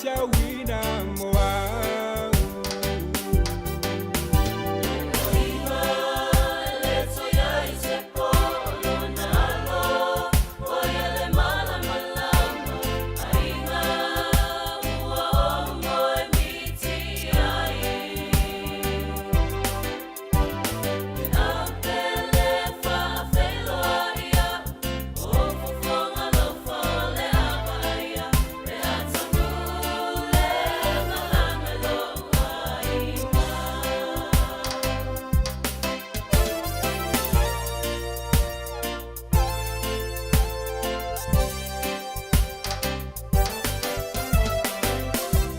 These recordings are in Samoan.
faitauina mo au.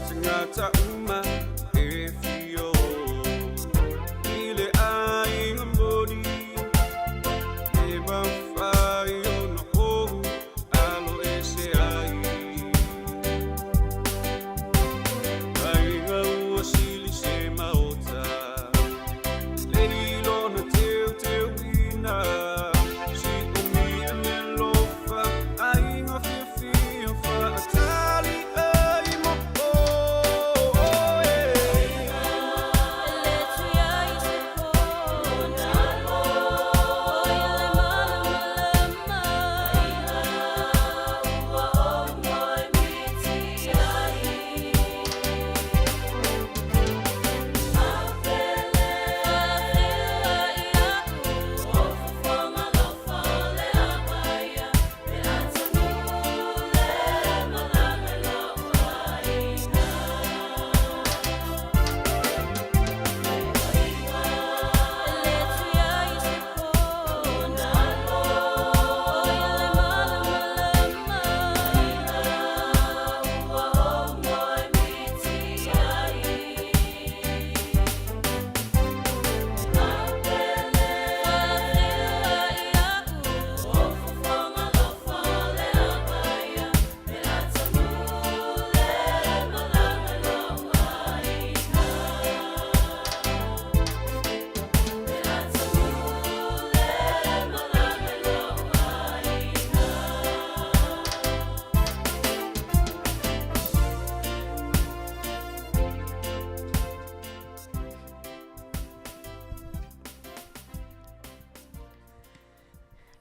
Tagata uma e fia o i le aiga moni, e mafai ona ou alo ese ai. Aiga ua sili se maota, lei lona teuteuina, siomia le alofa, aiga fiafia faatali ai mo oe.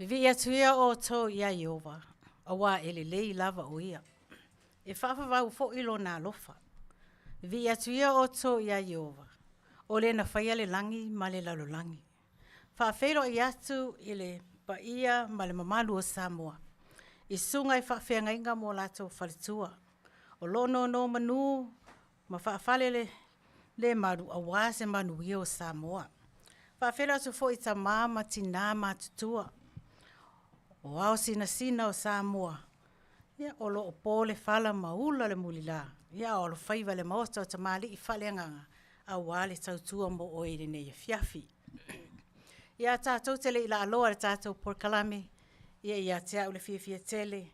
Vivii atu ia outou iā Ieova, auā e lelei lava o ia. E faavavau foi lona alofa. Vivii atu ia outou iā Ieova, o le na faia le lagi ma le lalolagi. Faafeiloai atu i le paia ma le mamalu o Samoa i susuga i faafeagaiga ma o latou faletua o lo o nonomanu ma faafalelemalu aua se manuia o Samoa. Faafeiloai atu foi i tama ma tina matutua, o ao sinasina o Samoa, ia o lo o po le fala ma ula le mulila, a o alofaiva i le maota o tamalii faaleagaga aua le tautua mo oe i lenei afiafi. Ia tatou te le i laaloa i le tatou polokalame, ia e ia te au le fiafia tele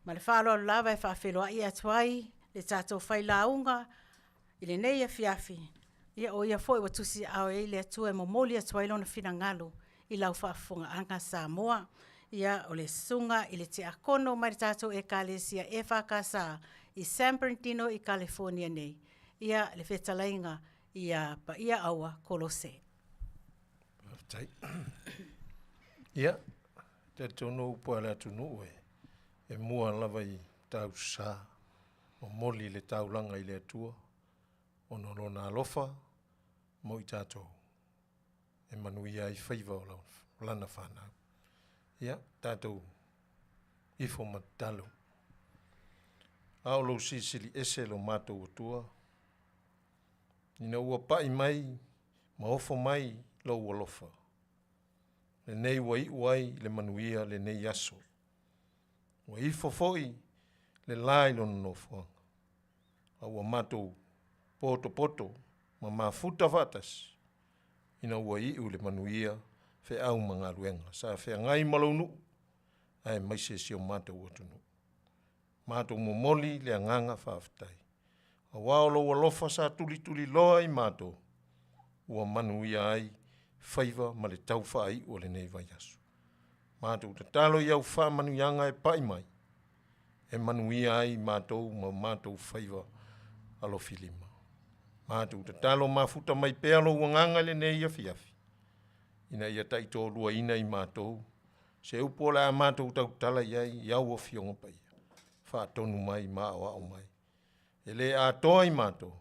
ma le faaaloalo lava e faafeiloai atu ai le tatou failauga i lenei afiafi, ia o ia foi ua tusiaao i ai le Atua e momoli atu ai Lona finagalo i lau faafofogaaga Samoa. Ia, o le Susuga i le Tiakono mai le tatou Ekalesia EFKS i San Bernardino i Kalifonia nei, le fetalaiga ia Paia Aua Kolose. Faafetai. Ia, talitonu o upu lava a le atunuu e mua lava i tausa, momoli le taulaga i le Atua ona o Lona alofa mo i tatou e manuia ai faiva o lana fanau. Ia, tatou ifo ma tatalo. A o lou Silisili Ese lo matou Atua, ina ua pai mai ma ofo mai lou alofa, lenei ua iu ai i le manuia lenei aso, ua ifo foi le la i lona nofoaga, a ua matou potopoto ma mafuta faatasi ina ua iu i le manuia feau ma galuega sa feagai ma lou nuu aemaise si o matou atunuu. Matou momoli le agaga faafetai aua o lou alofa sa tulituliloa i matou ua manuia ai faiva ma le tau faaiu o lenei vaiaso. Matou tatalo i au faamanuiaga e pai mai. e manuia ai matou ma o matou faiva alofilima. Matou tatalo mafuta mai pea lou agaga i lenei afiafi, ina ia taitoaluaina i matou se upu o le a matou tautala i ai i au Afioga Paia, faatonu mai ma aoao mai. E le atoa i matou,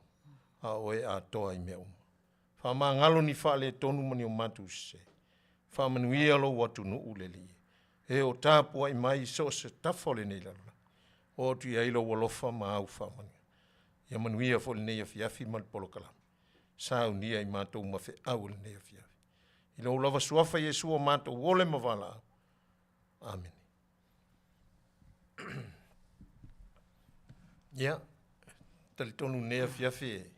a o oe e atoa i mea uma. Faamagalo ni faaletonu ma ni o matou sese. Faamanuia lou atunuu le Alii e, e o tapuai mai i so o se tafa o lenei lalolagi, oo atu i ai lou alofa ma au faamanuiaga. Ia manuia foi lenei afiafi ma le polokalame, saunia i matou ma feau o lenei afiafi. I lou lava suafa Iesu ua matou ole ma valaau. Amene. Ia, talitonu i lenei afiafi e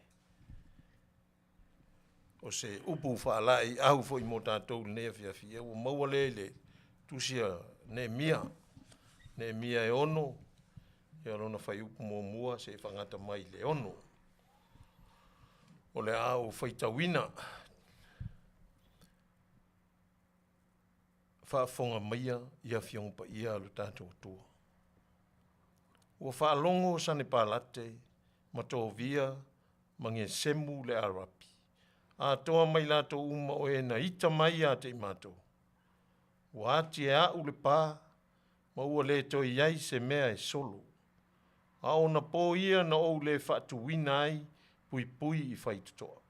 o se upu faalaeiau foi mo tatou i lenei afiafi, ia ua maua lea i le tusi a Neemia, Neemia e 6, ia lona fuaiupu 1 seia faagata mai i le 6. O le a ou faitauina. Faafofoga maia i Afioga Paia a lo tatou Atua. Ua faalogo Sanepalate ma Tovia ma Gesemu le Arapi, atoa mai latou uma o e na ita mai ia te i matou. Ua ati e a'u le pa, ma ua le toe i ai se mea e solo. A o ona po ia na ou le faatuina ai puipui i faitotoa.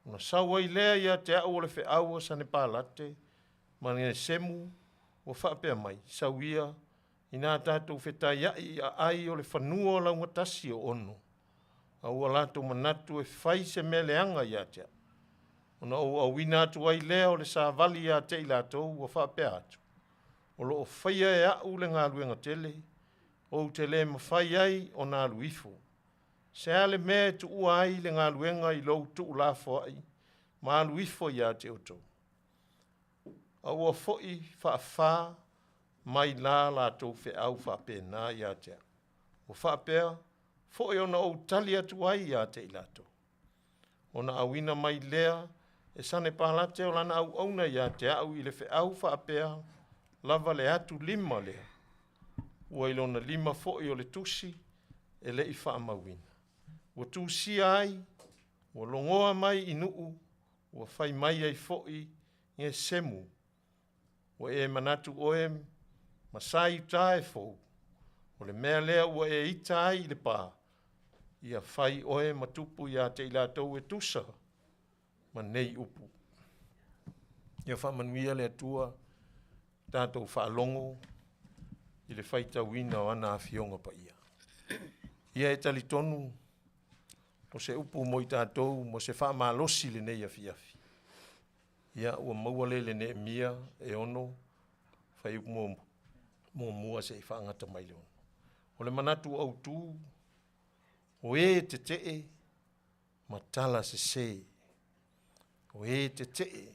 Ona sau ai lea ia te a'u o le feau a Sanepalate ma Gesemu ua faapea mai, Sau ia, inā tatou fetaiaʻi i aai o le fanua o laugatasi o Ono, a ua latou manatu e fai se mea leaga ia te a'u. Ona ou auina atu ai lea o le savali ia te i latou ua faapea atu, O loo faia e a'u le galuega tele, ou te le mafai ai ona alu ifo. Se a le mea e tuua ai le galuega i lou tuulafoai ma alu ifo ia te outou? A ua foi faafa mai la latou feau faapena ia te a'u, ua faapea foi ona ou tali atu ai ia te i latou. Ona auina mai lea e Sanepalate o lana auauna ia te a'u i le feau faapea lava le atu lima lea, ua i lona lima foi o le tusi e le i faamauina. Ua tusia ai, ua logoa mai i nuu, ua fai mai ai foi Gesemu, ua e manatu oe ma sa Iuta e fou, o le mea lea ua e ita ai i le pa, ia fai oe ma tupu ia te i latou e tusa ma nei upu. Ia faamanuia le Atua tatou faalogo i le faitauina o ana afioga paia. Ia e talitonu o se upu mo i tatou mo se faamalosi lenei afiafi. Ia ua maua lea i le Neemia e 6 fuaiupu muamua seia faagata mai le 6. O le manatu autu, o e tetee ma tala sese. O e tetee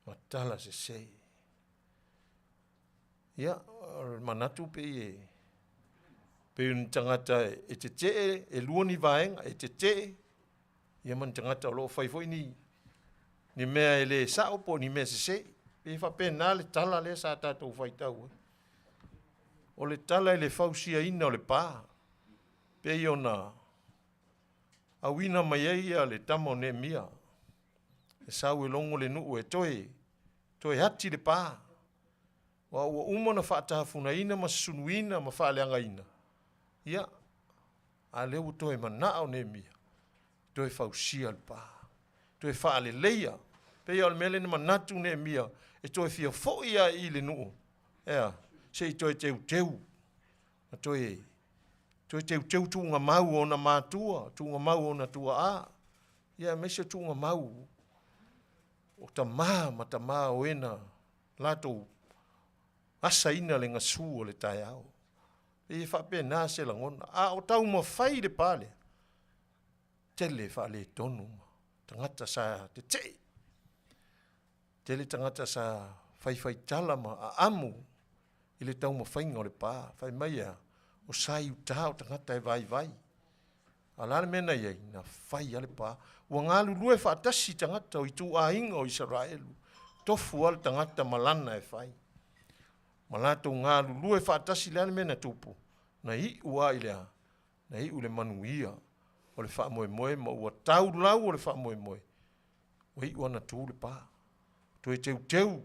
ma tala sese. Ia, o le manatu pei e pei o ni tagata e tetee, e lua ni vaega, e tetee, ia ma ni tagata o lo o fai foi ni ni mea e le sao po o ni mea sese. Pei e faapena le tala lea sa tatou faitau ai. O le tala i le fausiaina o le pa, pei ona auina mai ai ia le tama o Neemia, e sau e logo le nuu e toe toe ati le pa, aua ua uma ona faatafunaina ma susunuina ma faaleagaina, ia, a lea ua toe manao Neemia toe fausia le pa, toe faaleleia. Pei o le mea lea na manatu Neemia e toe fia foi lava i le nuu, ea, se i toe teuteu, ma toe toe teuteu tuugamau o ona matua, tuugamau o ona tuaa, ia aemaise tuugamau o tama ma tama o e na latou asaina le gasu o le taeao. E faapena se lagona, a o taumafai le pa lea, tele faaletonu ma tagata sa tetee, tele tagata sa faifaitala ma aamu i le taumafaiga o le pa. Fai mai e a? O sa i uta o tagata e vaivai. A o le a le mea na i ai? Na fai lava le pa. Ua galulue faatasi tagata o ituaiga o Isaraelu, tofu lava le tagata ma lana e fai. Ma latou galulue faatasi, le a le mea na tupu? Na iu lava i le a? Na iu i le manuia o le faamoemoe ma ua tau lau o le faamoemoe, ua iu lava ona tu le pa. Toe teuteu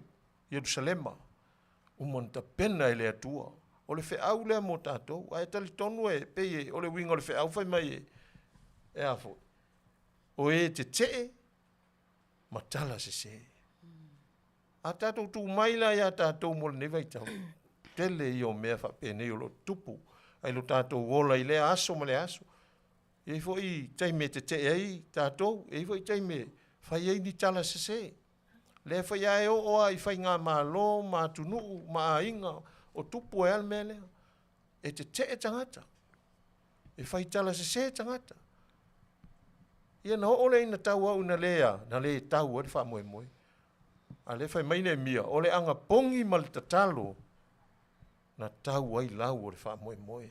Ierusalema, uma ona tapena e le Atua. O le feau lea mo tatou, ae talitonu e pei e, o le uiga o le feau fai mai e, e a foi? O e tetee ma tala sese. A tatou tu mai la ia tatou mo lenei vaitau, tele ia o mea faapenei o lo o tutupu ai lo tatou ola i lea aso ma lea aso. E i ai foi taimi e tetee ai tatou, e i ai foi taimi e fai ai ni tala sese. Lea foi lava e oo lava i faigamalo ma atunuu ma aiga o tupu ai lava le mea lea. E tetee tagata, e fai tala sese tagata. Ia na oo lea ina tauau ina le a, na le tau ai le faamoemoe. A o lea e fai mai Neemia, o le agapogi ma le tatalo na tau ai lau o le faamoemoe.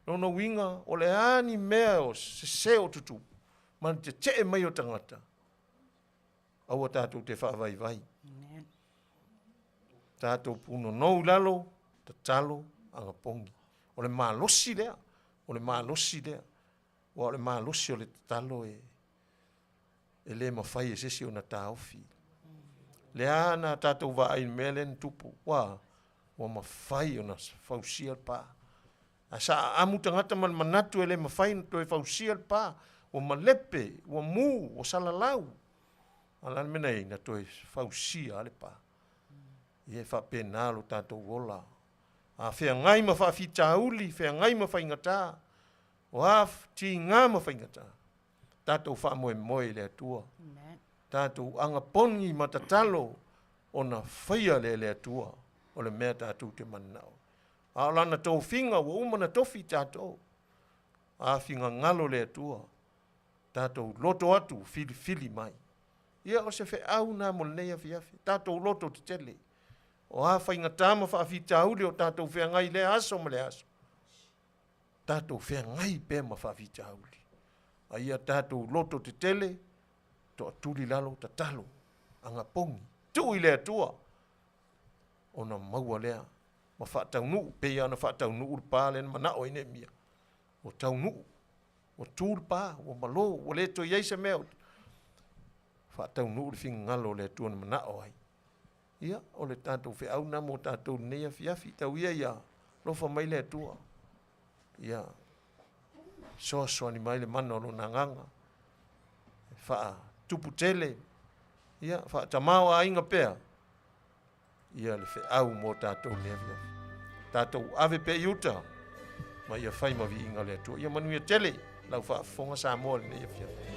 Lona uiga, o le a ni mea o sese o tutupu ma le tetee mai o tagata, aua tatou te faavaivai. Tatou punonou i lalo, tatalo, agapogi. O le malosi lea, o le malosi lea. Aua o le malosi o le tatalo e, e le mafai e se isi ona taofi. Lea na tatou vaai i le mea lea na tupu, ua, ua mafai ona fausia le pa. Ae sa aamu tagata ma le manatu e le mafai ona toe fausia le pa, ua malepe, ua mu, ua salalau. A o le a le mea na i ai? Na toe fausia lava le pa. Ia e faapena lo tatou ola. A feagai ma faafitauli, feagai ma faigata, o a tiga ma faigata, tatou faamoemoe i le Atua. Tatou agapogi ma tatalo ona faia lea e le Atua o le mea tatou te mananao. A o lana tofiga ua uma ona tofi tatou. A finagalo le Atua, tatou loto atu filifili mai. Ia o se feau lena mo lenei afiafi. Tatou loto tetele. O a faigata ma faafitauli o tatou feagai i lea aso ma lea aso, tatou feagai pea ma faafitauli. A ia tatou loto tetele, toatuli lalo, tatalo, agapogi, tuu i le Atua, ona maua lea ma faataunuu, pei lava ona faataunuu le pa lea na manao ai Neemia. Ua taunuu, ua tu le pa, ua malo, ua le toe i ai se mea. Faataunuu le finagalo o le Atua na manao ai. Ia, o le tatou feau lena mo tatou i lenei afiafi. Tau ia ia alofa mai le Atua. Ia fesoasoani mai le mana o Lona Agaga e faatupu tele, ia faatamaoaiga pea ia le feau mo tatou i lenei afiafi. Tatou ave pea i uta ma ia fai ma viiga o le Atua. Ia manuia tele lau faafofoga Samoa i lenei afiafi.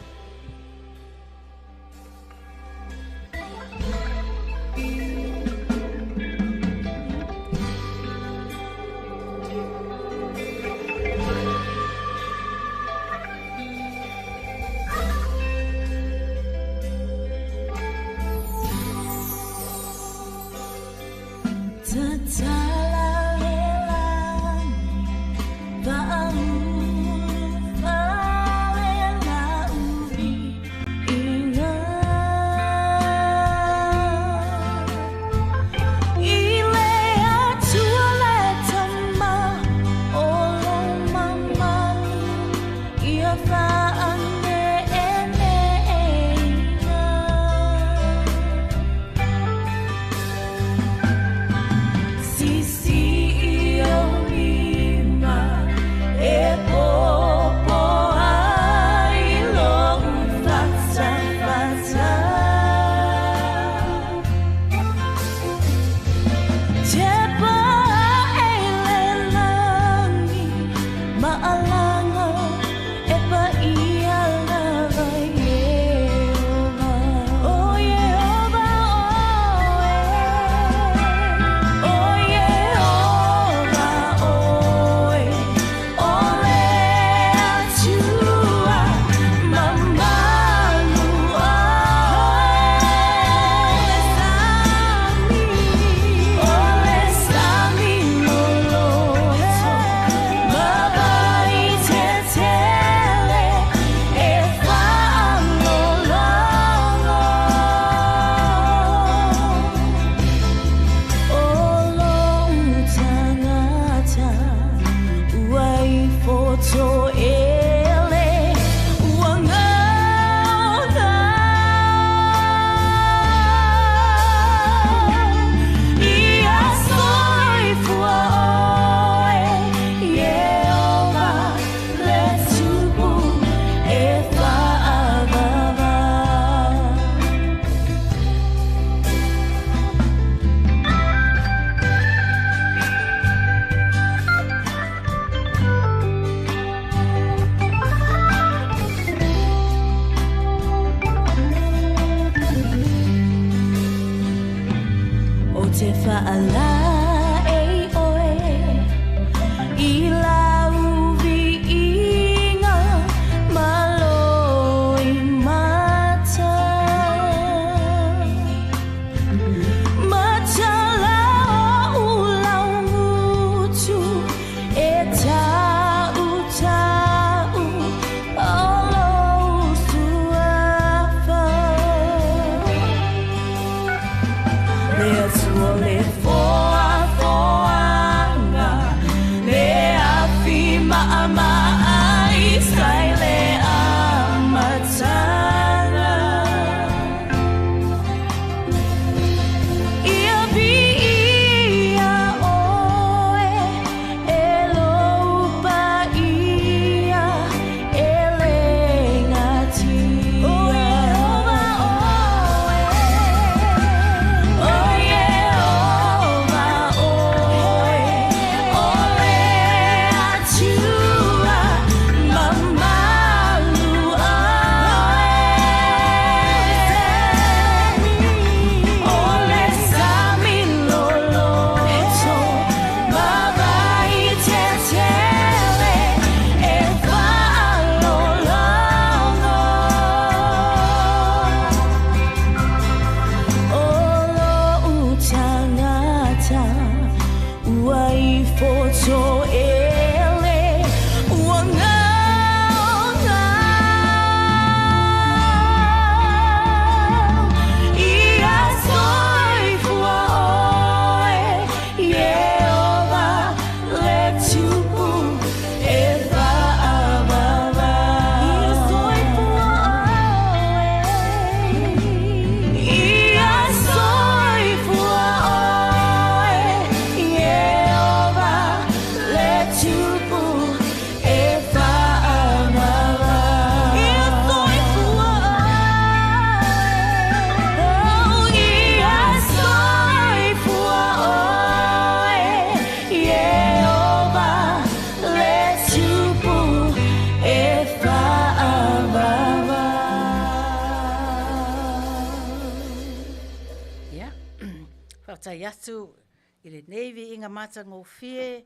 Faafetai atu i lenei viiga matagofie,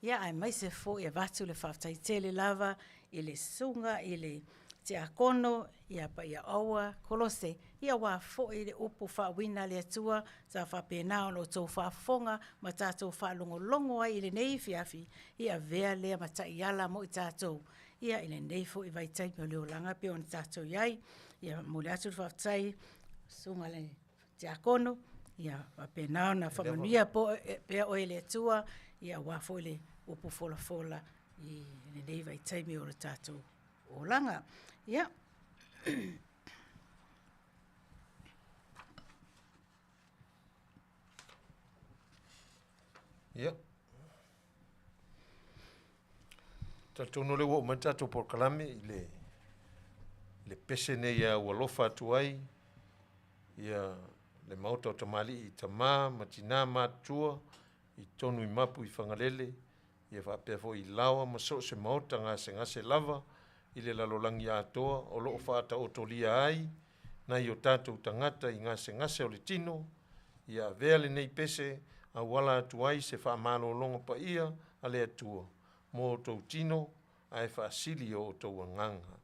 ia aemaise foi avatu le faafetai tele lava i le susuga i le Tiakono ia Paiaaua Kolose, ia aua foi le upu faauuina a le Atua sa faapena ona outou faafofoga ma tatou faalogologo ai i lenei afiafi, ia avea lea ma taiala mo i tatou ia i lenei foi vaitaimi o le olaga pei ona tatou i ai. Ia momoli atu le faafetai i susuga i le Tiakono, ia faapena ona faamanuia pea oe e le Atua, ia aua foi le upu folafola i lenei vaitaimi o le tatou olaga. Ia. Ia. Talitonu o lea ua oo mai le tatou polokalame i le, le pese nei a ua alofa atu ai ia le Maota o Tamalii i tama ma tina matutua i totonu i Mapu i Fagalele ia faapea foi i Laoa ma so o se maota gasegase lava i le lalolagi atoa o lo o faataotolia ai nai o tatou tagata i gasegase o le tino, ia avea lenei pese auala atu ai se faamalologa paia a le Atua mo outou tino ae faasili i o outou agaga.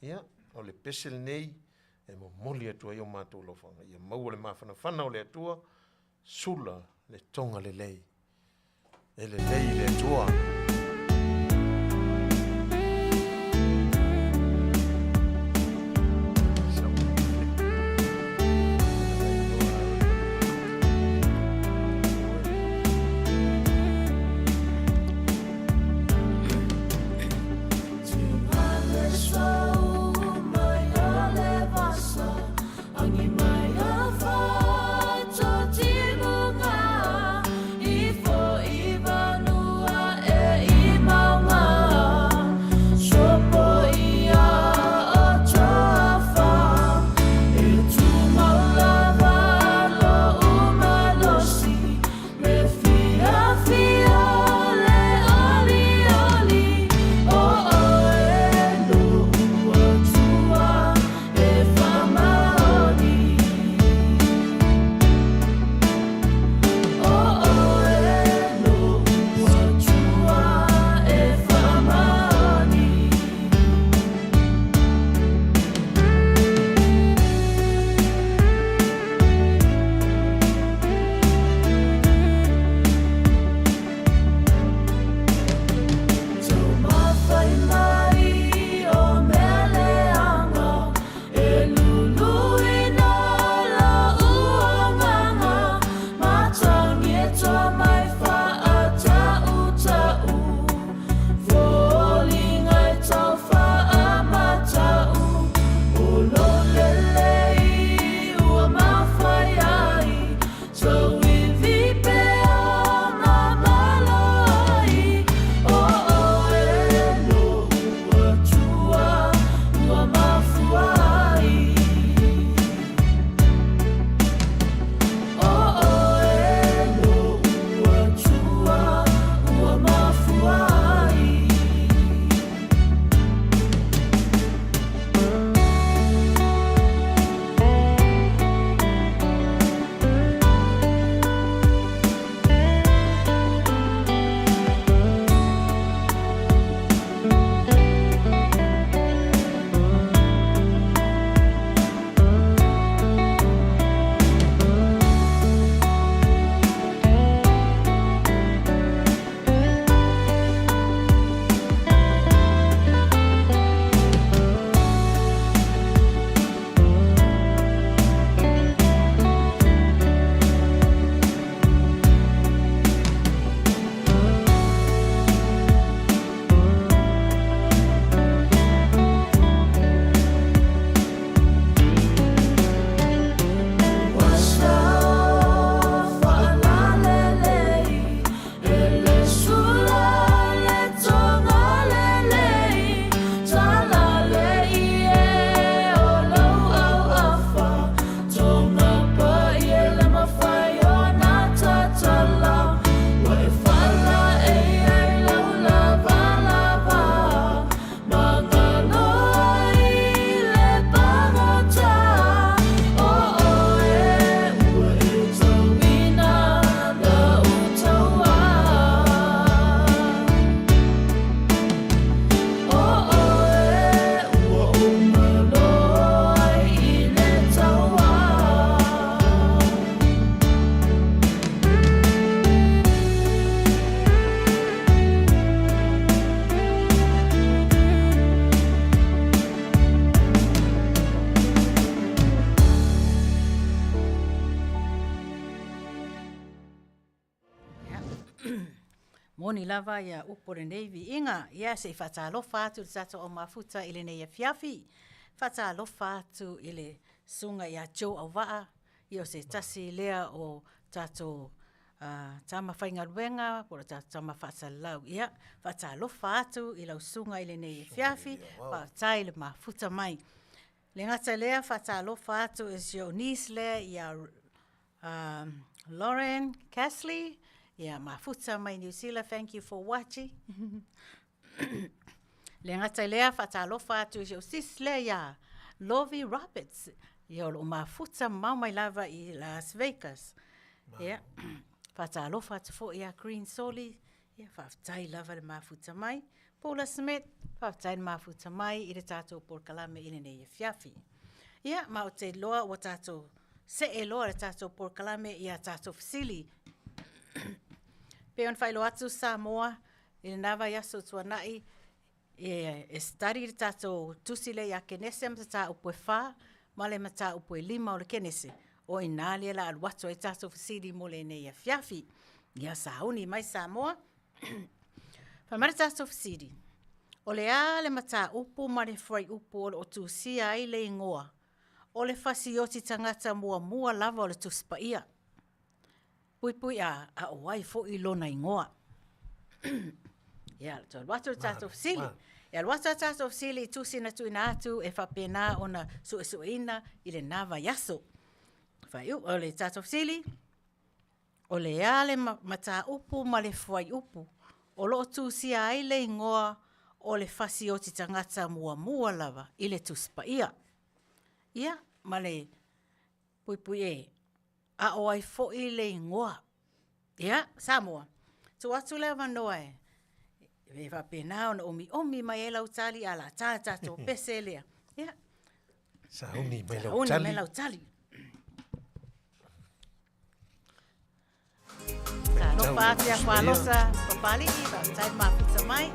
Ia, o le pese lenei e momoli atu ai o matou alofaga, ia maua le mafanafana o le Atua, sula le toga lelei. E lelei le Atua. Moni lava ia upu o lenei viiga, ia se i faatalofa atu i le tatou au mafuta i lenei afiafi. Faatalofa atu i le Susuga ia Joe Auvaa, ia o se tasi lea o tatou tama faigaluega po o le tatou tama faasalalau. Ia, faatalofa atu i lau susuga i lenei afiafi, faafetai le mafuta mai. E le gata i lea, faatalofa atu i si ou niece lea ia Lauren Casley, ia mafuta mai Niu Sila, thank you for watching. Le gata i lea, faatalofa atu i si ou sis lea ia Lovie Roberts, ia o lo o mafuta mamao mai lava i Las Vegas. Ia, faatalofa atu foi ia Green Soli, ia faafetai lava le mafuta mai. Paula Smith, faafetai le mafuta mai i le tatou polokalame i lenei afiafi. Ia, ma ou te iloa ua tatou see loa le tatou polokalame i a tatou fesili. Pei ona faailoa atu Samoa i lena vaiaso ua tuanai, e study le tatou tusi lea ia Kenese mataupu e 4 ma le mataupu e 5 o le Kenese. O i ina lea o le a alu atu ai tatou fesili mo lenei afiafi. Ia sauni mai Samoa. Fai mai le tatou fesili, o le a le mataupu ma le fuaiupu o lo o tusia ai le igoa o le fasioti tagata muamua lava o le Tusi Paia? Puipui A, a o ai foi lona igoa? Ia, toe alu atu le tatou fesili. E alu atu a tatou fesili i tusi na tuuina atu e faapena ona suesueina i lena vaiaso. Faaiu, o le tatou fesili, o le a le mataupu ma le fuaiupu o lo o tusia ai le igoa o le fasioti tagata muamua lava i le Tusi Paia? Ia, ma le puipui E, a o ai foi le igoa? Ia, Samoa, tuu atu le avanoa e faapena ona omiomi mai ai lau tali ae o le a ta le tatou pese lea. Ia. Sauni mai lau tali. Sauni mai lau tali. Talofa atu ia Falosa, Papalii, faafetai le mafuta mai.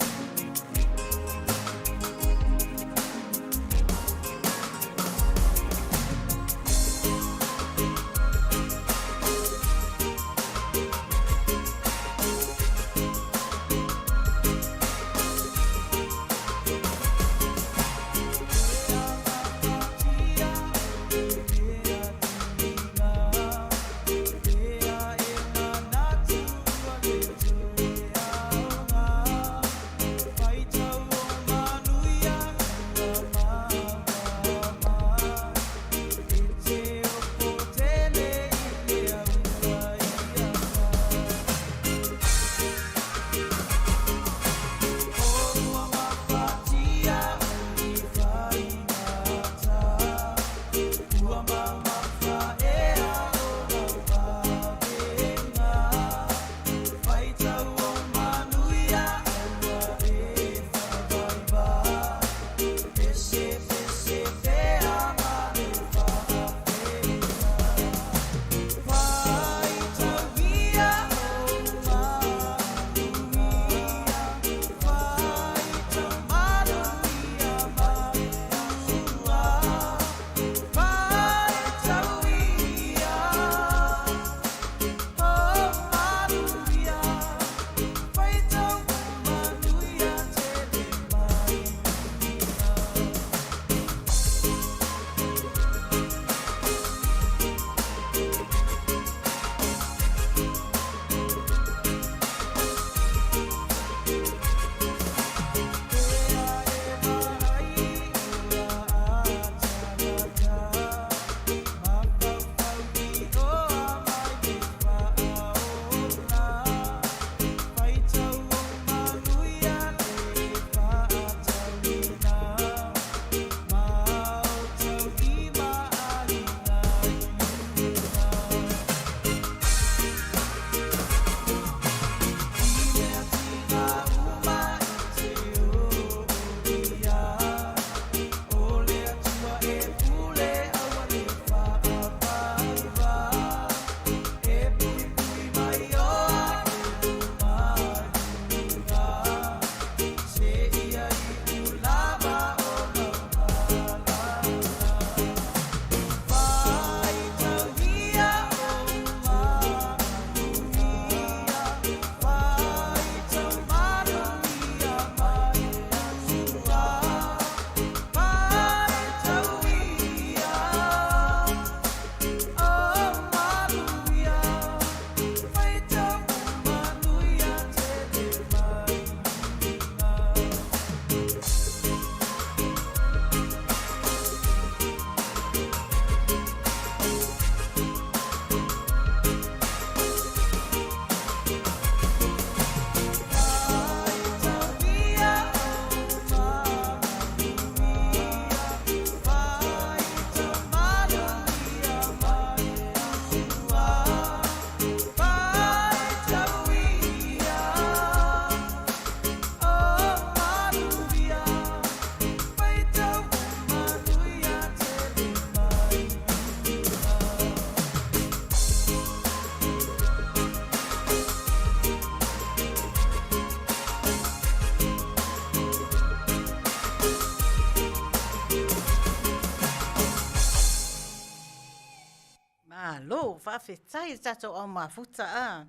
Faafetai i le tatou au mafuta a.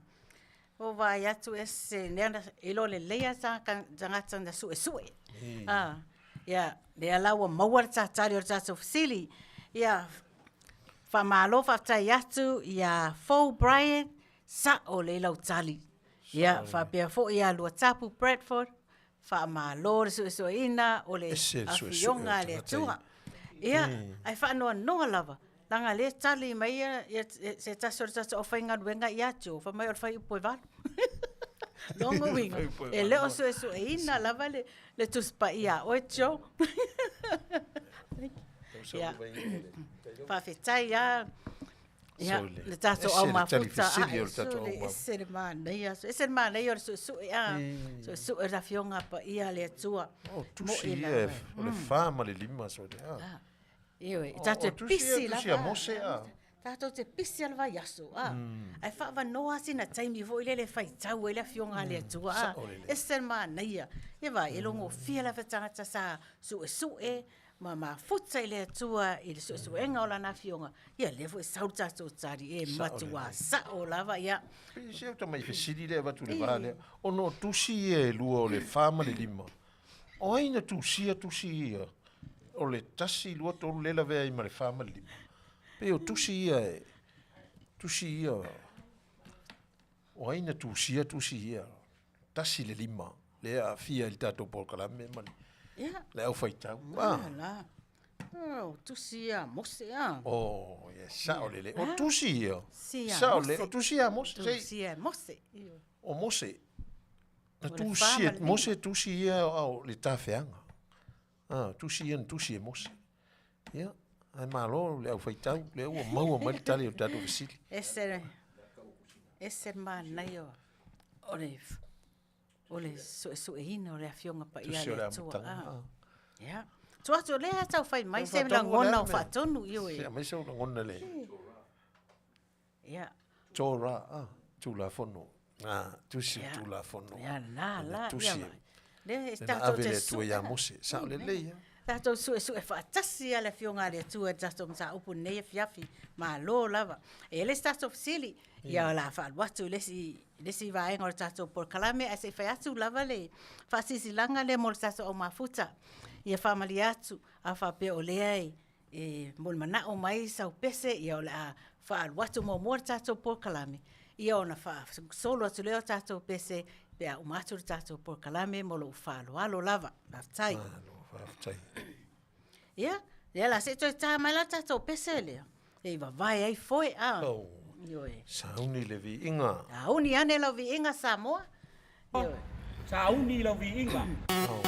Ua vaai atu ese lea na iloa lelei lava tagata na suesue. A, ia, lea la ua maua le tali o le tatou fesili. Ia, faamalo faafetai atu ia Fou Brian, sao lelei lau tali. Ia, faapea foi ia Luatapu Bradford, Faamalo le suesueina o le Afioga a le Atua. Ia, ae faanoanoa lava, leaga o lea e tali mai se tasi o le tatou aufaigaluega ia Joe, fai mai o le fuaiupu e 8. Lona uiga, e le o suesueina lava le Tusi Paia a oe Joe. Ia, faafetai lava. Ia, le tatou au mafuta, ese le manaia, ese le manaia o le suesue, a, suesue le Afioga Paia a le Atua. O tusi ia, o le 4 ma le 5, sole, a. Ioe, tatou te pisi lava. Tusi a Mose, a. Tatou te pisi lava i le vaiaso, a. Ae faaavanoa lava sina taimi foi lele e faitau ai le Afioga a le Atua, a. Ese le manaia. Ia vaai, e iloagofie lava tagata sa suesue ma mafuta i le Atua i le suesuega o Lana Afioga, ia lea foi e sau le tatou tali, e matua sao lava, ia. Pei se tamai fesili lea e avatu i le va lea, ona o tusi ia e lua o le 4 ma le 5, o ai na tusia tusi ia? O le 1, 2, 3 lea e lavea ai ma le 4 ma le 5. Pei o tusi ia e, tusi ia, o ai na tusia tusi ia? 1 i le 5 lea e aafia i le tatou polokalame ma le au faitau. Ah. Oh, tusi ia Mose a. Oh, ia sao lelei. O tusi ia. Sao lelei. O tusi ia Mose. Tusi ia Mose. O Mose. Na tusi e Mose tusi ia o le tafeaga. Ah, tusi ia na tusi e Mose. Ia, ae malo le au faitau, lea ua maua mai le tali o le tatou fesili. Ese, ese le manaia o le, o le suesueina o le Afioga Paia a le Atua. Ah. Ia. Tua atu o lea tau fai mai se lagona o faatonu, ioe. Se aumai sou lagona le. Ia. Torah, ah, Tulafono. Ah, tusi yeah. Tulafono. Ia la la. Tusi. Ia, le tatou te sue ia Mose. Sao lelei ia. Tatou suesue faatasi a le Afioga a le Atua i le tatou mataupu lenei afiafi. Malo lava. E le isi tatou fesili, ia o le a faalu atu i le isi le isi vaega o le tatou polokalame, ae se i fai atu lava le faasilasilaga lea mo le tatou au mafuta. Ia faamalie atu, a faapea o lea e e molimanaʻo mai sau pese, ia o le a faaalu atu muamua le tatou polokalame, ia ona faasolo atu lea o tatou pese pe a uma atu le tatou polokalame mo lou faaaloalo lava. Faafetai. Malo, faafetai. Ia, lea la se i toe ta mai la tatou pese lea, e vavae ai foe a. Oh, Ioe. Sauni le viiga. Sauni ane lau viiga Samoa. Ioe. Sauni lau viiga. Oh.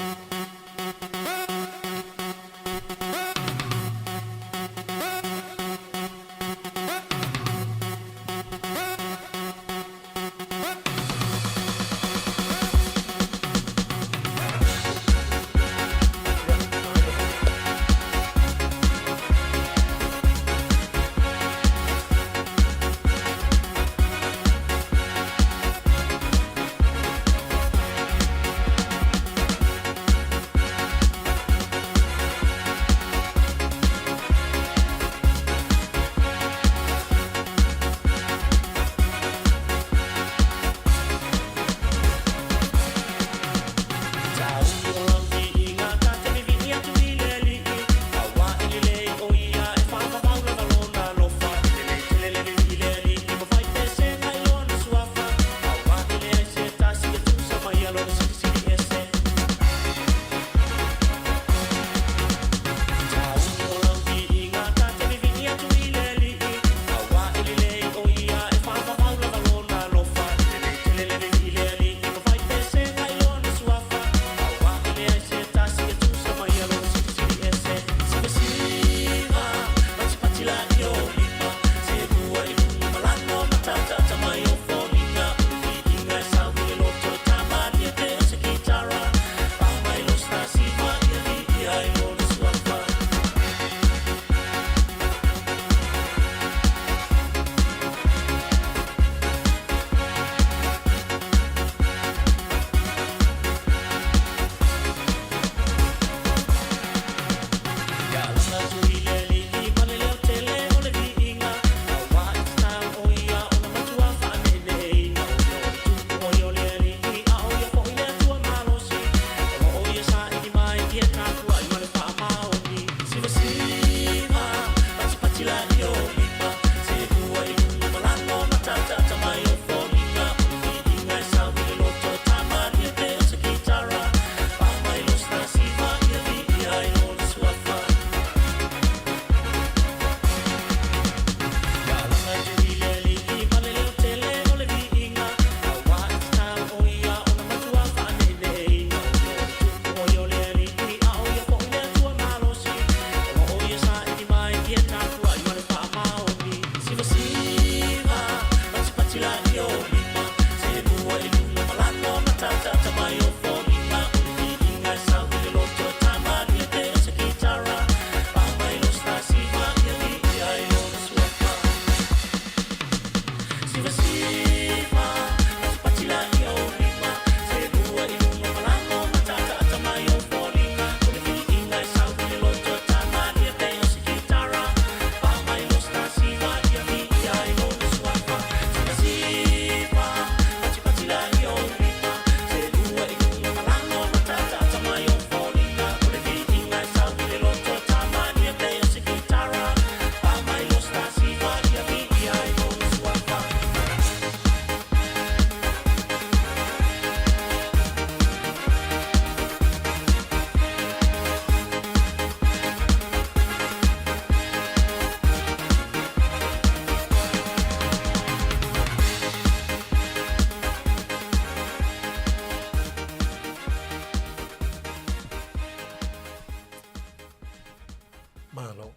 Malo.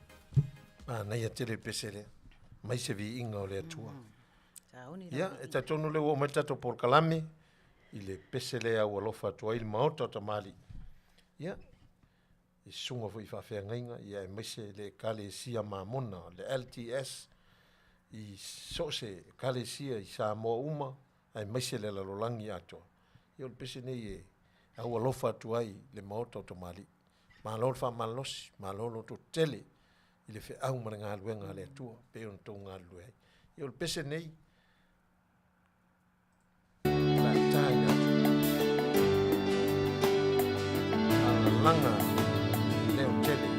Manaia tele le pese lea. Mai se viiga o le Atua. Ia, e talitonu lea ua oo mai le tatou polokalame i le pese lea ua alofa atu ai le Maota o Tamalii. Ia, i susuga foi i faafeagaiga, ia aemaise le Ekalesia Mamona, le LTS, i so o se Ekalesia i Samoa uma, aemaise le lalolagi atoa. Ia o le pese nei e aualofa atu ai le Maota o Tamalii. Malo le faamalolosi, malo lototetele i le feau ma le galuega a le Atua pei ona outou galulue ai. Ia o le pese nei, o le a taina atu. Alalaga leo tele.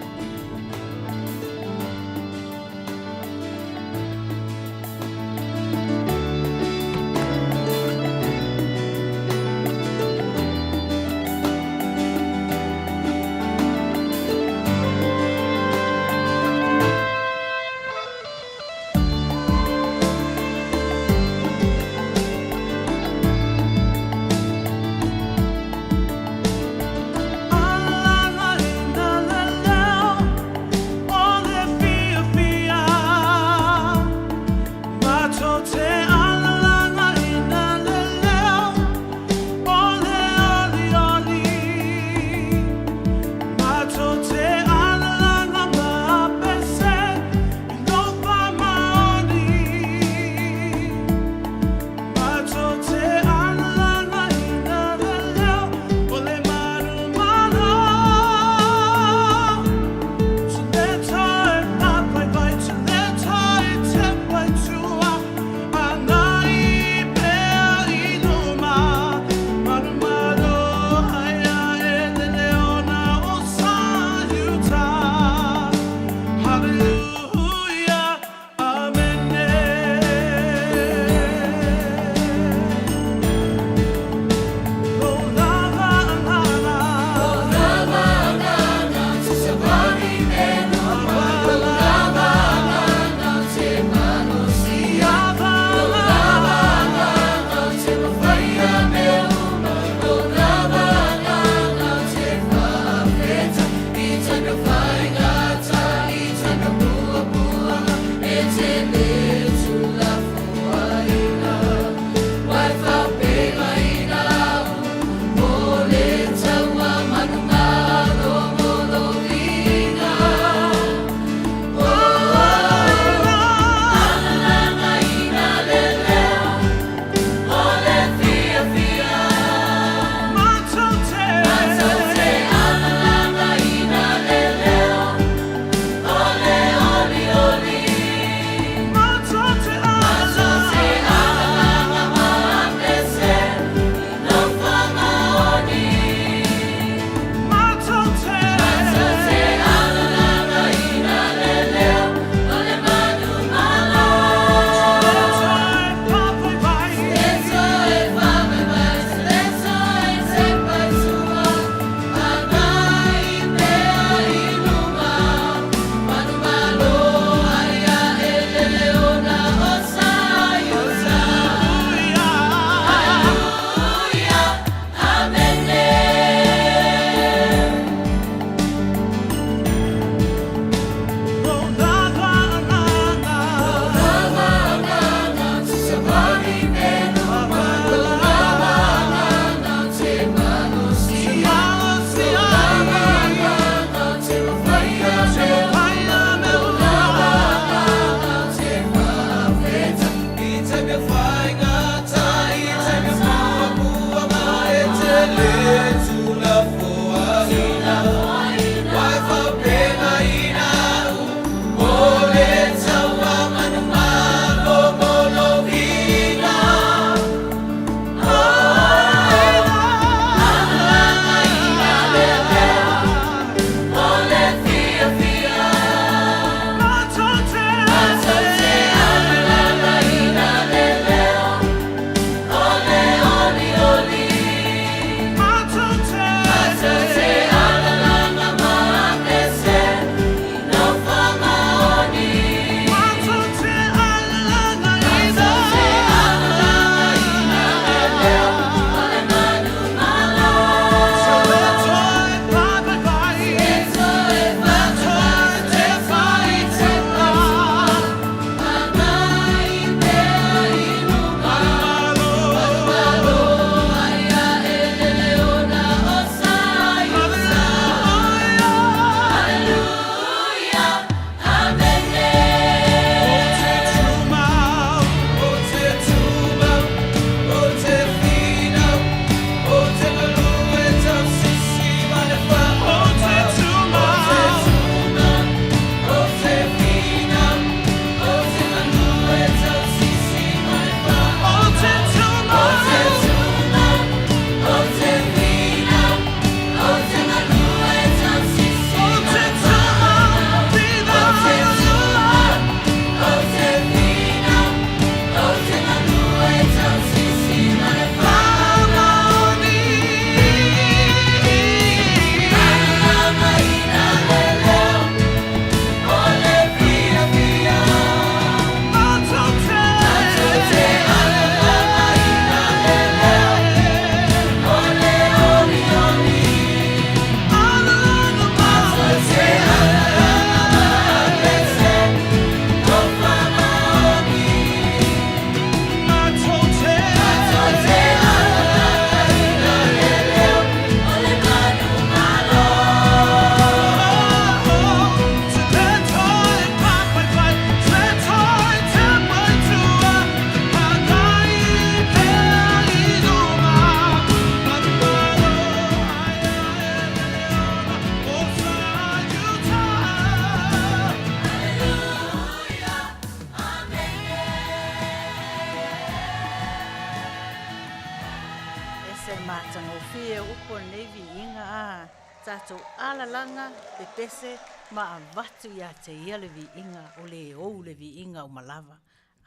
tatou alalaga, pepese ma avatu ia te Ia le viiga o le ou le viiga uma lava.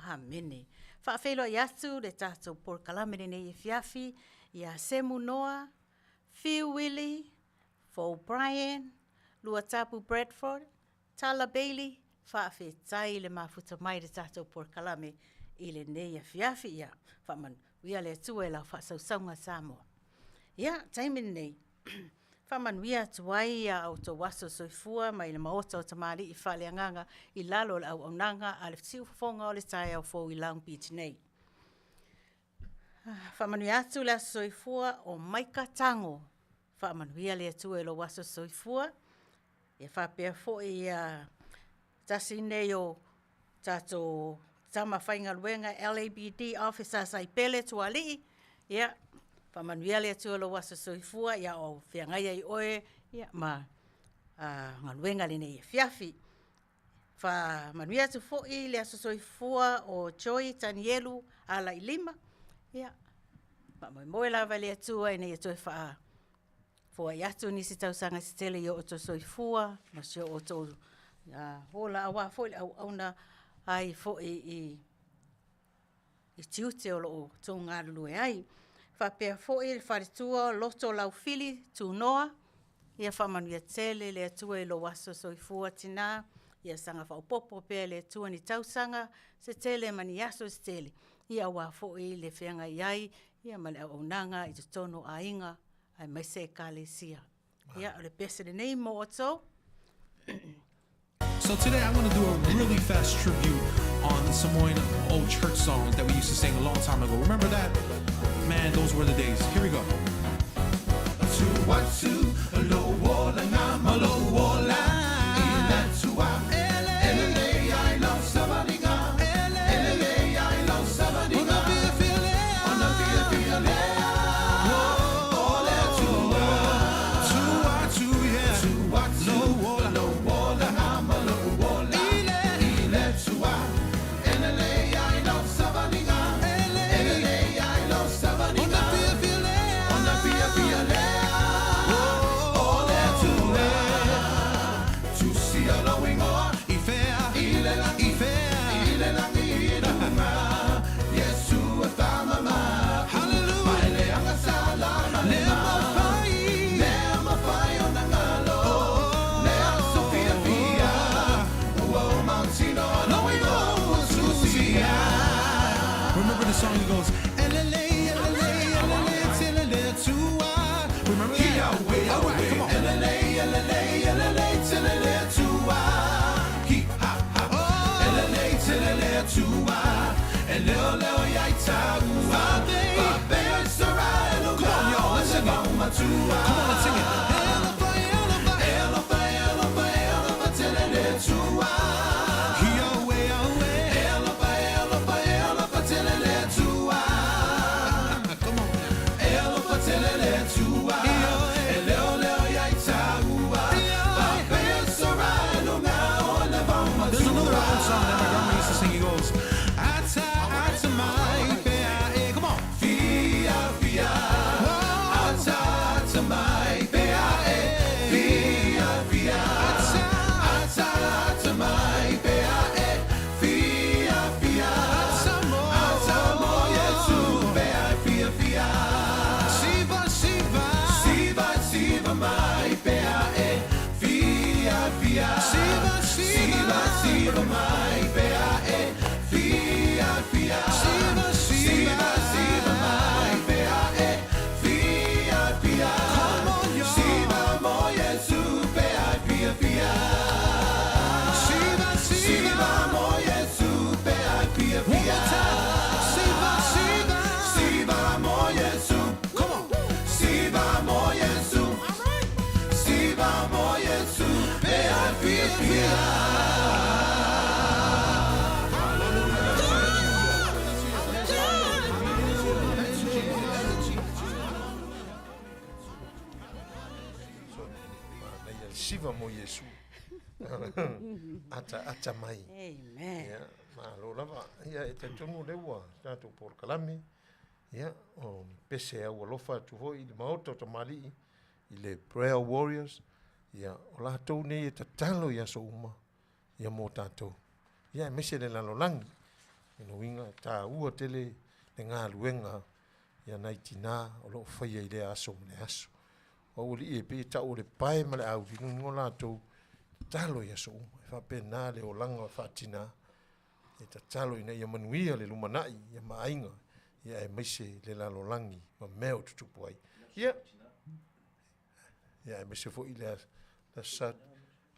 Amene. Faafeiloai atu le tatou polokalame lenei afiafi ia Semu Noa, Fiu Willie, Fou Brian, Luatapu Bradford, Tala Bailey, faafetai le mafuta mai i le tatou polokalame i lenei afiafi. Ia, faamanuia le Atua i lau faasausauga Samoa. Ia, taimi lenei, faamanuia atu ai a outou aso soifua mai le Maota o Tamalii Faaleagaga i lalo o le auaunaga a le Siufofoga o le Taeao Fou i Long Beach nei. Faamanuia atu le aso soifua o Maika Tago. Faamanuia le Atua i lou aso soifua. Ia faapea foi ia tasi nei o tatou tama faigaluega LABD Officer Saipele Tualii, ia faamanuia le Atua i lou aso soifua, ia o feagai ai oe ia ma galuega i lenei afiafi. Faamanuia atu foi le aso soifua o Joy Tanielu Alailima, ia faamoemoe lava i le Atua ina ia toe faa foai atu nisi tausaga se tele i o outou soifua ma si o outou ola aua foi le auauna ai foi i tiute o lo o outou galulue ai. Faapea foi le faletua Loto Laufili Tunoa, ia faamanuia tele le Atua i lou aso soifua tina, ia saga faaopoopo pea e le Atua ni tausaga se tele ma ni aso se tele, ia aua foi le feagai ai ia ma le auaunaga i totonu o aiga aemaise Ekalesia. Ia, o le pese lenei mo outou. So today I'm going to do a really fast tribute on the Samoan old church songs that we used to sing a long time ago. Remember that? Man, those were the days. Here we go. Remember the song that goes, Remember that? All right, come on. Come on, y'all, let's sing it. Come on, let's sing it. Come on. There's another old song that my grandma used to sing. He goes, Ata, ata mai, pe a e. Come on. Fia, fia. Ata, ata mai, pe a e. Fia, fia. Ata, ata, ata mai, pe a e. Fia, fia. Ata mo, ata mo, Yesu, pe a e, fia, fia. Siva, siva. Siva, siva mai, pe a e. Fia, fia. Siva, siva. Siva, siva mai, pe a e. Fia, fia. Siva, siva. Siva, mai, pe a e. Fia, fia. Come on, y'all. Siva mo Yesu, pe a e, fia, fia. Siva, siva. Siva mo Yesu, pe a e, fia, fia. Siva, siva. Siva mo Yesu. Come on. Siva mo Yesu. Siva mo Yesu, pe a e, fia, fia. Manaia le siva mo Iesu. Ata, ata mai. Amen. Ia, malo lava. Ia, e talitonu lea ua tatou polokalame. Ia, o ni pese au alofa atu foi i le Maota o Tamalii. i le Prayer Warriors, ia, o latou nei e tatalo i aso uma, ia mo tatou. Ia, aemaise le lalolagi. O lona uiga e taua tele le galuega ia nai tina o lo o faia i lea aso ma lea aso. O aualii e pei e tau o le pae ma le auli, lona uiga o latou e tatalo i aso uma. E faapena le olaga faatina, e tatalo ina ia manuia le lumanai ia ma aiga, ia aemaise le lalolagi ma mea o tutupu ai. Ia, ia aemaise foi le Aso Sa,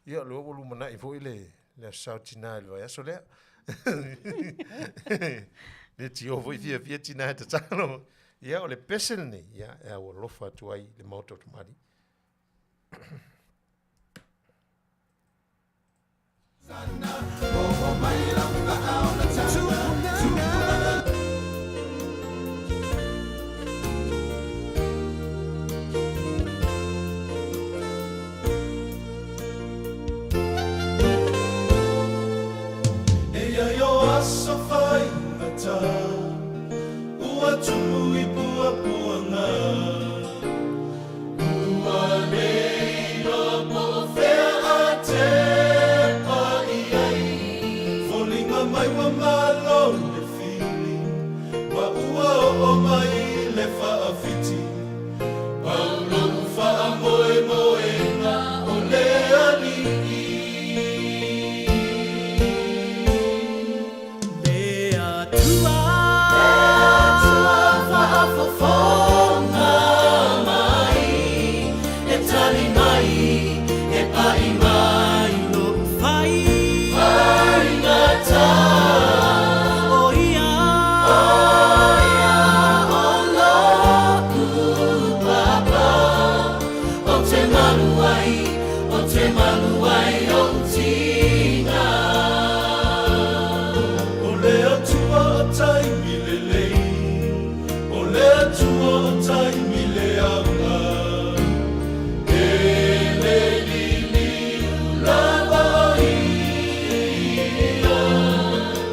ia o lea ua lumanai foi le Aso Sa o Tina i le vaiaso lea. Leitio foi fiafia tina e tatalo. Ia o le pese lenei, ia e aualofa atu ai le Maota o Tamalii. E ia i o aso faigata Ua tupu i puapuaga Ua le iloa po o fea a tepa i ai Foliga mai ua malo le fili Ma ua oo mai le faafiti Pau lou faamoemoega o le Alii. Le Atua faafofoga mai, e tali mai, e pai mai lou faigata. O ia, o ia o lo'u papa, ou te malu ai, ou te malu ai o'u tiga. O le Atua o taimi lelei, o le Atua o taimi leaga, e le liliu lava ia.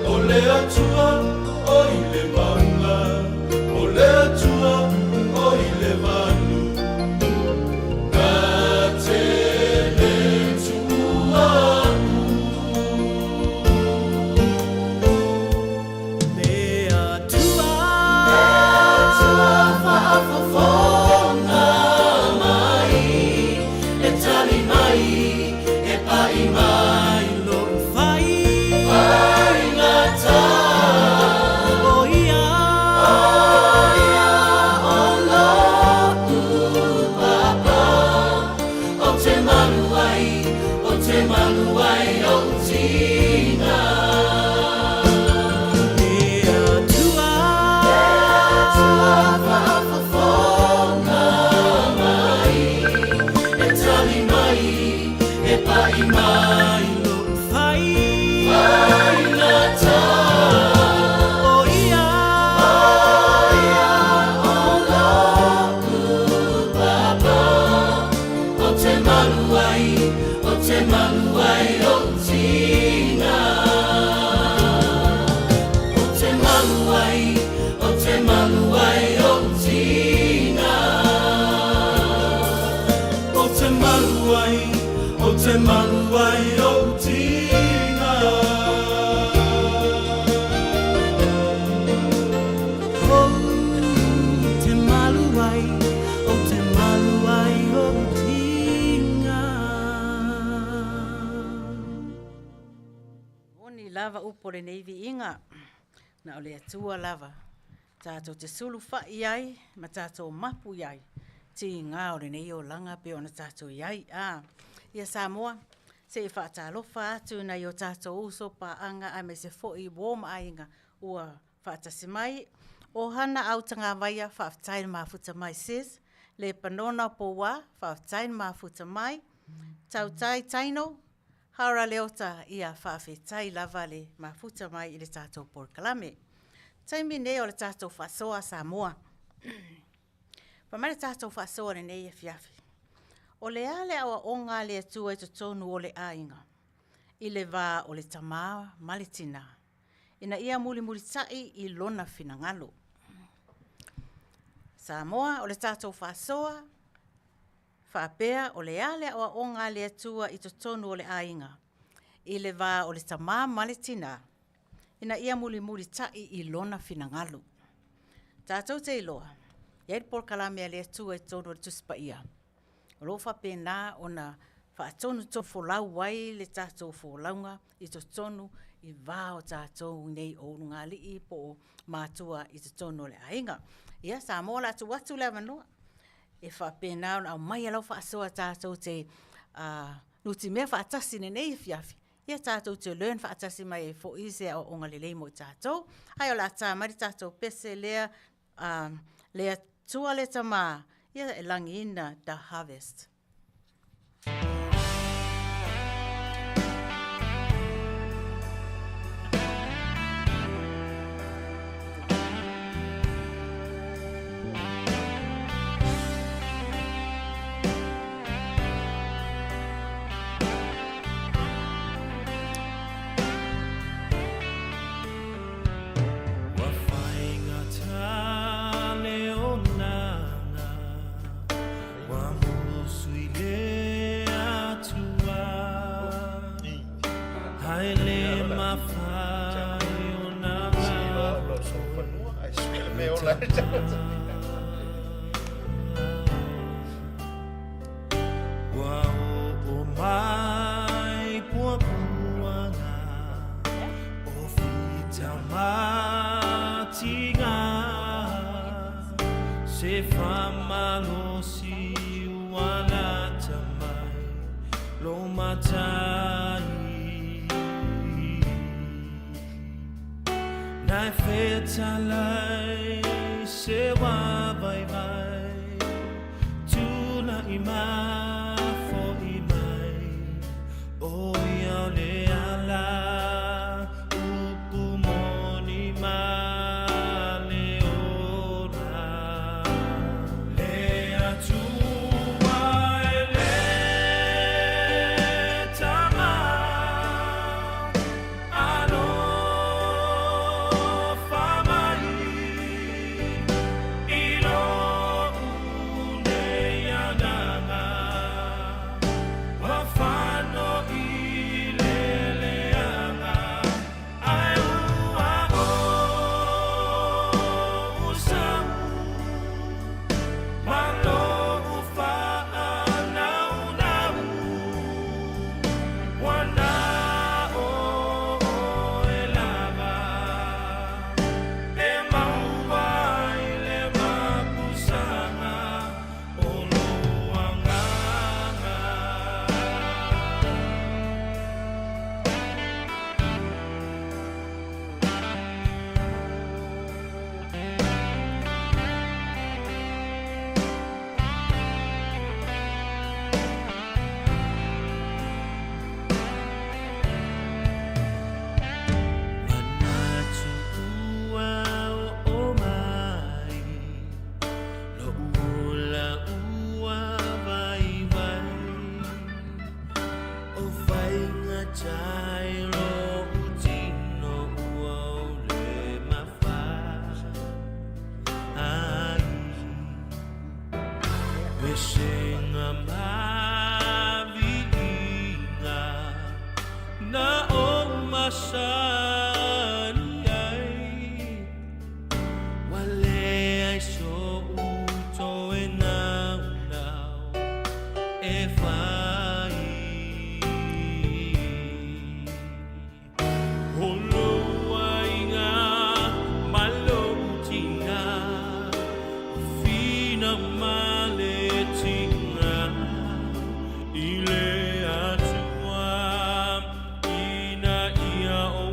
O le Atua o i le mauga, o le Atua o i le vanu, na te le tuua a'u. Le Atua faafofoga mai, e tali mai, e pai mai lou faigata. O ia, o ia o lo'u papa, ou te malu ai, ou te malu ai o'u tiga. Le Atua faafofoga mai, e tali mai, e pai mai lou faigata. O ia, o ia o lo'u papa, ou te malu ai, ou te malu ai o'u tiga. Ou te malu ai, ou te malu ai o'u tiga. Ou te malu ai, ou te malu ai o'u tiga. Ou te malu ai, ou te malu ai o'u tiga. Moni lava upu o lenei viiga, na o le Atua lava tatou te sulufai ai ma tatou mapu i ai, tiga o lenei olaga pei ona tatou i ai. A, ia Samoa, se i faatalofa atu i nai o tatou uso, paaga aemaise foi uo ma aiga ua faatasi mai. Ohana au Tagavaia, faafetai le mafuta mai sis. Le Panona o Pouā, faafetai le mafuta mai. Tautai Taino, Hara Leota, ia faafetai lava le mafuta mai i le tatou polokalame. Taimi nei o le tatou faasoa a Samoa. Fai mai le tatou faasoa i lenei afiafi. O le a le aoaoga a le Atua i totonu o le aiga, i le va o le tama ma le tina, ina ia mulimulitai i lona finagalo. Samoa, o le tatou faasoa, Faapea o le a le aoaoga a le Atua i totonu o le aiga, i le va o le tamā ma le tinā, ina ia mulimulitai i Lona finagalo. Tatou te iloa, e i ai le polokalame a le Atua i totonu o le Tusi Paia, o lo o faapena ona faatonutonu folau ai le tatou folauga i totonu i va o tatou nei o ulugalii po o matua i totonu o le aiga. Ia Samoa o le a tuu atu le avanoa e faapena ona aumai lau faasoa tatou te nutimea faatasi i lenei afiafi, ia tatou te learn faatasi mai ai foi se aoaoga lelei mo i tatou. Ae o le a ta mai le tatou pese lea, Le Atua le Tama, ia e lagiina The Harvest. Ua faigata le olaga, ua musu i le Atua. Ae le mafai ona Ua oo mai puapuaga o fita matiga Se faamalosi ua lata mai lo matai Na e fetalai se wā vaivai Tula'i ma fo'i mai O ia o le ala Upu moni ma le ola Le Atua e le Tama Alofa mai i lo'u nei agaga Ua fano i le leaga Ae ua ou sau Ma lo'u faanaunau Ua na o oe lava E maua ai le mapusaga o lou agaga. Manatu ua oo mai Lo'u ola ua vaivai O faigata i lo'u tino ua ou le mafai Wesenga ma viiga na ou masani ai Ua leai so'u toe naunau e fai O lou aiga ma lou tina O Whina ma le Tina I le Atua ina ia ou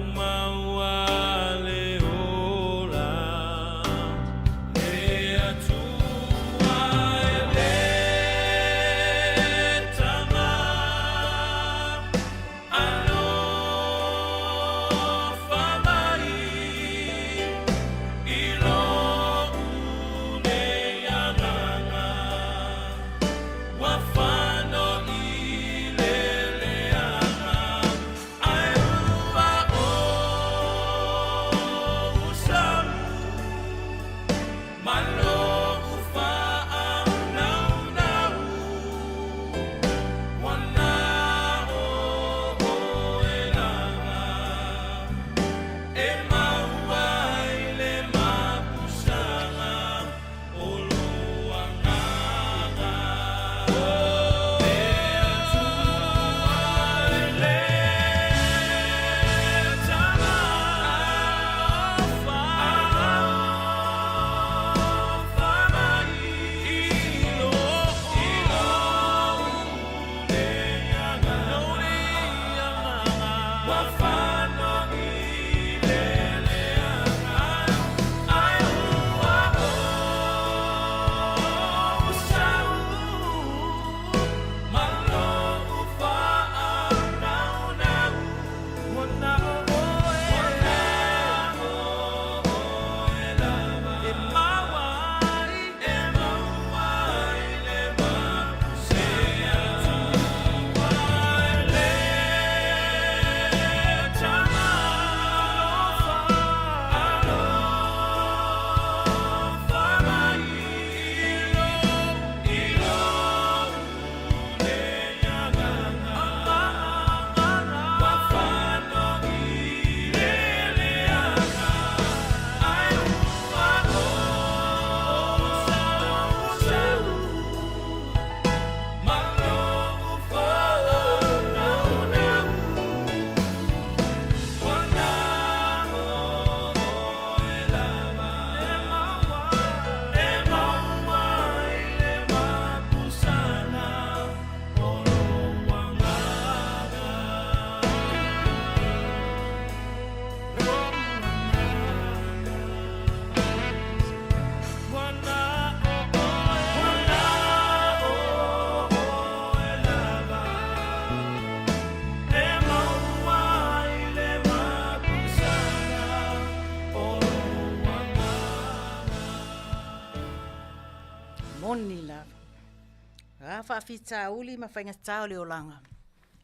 faafitauli ma faigata o le olaga,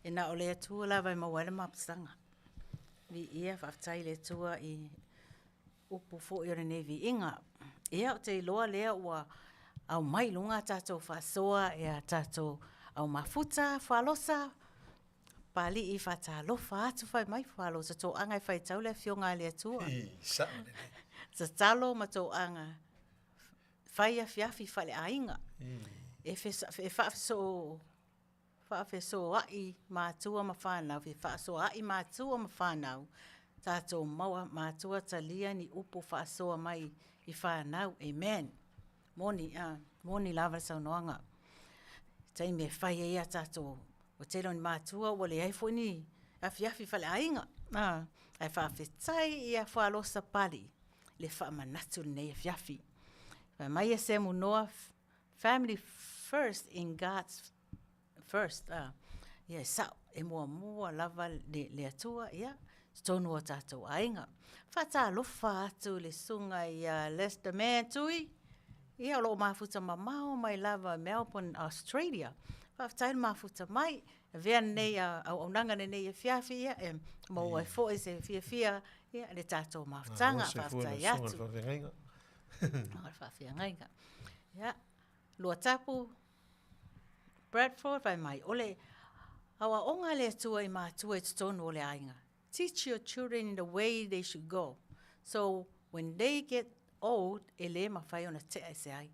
e na o le Atua lava e maua ai le mapusaga. Viia, faafetai i le Atua i upu foi o lenei viiga. Ia, ou te iloa lea ua aumai i luga a tatou faasoa e a tatou au mafuta, falosa, Papalii faatalofa atu fai mai falosa toaga e faitau le Afioga a le Atua. I, sao lelei. Tatalo ma toaga fai afiafi faaleaiga. E faafesoo faafesoaai matua ma fanau, fefaasoaai matua ma fanau, tatou maua matua talia ni upu faasoa mai i fanau. Amen. Moni, a, moni lava le saunoaga. Taimi e fai ai a tatou, ua tele o ni matua ua leai foi ni afiafi faaleaiga, a, ae faafetai ia Falosa Papalii le faamanatu i lenei afiafi. Fai mai ia Semu Noa, family first in God's first, a, ia e sao, e muamua lava le Atua i totonu o tatou aiga. Faatalofa atu i le susuga ia Lester Man Tui, ia o lo o mafuta mamao mai lava i Melbourne, Australia. Faafetai le mafuta mai, avea lenei auaunaga i lenei afiafi e maua ai foi se fiafia i le tatou mafutaga. Faafetai atu. O le faafeagaiga. Ia, Luatapu Bradford fai mai, o le aoaoga a le Atua i matua i totonu o le aiga. Teach your children in the way they should go. So when they get old, e le mafai ona tea ese ai.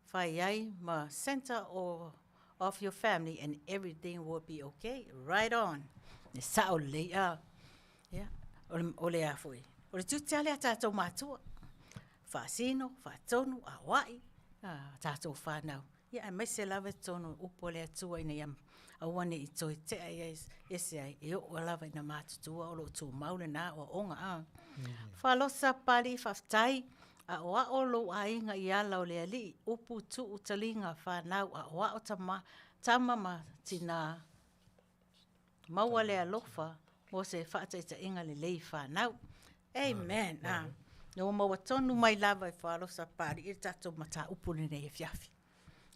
Fai ai ma center of your family and everything will be okay. Right on. E sao lelei a. Ia, o le a foi. O le tiute lava lea a tatou matua. Faasino, faatonu, aoai a tatou fanau. Ia aemaise lava i totonu o upu a le Atua ina ia aua ne i toe tea ia ese ai, e oo lava ina matutua o lo o tumau lena aoaoga. A. Falosa Papalii faafetai, aoao lou aiga i ala o le Alii, upu, tuu, taliga, fanau, aoao tama, tama ma tina, maua le alofa mo se faataitaiga lelei i fanau. Amen. A. Ua maua tonu mai lava e Falosa Papalii le tatou mataupu i lenei afiafi.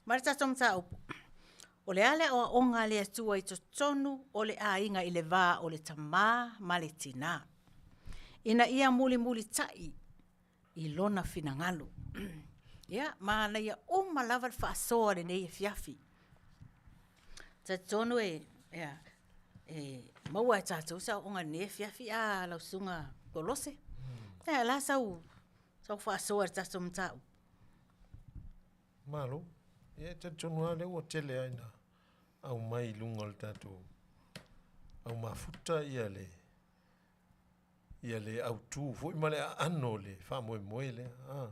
Ma le tatou mataupu, o le a le aoaoga a le Atua i totonu o le aiga i le va o le tamā ma le tinā, ina ia mulimulitai i lona finagalo. Ia, manaia uma lava le faasoa i lenei afiafi. Talitonu e, ia, e maua e tatou se aoaoga i lenei afiafi a lau Susuga Kolose. Ia, o le a sau, sau faasoa i le tatou mataupu? Malo. Ia, e talitonu lava o lea ua tele lava ina aumai i luga o le tatou au mafuta ia le ia le autu foi ma le aano o le faamoemoe lea, a,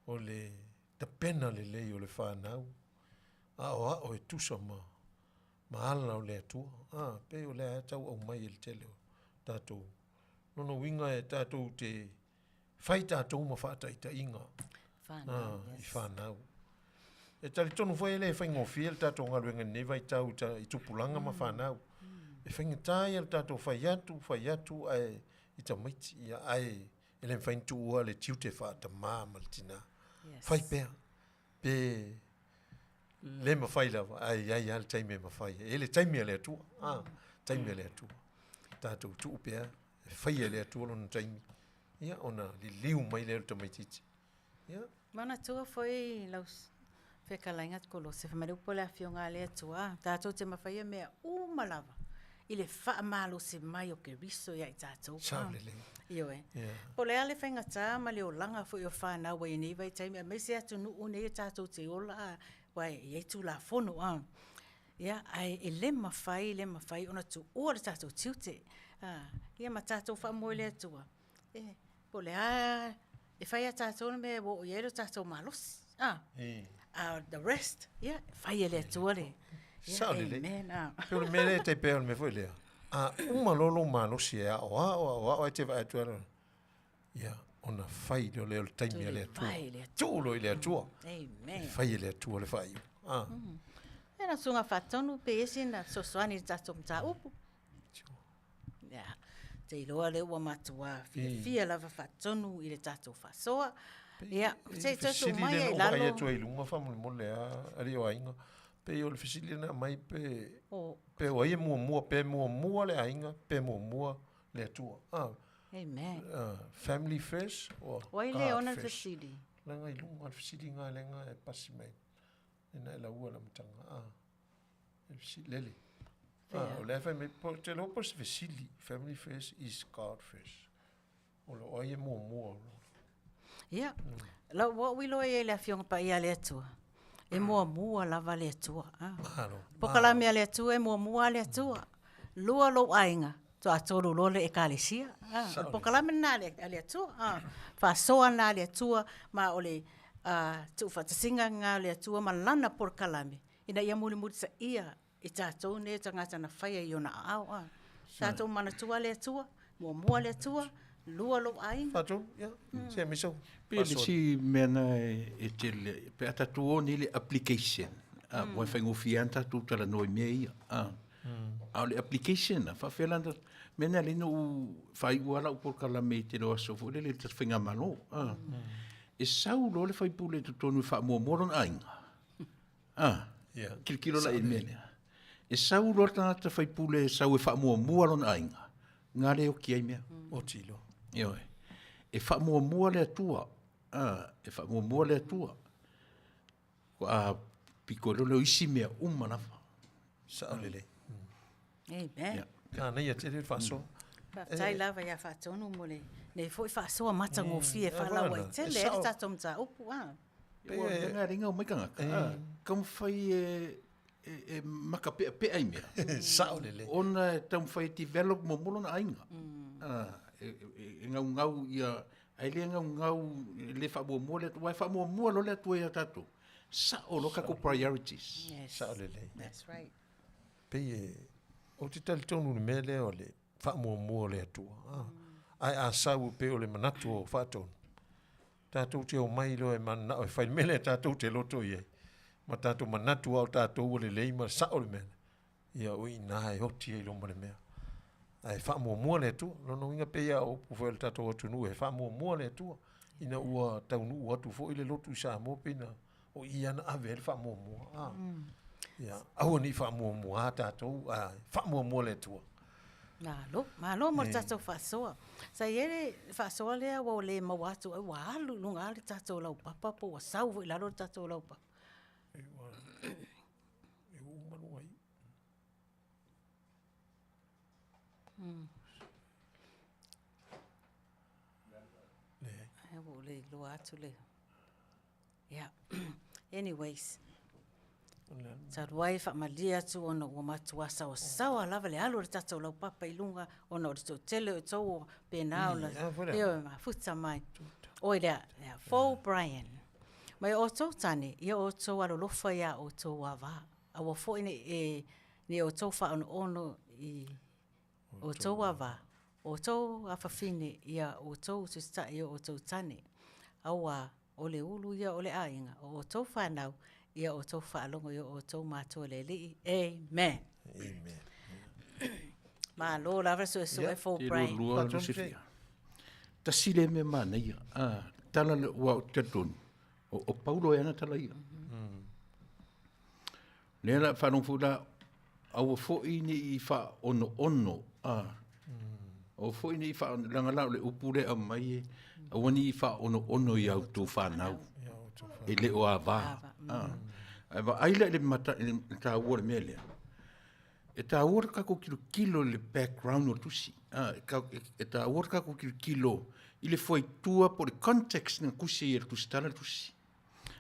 o le tapena lelei o le fanau, aoao e tusa ma ma ala o le Atua. A, pei o lea e tau aumai e le tele o tatou. Lona uiga e tatou te fai tatou ma faataitaiga Whanau, i whanau. E talitonu foi e le faigofie le tatou galuega i lenei vaitau i tupulaga ma fanau. E faigata ia le tatou fai atu, fai atu ae i tamaiti, ia, ae e le mafai ona tuua le tiute faatamā ma le tinā. Fai pea, pe le mafai lava, ae i ai lava le taimi e mafai ai. E i ai le taimi a le Atua, a, taimi a le Atua. Tatou tuu pea, e faia e le Atua lona taimi, ia, ona liliu mai lea o le tamaitiiti. Ia. Manatua foi lau fetalaiga Kolose, fai mai le upu a le Afioga a le Atua, tatou te mafaia mea uma lava i le faamalosi mai o Keriso ia i tatou. Sao lelei. Ioe. Yeah. Po o le a le faigata ma le olaga foi o fanau ai i nei vaitaimi, aemaise atunuu nei e tatou te ola, aua e i ai Tulafono. A. Ia, ae e le mafai, le mafai ona tuua le tatou tiute. A, ia ma tatou faamoe i le Atua, e, po o le a, e fai lava e tatou le mea e oo i ai lo tatou malosi. A, a o the rest, ia, e fai e le Atua le, ia, Sao lelei. amen. A. Pei o le mea lea e tai pei o le mea foi lea, a uma loa lou malosi e aoao, aoao, ae te vaai atu lava, ia, ona fai loa lea o le taimi a le Atua. Fai le Atua. Tuu loa i le Atua. Amen. E fai e le Atua le faaiuga. A. Ia na susuga faatonu pe i ai sina fesoasoani i le tatou mataupu. Ia, te iloa lea ua matua fiafia lava faatonu i le tatou faasoa. Ia, se i toe tuu mai i lalo. Fesili lea na ou vaai atu ai i luga faamolemole lava alii o aiga. Pei o le fesili na aumai pe, pe o ai e muamua, pe muamua le aiga, pe muamua le Atua. Ah, Amen. Family first or O ai le God ona le first? fesili? Leaga i luga le fesili ga lega e pasi mai. Ina e laua le amataga. Ah, e fesili, lele. Ah, o lea fai mai, po, te iloa po o se fesili, family first is God first. O lo o ai e muamua o lo. Ia, lau ua ou iloa i ai le Afioga Paia a le Atua, e muamua lava le Atua. Ah. Malo. Pokalame a le Atua e muamua lava le Atua. Lua lou aiga, toatolu loa le Ekalesia. Ah, o le pokalame lena a le Atua. Ah, faasoa lena a le Atua ma o le tuufaatasiga lena a le Atua ma lana polokalame ina ia mulimulitaia i tatou nei o tagata na faia i ona aao. A. Tatou manatua le Atua, muamua le Atua, lua lou aiga. Faatolu, ia, se miso. Pe le isi mea na e tele, pe a tatou o nei le application, a, ua faigofie lava ona tatou talanoa i mea ia. A, a o le application na, faapefea la ona, mea na lea na ou faaiu lava lau polokalame i tele o aso foi lele i le tatou faigamalo. A, e sau loa le faipule i totonu e faamuamua lona aiga, A, yeah. Kilokilo la i le mea lea. E sau loa le tagata faipule e sau e faamuamua lona aiga, na le oti ai mea. Oti loa. Ioe. E faamuamua le Atua. A, e faamuamua le Atua. A pito loa lea o isi mea uma lava. Sao lelei. Amen. Yeah. Manaia tele le faasoa. Faafetai lava ia Faatonu mo lenei foi faasoa matagofie faalauaitele ai le tatou mataupu. A. Ua mea lenei o mai tagata, a, taumafai e makapeapea i mea. Sao lelei. Ona e taumafai e develop muamua lona aiga. A, e gaugau ia, ae le gaugau, e le faamuamua le Atua, aua e faamuamua loa le Atua ia tatou, sao loa tatou priorities. Yes. Sao lelei. That's right. Pei e, ou te talitonu i le mea lea o le faamuamua o le Atua. A, ae a sau e pei o le manatu o Faatonu, tatou te omai loa e mananao e fai le mea lea tatou te loto i ai, ma tatou manatu lava o tatou ua lelei ma sao le mea lea, ia o i ina e oti ai loma le mea. Ae faamuamua le Atua. Lona uiga pei lava o upu foi a le tatou atunuu e faamuamua le Atua ina ua taunuu atu foi le lotu i Samoa pei na o i lava na ave ai le faamuamua. A, ia, aua ne i faamuamua tatou, ae faamuamua le Atua. Malo, malo mo le tatou faasoa. Sa i ai le faasoa lea ua le maua atu ai, ua alu i luga lava le tatou laupapa po ua sau foi i lalo le tatou laupapa. E ua uma luga i. Ai ua ou le iloa atu le... Yeah. Anyways, talu ai e faamalie atu ona ua matua saoasaoa lava le alu o le tatou laupapa i luga ona o le toatele o outou ua pena ona ioe mafuta mai. Oi lea, lea, fou Brian. Mai o outou tane, ia outou alolofa iā outou ava. Aua foi ne i ne i outou faaonoono i outou ava, o outou afafine ia outou utusitaʻi i o outou tane. Auā, o le ulu ia o le aiga, o outou fanau, ia outou faalogo i o outou matua le Alii. Amen. Amen. Malo lava le suesue fou Te Brian. lua Lusifia. Tasi lea mea manaia. A, tala le, ua ou te talitonu, o Paulo e ana tala ia. Lea la faalogo foi la, aua foi ne i faaonoono, a, aua foi ne i faa, leaga la o le upu lea e aumai e, aua ne i faaonoono i a outou fanau, e le o ava. A, ae vaai la i le mata, i le taua o le mea lea, e taua le tatou tilotilo i le background o le tusi, a, e taua le tatou tilotilo i le fuaitua po o le context na tusi ai e le tusitala le tusi.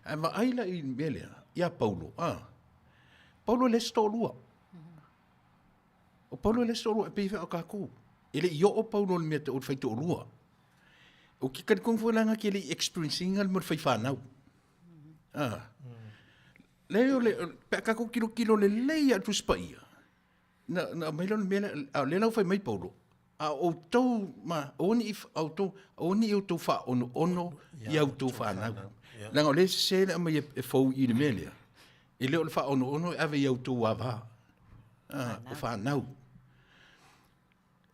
Ae vaai la i le mea lea, ia Paulo, a. Paulo e le se toalua. O Paulo e le se toalua, e pei foi o tatou. E le i oo Paulo i le mea o le faitoalua. Ou te talitonu foi la na te le i experience ina le mea o le faifanau. A. Leai o le, pe a tatou tilotilo lelei lava i le Tusi Paia, na aumai lea o le mea lea, a o lea la ua fai mai Paulo, a o outou ma, aua ne i outou, aua ne i outou faaonoono i a outou fanau. Leaga o lea e sese le aumai e fou i le mea lea, e le o le faaonoono e ave i a outou ava, o fanau.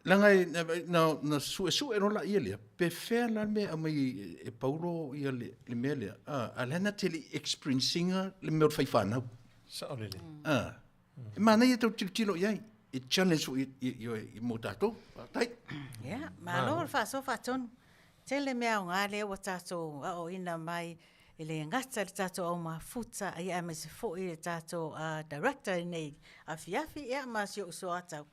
Leaga e, na suesue loa laia lea, pe fea la le mea e aumai e Paulo ia le mea lea, a o lea na te le i experience ina le mea o le fai fanau. Sao lelei. A, e manaia tau tilotilo i ai, e challenge foi i mo tatou. Faafetai. Ia, malo le faasoa faatonu. Tele mea aoga lea ua tatou aoaoina mai e le gata i le tatou au mafuta, ia aemaise foi le tatou director i lenei afiafi, ia ma si ou uso a tau.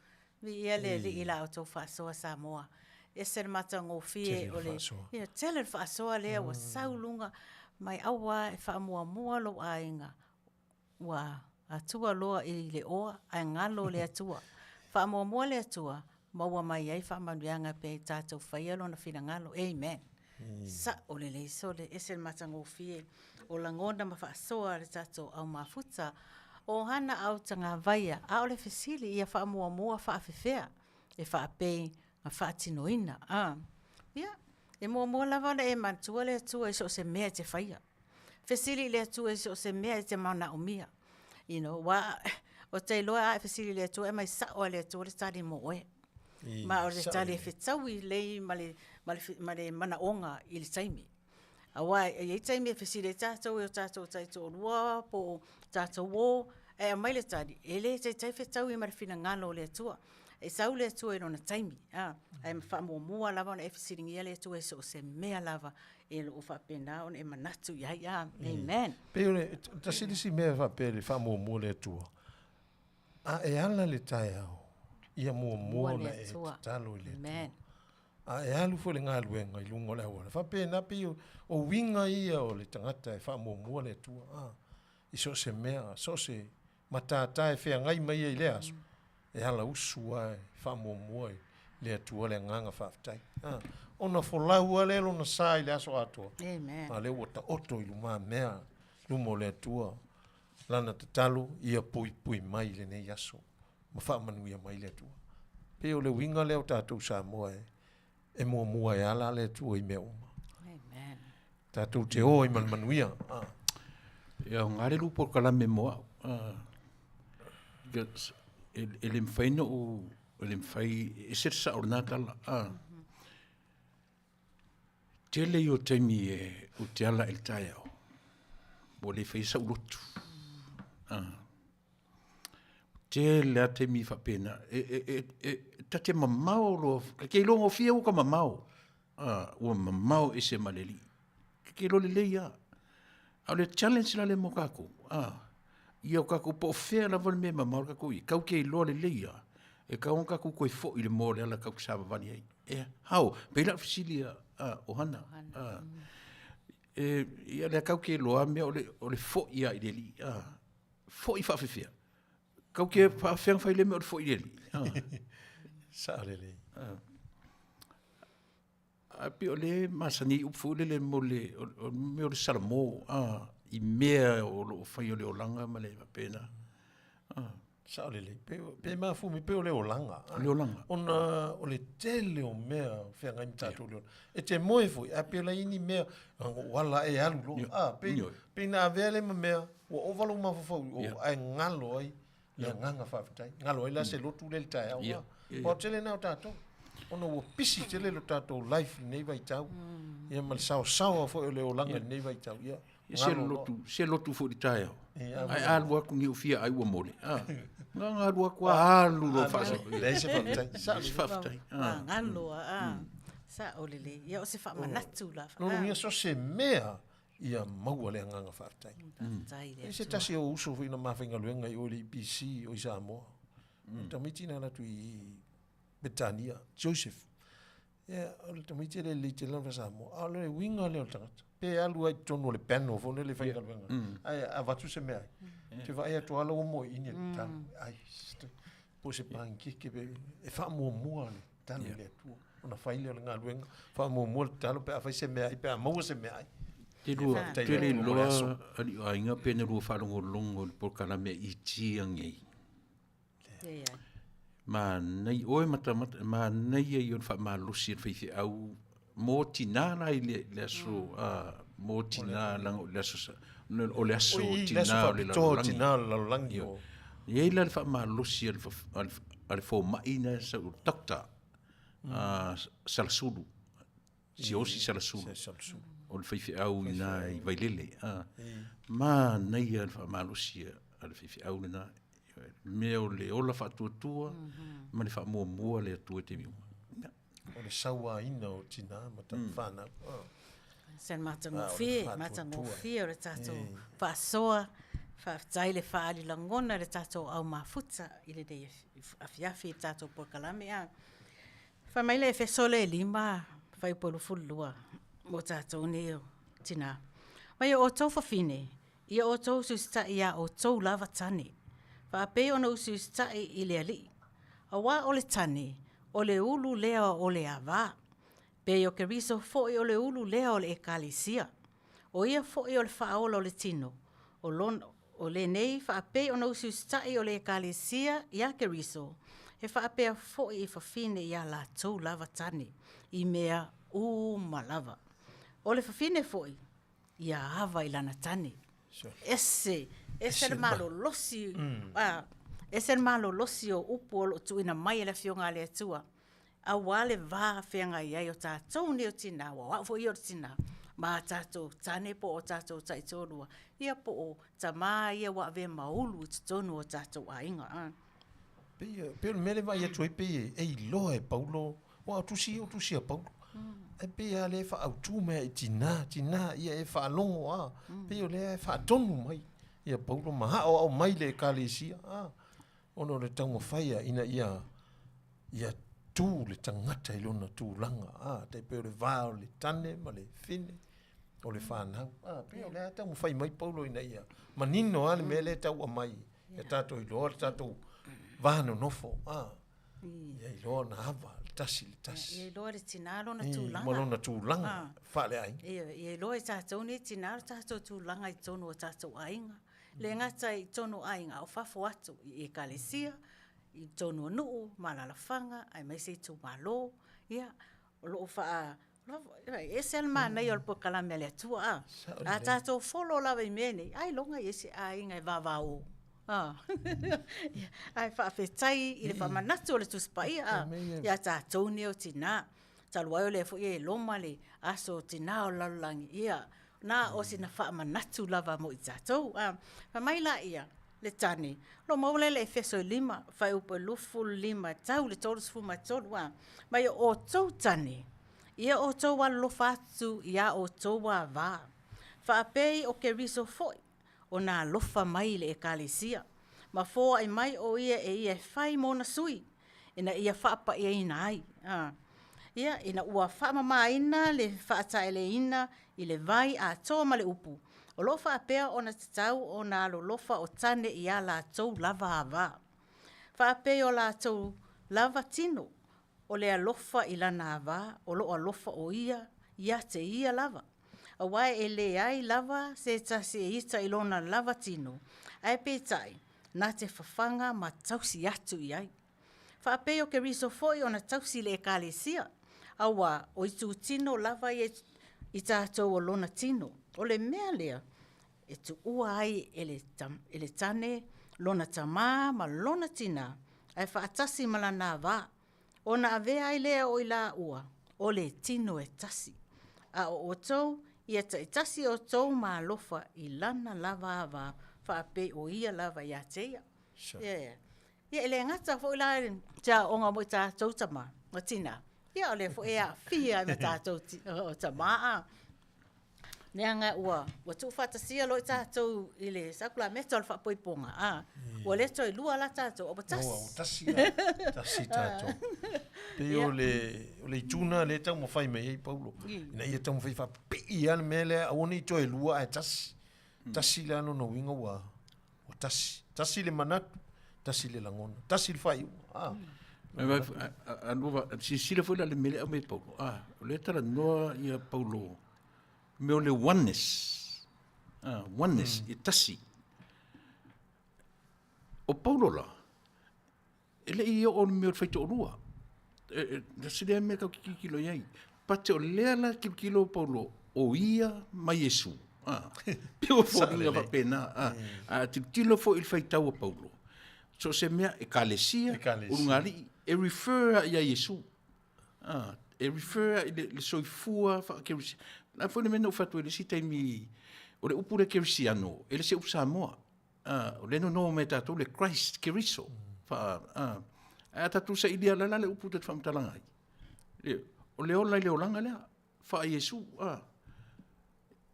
Viia le Alii i la outou faasoa Samoa. E ese le matagofie o le ia tele le faasoa lea ua sau luga mai aua e faamuamua lou aiga ua atua loa i le oa ae galo le Atua. Faamuamua le Atua maua mai ai faamanuiaga pe tatou faia lona finagalo. Amen. Sao lelei sole ese le matagofie o lagona ma faasoa a le tatou au mafuta. O hana au tagavaia, a o le fesili ia faamuamua faafefea e faapei na faatinoina. A, ia, e muamua lava ona e manatua le Atua i so o se mea e te faia. Fesili i le Atua i so o se mea e te manaomia. You know, aua ou te iloa a e fesili i le Atua e aumai sao lava e le Atua le tali mo oe. Ma o le tali e fetaui lelei ma le, ma le, ma le manaoga i le taimi. Aua e i ai taimi e fesili ai tatou i o tatou taitoalua po o tatou uo, ae aumai le tali, e le taitai fetaui ma le finagalo o le Atua. E sau le Atua i lona taimi, ae faamuamua lava ona e fesiligia le Atua i so o se mea lava e lo o faapena ona e manatu i ai. Amen. Pei o le tasi le isi mea faapea le faamuamua le Atua, a e ala le taeao, ia muamua ona e tatalo i le Atua. A e alu foi i le galuega i luga o le auala, faapena pei o uiga ia o le tagata e faamuamua le Atua, a, i so o se mea, so o se matata e feagai mai ai i lea aso, e ala usu lava e faamuamua i le Atua le agaga faafetai. A, ona folau lava lea lona sa i le aso atoa. Amen. A lea ua taoto i lumamea, luma o le Atua, lana tatalo ia puipui mai i lenei aso. ma faamanuia mai le Atua. Pei o le uiga lea o tatou Samoa e, e muamua e ala le Atua i mea uma. Amen. Tatou te o ai ma le manuia. Ah. Ia, o ngā le lupo kalame mo au. Ah. E, e le mawhai no e le mawhai, e se sa o nā tala. Ah. Tele i o taimi e o te ala e le taeao. Mo le whai sa ulotu. Ah. Tele a taimi faapena. E, e, e, e, ta te mamao loa, ka ke iloa gofie ua ka mamao. Ah, ua mamao ese ma le alii. Ka ke iloa lelei a. A o le challenge la lea mo kākou, ah, ia o kākou po o fea lava le mea e mamao le kākou i, kau ke iloa lelei a, e kau ona kākou koe foʻi i le moa o le ala kau te savavali ai. E hao, pei la o fesili a, a Ohana. Ah, e, ia lea kau ke iloa mea o le, o le foʻi a i le alii. Ah, Foʻi faafefea. Kau ke faafefea na fai le mea o le foʻi i le alii. Ah. Sao lelei. Ah. A pei o le masani ai upu foi lele mo le, o le mea o le salamo, ah, i mea o lo o fai o le olaga ma le faapena. Ah. Sao lelei. Pe, pe mafua mai pei o le olaga. O le olaga. Ona o le tele o mea o feagai ma tatou le olaga. E te moe foi, ae pei o la i ni mea, o ala e alu loa. Ah, pei, pei na avea lea ma mea, ua ova lou mafaufau i o, ae galo ai le agaga faafetai. Galo ai la se lotu lea i le taeao. Aua o tele lena o tatou. Ona ua pisi tele lo tatou life i lenei vaitau. Ia ma le saosaoa foi o le olaga i lenei vaitau. Ia, Se lotu, se lotu foi i le taeao. Ae alu atu ni ufia ai ua mole. Ah. Nga nga alu atu a alu lo faasa. Leai se faafetai. Sa se faafetai. Ah. Galo ah. Sao lelei. Ia o se faamanatu la. Lona uiga so se mea ia maua le agaga faafetai. Faafetai le E se tasi o uso foi na mafaigaluega i o i le EPC o i Samoa. Mm. Tamaiti na alu atu i Petania, Joseph. Ia, o le tamaiti e le lelei tele lana faa-Samoa. A o le uiga lea o le tagata. Pe alu ai i totonu o le panel foi lele e faigaluega ai. Ae avatu se meaai. Ou te vaai atu lava la ua moeini e tatalo. Ai, po o se panikeke pe e faamuamua le tatalo i le Atua. Ona fai lea o le galuega, faamuamua le tatalo pe a fai se meaai, pe a maua se meaai. Te lua, te le iloa alii o aiga pe na lua faalogologo i le polokalame a ET anei. Manaia, oe matamata, manaia ia o le faamalosi a le faifeau mo tina la i le, le aso, a, mo tina leaga o le aso, o le aso Oi, tina le aso o le faapitoa lalolagi. tina o le lalolagi. Ioe. E i ai la le faamalosi a le, a le, a le fomai na sa, o le doctor, a, Salasulu, Siaosi Salasulu, o le faifeau i ina i Vailele. A, manaia le faamalosi a a le faifeau lena, mea o le ola faatuatua ma le faamuamua le Atua i taimi uma. Ia. O le sauaina o tinā ma tamafanau. Se matagofie, matagofie o le tatou faasoa, faafetai le faaali lagona i le tatou au mafuta i lenei afiafi i le tatou polokalame. Fai mai le Efeso le 5 fuaiupu 22 mo tatou nei o tinā. Mai o outou fafine, ia outou usiusitai iā outou lava tane, faapei ona usiusitai i le Alii. Auā o le tane, o le ulu lea o le avā, pei o Keriso foi o le ulu lea o le Ekalesia. O ia foi o le Faaola o le tino, o lona, o lenei faapei ona usiusitai o le Ekalesia iā Keriso, e faapea foi i fafine iā latou lava tane, i mea uma lava. O le fafine foi, ia ava i lana tane. Ese, ese le malolosi, ese le malolosi o upu o lo o tuuina mai e le Afioga a le Atua, aua le va feagai ai o tatou nei o tinā, aua o au foi ia o le tinā, ma tatou tane po o tatou taitoalua, ia po o tamā ia ua avea ma ulu i totonu o tatou aiga. Pei, pei o le mea lea e vaai atu ai pei e iloa e Paulo, aua o tusi ia o tusi a Paulo. Ae pei lava lea e faaautu mai i tinā, tinā, ia e faalogo lava. Pei o lea e faatonu mai ia Paulo ma aoao mai le Ekalesia, a, ona o le taumafai ina ia, ia tu le tagata i lona tulaga, a, tai pei o le va o le tane ma le fine, o le fanau. A, pei o lea e taumafai mai Paulo ina ia manino lava le mea lea e tau aumai ia tatou iloa le tatou va nonofo, a, ia iloa ona ava le tasi i le tasi. Ia iloa e le tinā lona tulaga. Ma lona tulaga faaleaiga. Ia iloa e tatou nei tinā lo tatou tulaga i totonu o tatou aiga. Le gata i totonu o aiga, a o fafo atu i ekalesia, i totonu o nuu ma alaalafaga aemaise itumalo. Ia, o lo o faa... E ese le manaia o le polokalame a le Atua, a. A tatou follow lava i mea nei, ailoga e i ai se aiga e vavao. Ae faafetai i le faamanatu o le Tusi Paia, a, ia tatou nei o tinā. Talu ai o lea foi e loma le aso o tinā o le lalolagi, ia, na o sina faamanatu lava mo i tatou. Fai mai laia, le tane, o lo o maua lea i le Efeso 5, fuaiupu e 25 e tau i le 33, a, mai o outou tane, ia outou alolofa atu iā outou avā, faapei o Keriso foi, ona alofa mai i le Ekalesia, ma foai mai o ia e ia e fai mona sui, ina ia faapaiaina ai. Ia, ina ua faamamaina le faataeleina i le vai atoa ma le upu, o lo o faapea ona tatau ona alolofa o tane i a latou lava avā, faapei o latou lava tino, o le alofa i lana avā, o lo o alofa o ia ia te ia lava. Aua e leai lava se tasi e ita i lona lava tino, ae peitai, na te fafaga ma tausi atu i ai. Faapei o Keriso foi ona tausi i le Ekalesia, auā o itutino lava ia i tatou o lona tino. O le mea lea e tuua ai e le, e le tane lona tamā ma lona tinā, ae faatasi ma lana avā, ona avea ai lea o i laua o le tino e tasi. A o outou, ia taitasi outou ma alofa i lana lava avā, faapei o ia lava ia te ia. Sure. Ia, e le gata foi la i te aoaoga mo i tatou tama ma tinā, ia o lea foi e aafia ai ma tatou o tamā a. Leaga ua, ua tuufaatasia loa i tatou i le sakalameta o le faapoipoga, a, ua le toe lua la tatou, a ua tasi. Ua tasi la, tasi tatou. Pei o le, o le itu lena lea e taumafai mai ai Paulo, ina ia taumafai faapipii lava le mea lea, aua ne i toe lua ae tasi. Tasi la lona uiga ua, ua tasi. Tasi le manatu, tasi le lagona, tasi le faaiuga. Ah. Silasila foi la i le mea lea e aumai e Paulo, ah, o lea e talanoa ia Paulo, mea o le oneness, ah, oneness, e tasi. O Paulo la, E le i oo i le mea o le faitoalua. E, se lea mea tatou te tilotilo i ai. But o lea la e tilotilo Paulo, o ia ma Iesu. Ah, pei ua foliga faapena. Ah, a tilotilo foi i le faitau a Paulo, so o se mea, Ekalesia, ulugalii, e refer lava ia Iesu. Ah, e refer i le, le soifua faakerisiano. O le a foi le mea na ou fai atu ai i le isi taimi, o le upu lea kerisiano, e le o se upu Samoa. A, o lea e nono mai tatou le Christ, Keriso. Fa, a, ae a tatou sailia la la le upu ta te faamatalaga ai. Le, o le ola i le olaga lea, faa Iesu. A,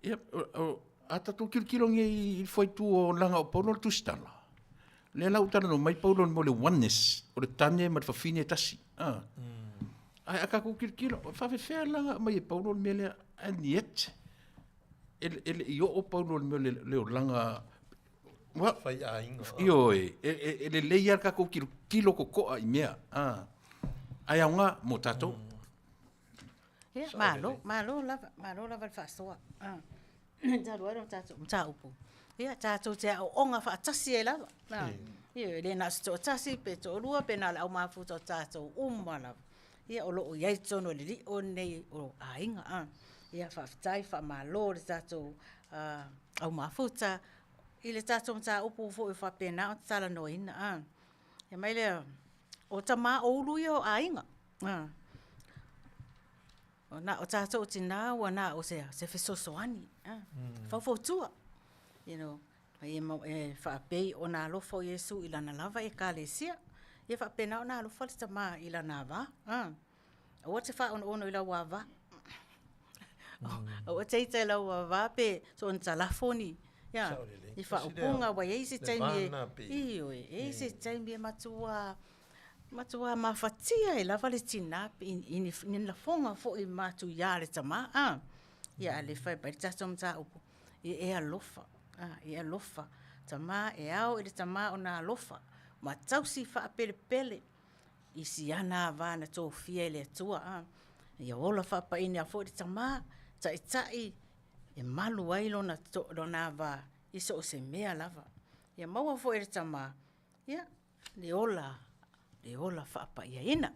ia, o, a tatou tilotilo nei i le fuaitu o laga o Paulo le tusitala, lea la ua talanoa mai Paulo mo le oneness, o le tane ma le fafine e tasi. A. Ae a tatou tilotilo, e faafefea la ona aumai e Paulo le mea lea, and yet, e le i oo Paulo i le mea o le olaga Ua, Faiaiga. Ioe, e lelei lava le tatou tilotilo totoa i mea, a, ae aoga mo tatou. Ia, malo, malo lava, malo lava le faasoa. Talu ai le tatou mataupu, ia tatou te aooga faatasi ai lava. Ioe, e le na o se toatasi pe toalua pe na o le au mafuta o tatou uma lava. Ia o lo o i ai i totonu o le lio lenei o aiga. Ia faafetai, faamalo i le tatou au mafuta i le tatou mataupu foi ua faapena ona talanoaina. Fai mai lea, o tama o ulu ia o aiga. Na o tatou o tina ua na o se fesoasoani, faufautua, you know, e faapei ona alofa o Iesu i lana lava Ekalesia, ia faapena ona alofa le tama i lana ava. Aua e te faaonoono i lau ava. Aua e te ita i lau ava pe soona talafo ni, ia, ni faaupuga aua e i ai isi taimi e, ioe, e i ai isi taimi e matua, matua mafatia ai lava le tina i ni lafoga foi matuia a le tama, a. Ia a o lea e fai mai le tatou mataupu, ia e alofa, ia e alofa, tama, e ao i le tama ona alofa ma tausi faapelepele i siana ava na tofia e le Atua, a. Ia ola faapaini foi le tama, taitai e malu ai lona ava i so o se mea lava. Ia maua foi e le tama, ia, le ola, le ola faapaiaina.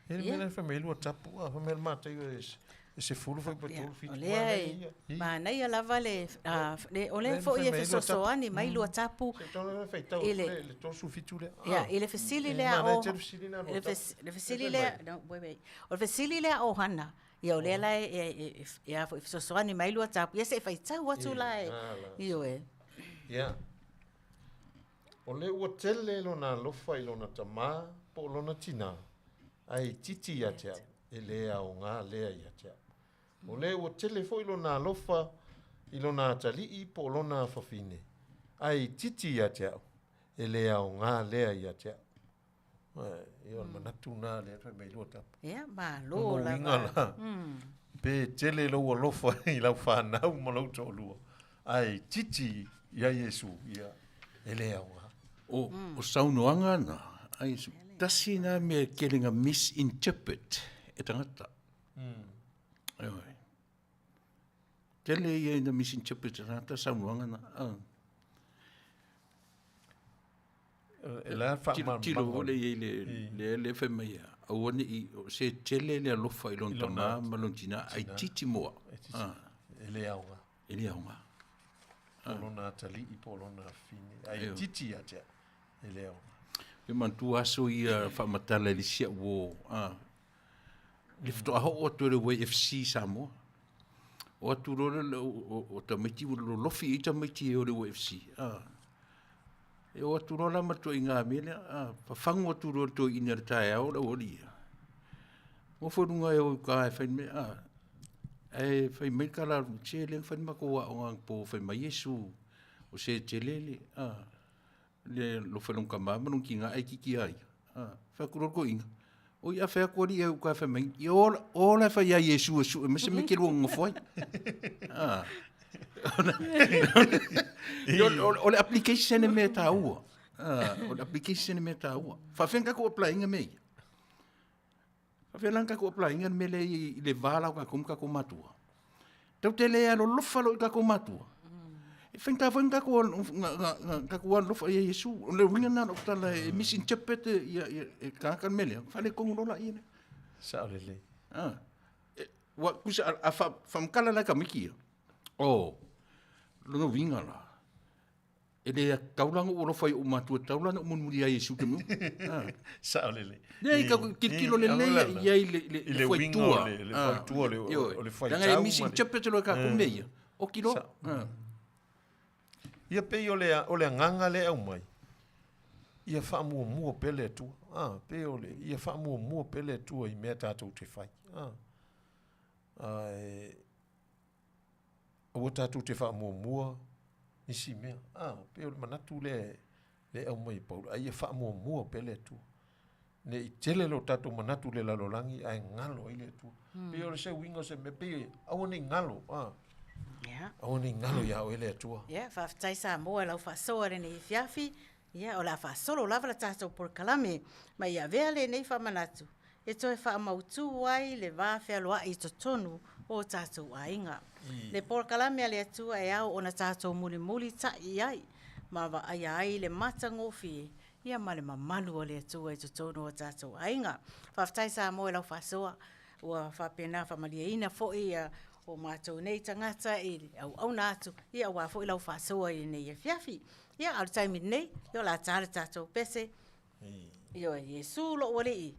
E le mea fai mai lua tapu a fai mai le matai e 10 fai pa 3 fitu. O lea e manaia lava le o lea foi e fesoasoani mai lua tapu i le le 37 lea. Ia, i le fesili lea o le fesili lea, no, wait, wait. O le fesili lea o Hana, ia o lea la e a foi fesoasoani mai lua tapu, ia se i faitau atu la e, ioe. Ia. O le ua tele lona alofa i lona tamā po o lona tinā, ae itiiti ia te au, e le aoga lea ia te au. O le ua tele foi lona alofa i lona atalii po o lona afafine, ae itiiti ia te au, e le aoga lea ia te au. Ia o le manatu lena lea fai mai lua tapu. Ia, malo lava. Pe tele lou alofa i lau fanau ma lou toalua, ae itiiti ia Iesu, ia, e le aoga. O, o saunoaga na, a Iesu, tasi na mea e tele na misinterpret e tagata. Ioe. Tele ia ina misinterpret e tagata saunoaga na. E la Tilo foi le i le le le fai mai ia, aua ne i se tele le alofa i lona tama ma lona tina, ae itiiti moa. E le aoga. E le aoga. Po o lona atalii po o lona afafine, ae itiiti ia te au, e le aoga. E manatua aso ia faamatala i le isi au uo, le faatoa oo atu e le YFC i Samoa. O atu loa le o tamaiti ua lolofi i ai tamaiti e o le YFC. E o atu loa la ma le toaiga mea lea, fafagu atu loa le toeaina i le taeao le aualii ia. Nofo i luga e o i uka e fai le mea, ae fai mai le tala, se lea na fai le matou aoga anapo, fai mai Iesu o se tele le, le alofa i lona tama ma lona tina ae itiiti ia ia. Fai atu loa le toeaina, oi a fai atu alii e uka fai mai, ia ola, ola e fai ia Iesu e sue mai se mea e te lua nonofo ai. O le application e mea taua. O le application e mea taua. Faafefea ona tatou apply ina mea ia? Faafefea la ona tatou apply ina le mea lea i le va la o tatou ma tatou matua? Tatou te le alolofa loa i tatou matua. E faigata foi ona tatou alolofa ia Iesu. O le uiga lena o lau tala e misinterpret e tagata le mea lea, faaletonu loa laia lea. Sao lelei. Ua tusa a faamatala la e tamaiti ia, oh, lona uiga la, E le tatau la ona ou alofa i ou matua, e tatau la ona ou mulimuli ia Iesu te mea. Sao lelei. Leai, tatou tilotilo lelei i ai i le fuaitua. Le fuaitua o le faitau. Leaga e misinterpret loa e tatou mea ia, oti loa. Ia pei o le, o le agaga lea e aumai, ia faamuamua pea le Atua. A, pei o le, ia faamuamua pea le Atua i mea tatou te fai. A, ae aua tatou te faamuamua nisi mea. A, pei o le manatu lea lea e aumai e Paulo, a ia faamuamua pea le Atua. Ne i tele lo tatou manatu i le lalolagi ae galo ai le Atua. Pei o se uiga o se mea, pei aua ne i galo, a. Ia. Aua ne i galo ia oe le Atua. Ia, faafetai Samoa i lau faasoa i lenei afiafi. Ia, o le a faasolo lava le tatou polokalame ma ia avea lenei faamanatu e toe faamautu ai le va fealoai i totonu o tatou aiga. Le polokalame a le Atua e ao ona tatou mulimulitai i ai ma vaaia ai le matagofie ia ma le mamalu o le Atua i totonu o tatou aiga. Faafetai Samoa i lau faasoa ua faapena faamalieina foi ia o matou nei tagata i le auauna atu ia aua foi lau faasoa i lenei afiafi. Ia, a o le taimi lenei, ia o le a ta le tatou pese. Ioe, Iesu lou Alii.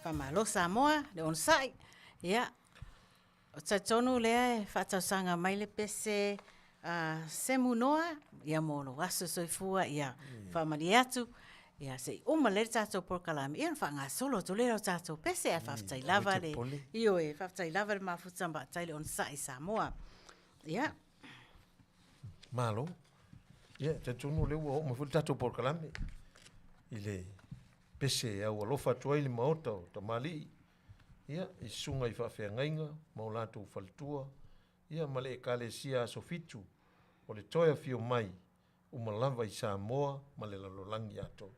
Faamalo Samoa le onosai. Ia, ou te talitonu lea e faatausaga mai le pese a Semu Noa, ia mo lou aso soifua, ia faamalie atu, ia se i uma lelei le tatou polokalame, ia ona faagasolo atu lea o le tatou pese, ae faafetai lava le, ioe, faafetai lava le mafuta ma faafetai le onosai Samoa. Ia. Malo. Ia, e talitonu o lea ua oo mai foi le tatou polokalame i le pese e aualofa atu ai le Maota o Tamalii, ia, i susuga i faafeagaiga ma o latou faletua, ia ma le Ekalesia Aso Fitu o le toe afio mai uma lava i Samoa ma le lalolagi atoa.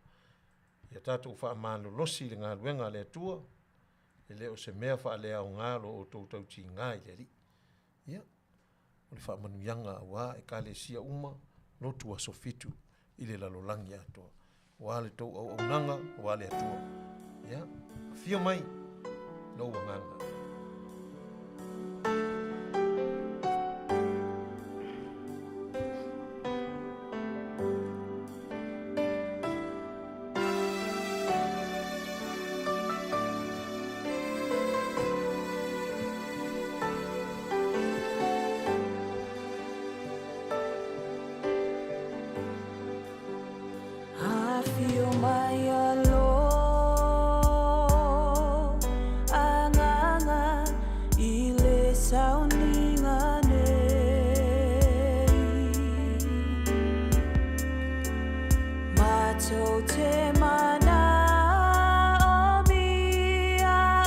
Ia tatou faamalolosi i le galuega a le Atua, e le o se mea faaleaoga lo outou tautiga i le Alii. Ia, o le faamanuiaga aua Ekalesia uma, lotu aso Fitu i le lalolagi atoa. Aua le tou auaunaga, aua le Atua. Ia, afio mai lou agaga. Afio mai alo agaga i le sauniga nei. Matou te manaomia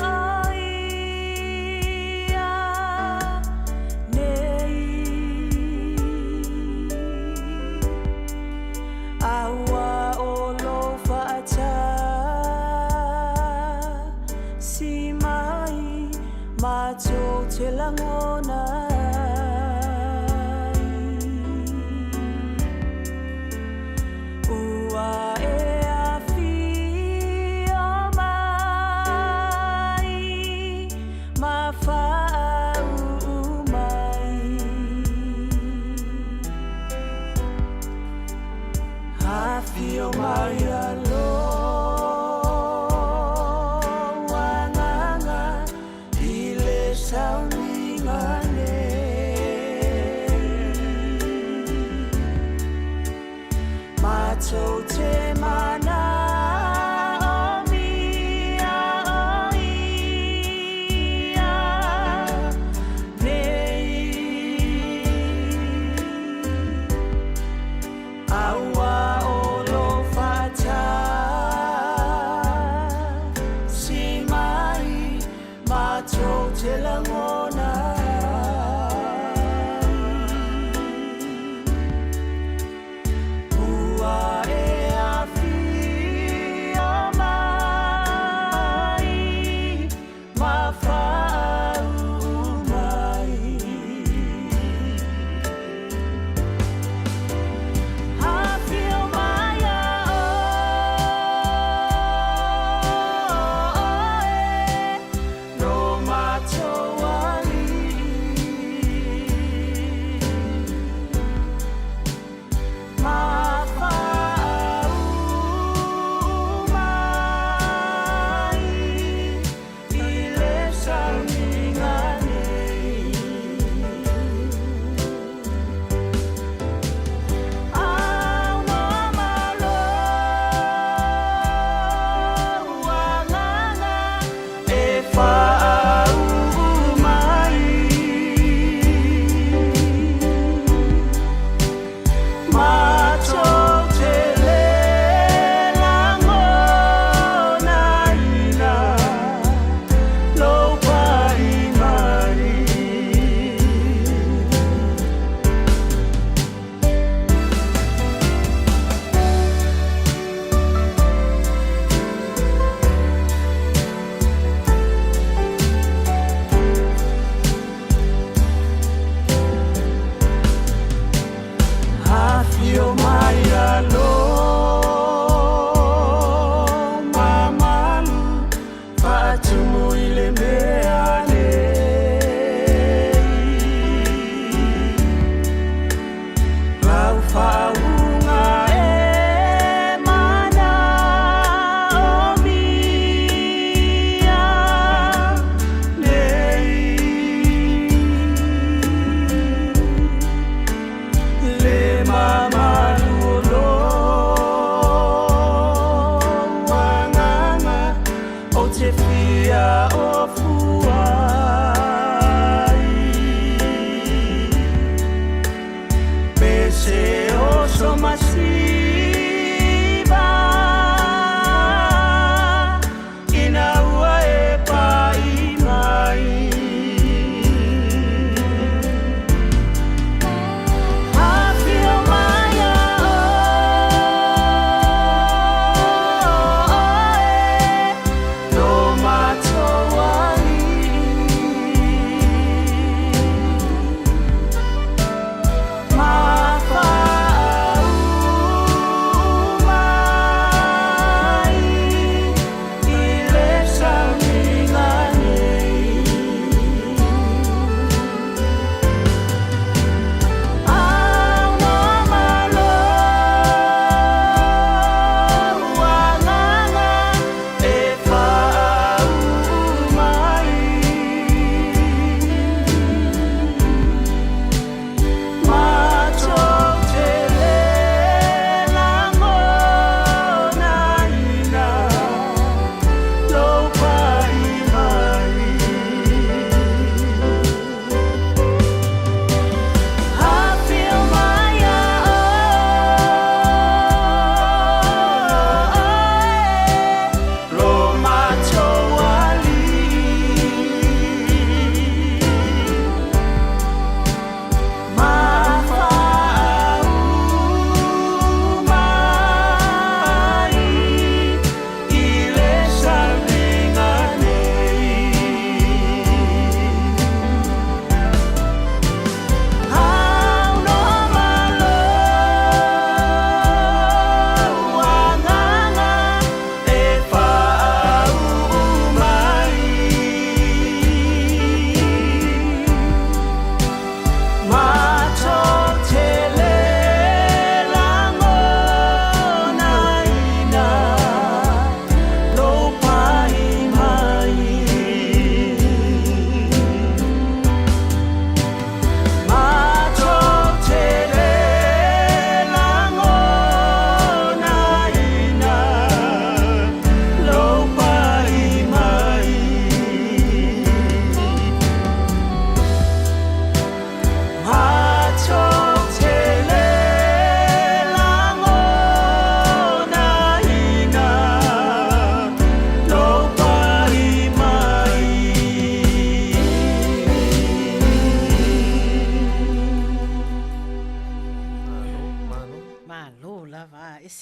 o ia nei. Aua o lou faatasi mai matou te lagona ai. Ua e afio mai ma faauu mai. Afio mai alo agaga i le sauniga nei. Matou te manaomia o ia nei. Aua o lou faatasi mai matou te lagona ai. Ua e afio mai ma faauu mai. Afio mai a oe, lo matou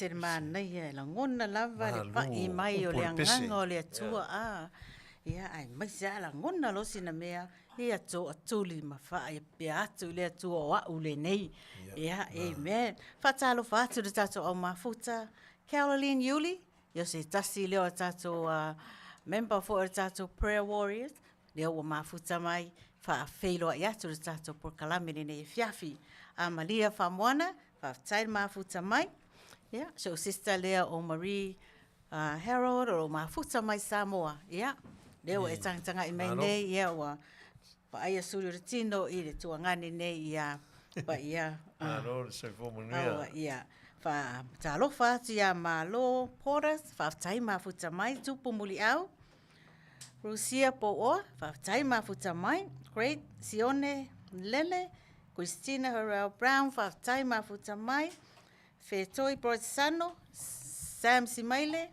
Ese le manaia e lagona lava le Malu pai mai o upu le o le pese. agaga o le Atua a. Ia aemaise lava lagona loa sina mea ia toatuli ma faapea atu i le Atua o au lenei. Ia, amen. Faatalofa atu i le tatou au mafuta Caroline Iuli, ia o se tasi lea o tatou member foi o le tatou Prayer Warriors, lea ua mafuta mai faafeiloai atu i le tatou polokalame lenei afiafi. Amalia Faamoana, faafetai le mafuta mai. Ia, si ou sister lea o Marie Harold o lo o mafuta mai Samoa. Ia, lea ua e tagatagai mai nei, ia ua vaaia suli o le tino i le tuagani nei ia paia. Malo le soifua manuia. Aua, ia. Faatalofa atu ia Malo Porters, faafetai mafuta mai, Tupu Muliau, Rusia Pouoa, faafetai mafuta mai, Great Sione Lele, Christina Harrell Brown, faafetai mafuta mai, Fetoi Broitsano, Sam Simaile,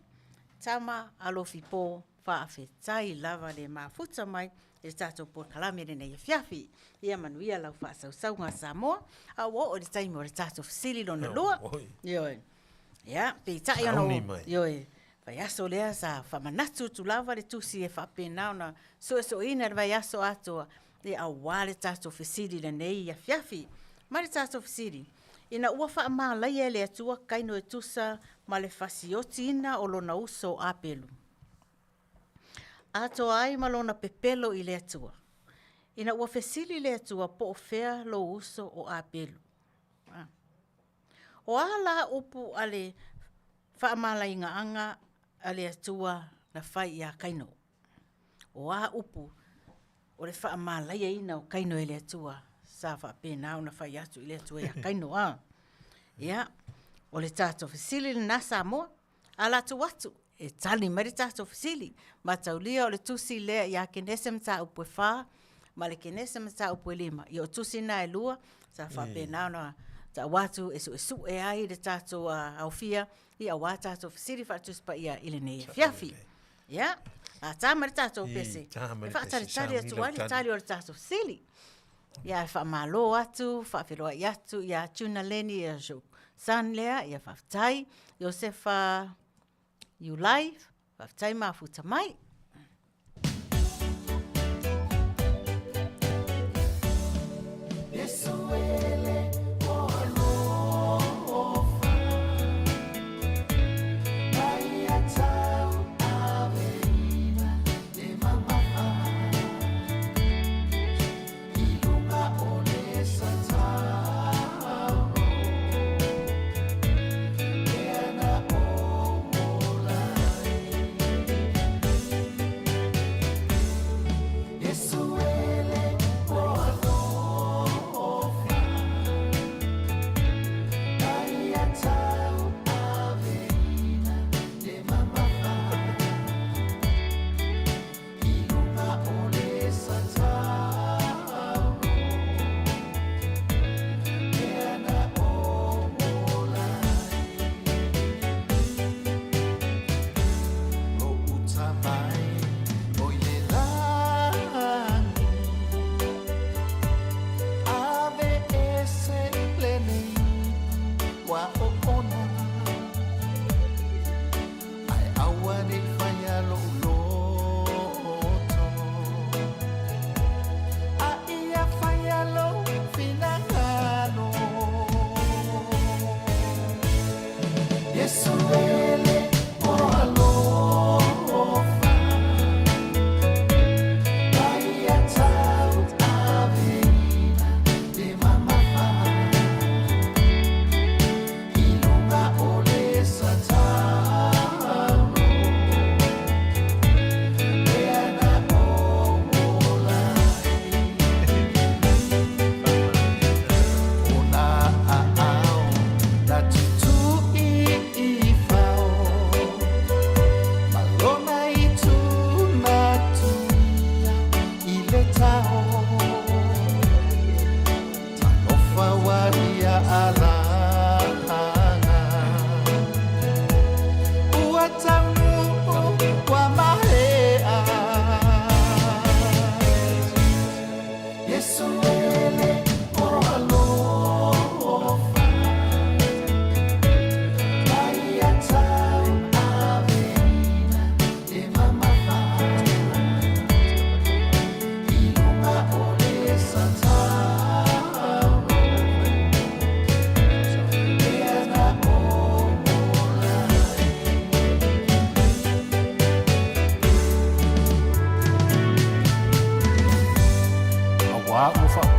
Tama Alofipo, faafetai lava le mafuta mai i le tatou polokalame lenei afiafi. Ia manuia lau faasausauga Samoa, a ua oo i le taimi o le tatou fesili lona lua. Ioe. Ia, peitai ona Sauni mai. Ioe. Vaiaso lea sa faamanatu atu lava le tusi e faapena ona suesueina le vaiaso atoa ia aua le tatou fesili lenei afiafi. Ma le tatou fesili, ina ua faamalaia e le Atua Kaino e tusa ma le fasiotiina o lona uso o Apelu, atoa ai ma lona pepelo i le Atua, ina ua fesili le Atua po o fea lou uso o Apelu. O a la upu a le faamalaigaga a le Atua na fai ia Kaino? O a upu o le faamalaiaina o Kaino e le Atua sa faapena ona fai atu i le Atua ia Kaino a? Ia, o le tatou fesili lena Samoa, ala atu atu e tali mai le tatou fesili. Mataulia o le tusi lea ia Kenese mataupu e 4 ma le Kenese mataupu e 5. Ia o tusi na e lua sa faapena ona tau atu e suesue ai le tatou aofia ia aua tatou fesili faale-Tusi Paia i lenei afiafi. Ia, a ta mai le tatou pese, e faatalitali atu ai le tali o le tatou fesili. Ia, e faamalo atu, faafeiloai atu ia Tuna Leni, ia si ou son lea, ia faafetai. Iosefa Iulai, faafetai mafuta mai.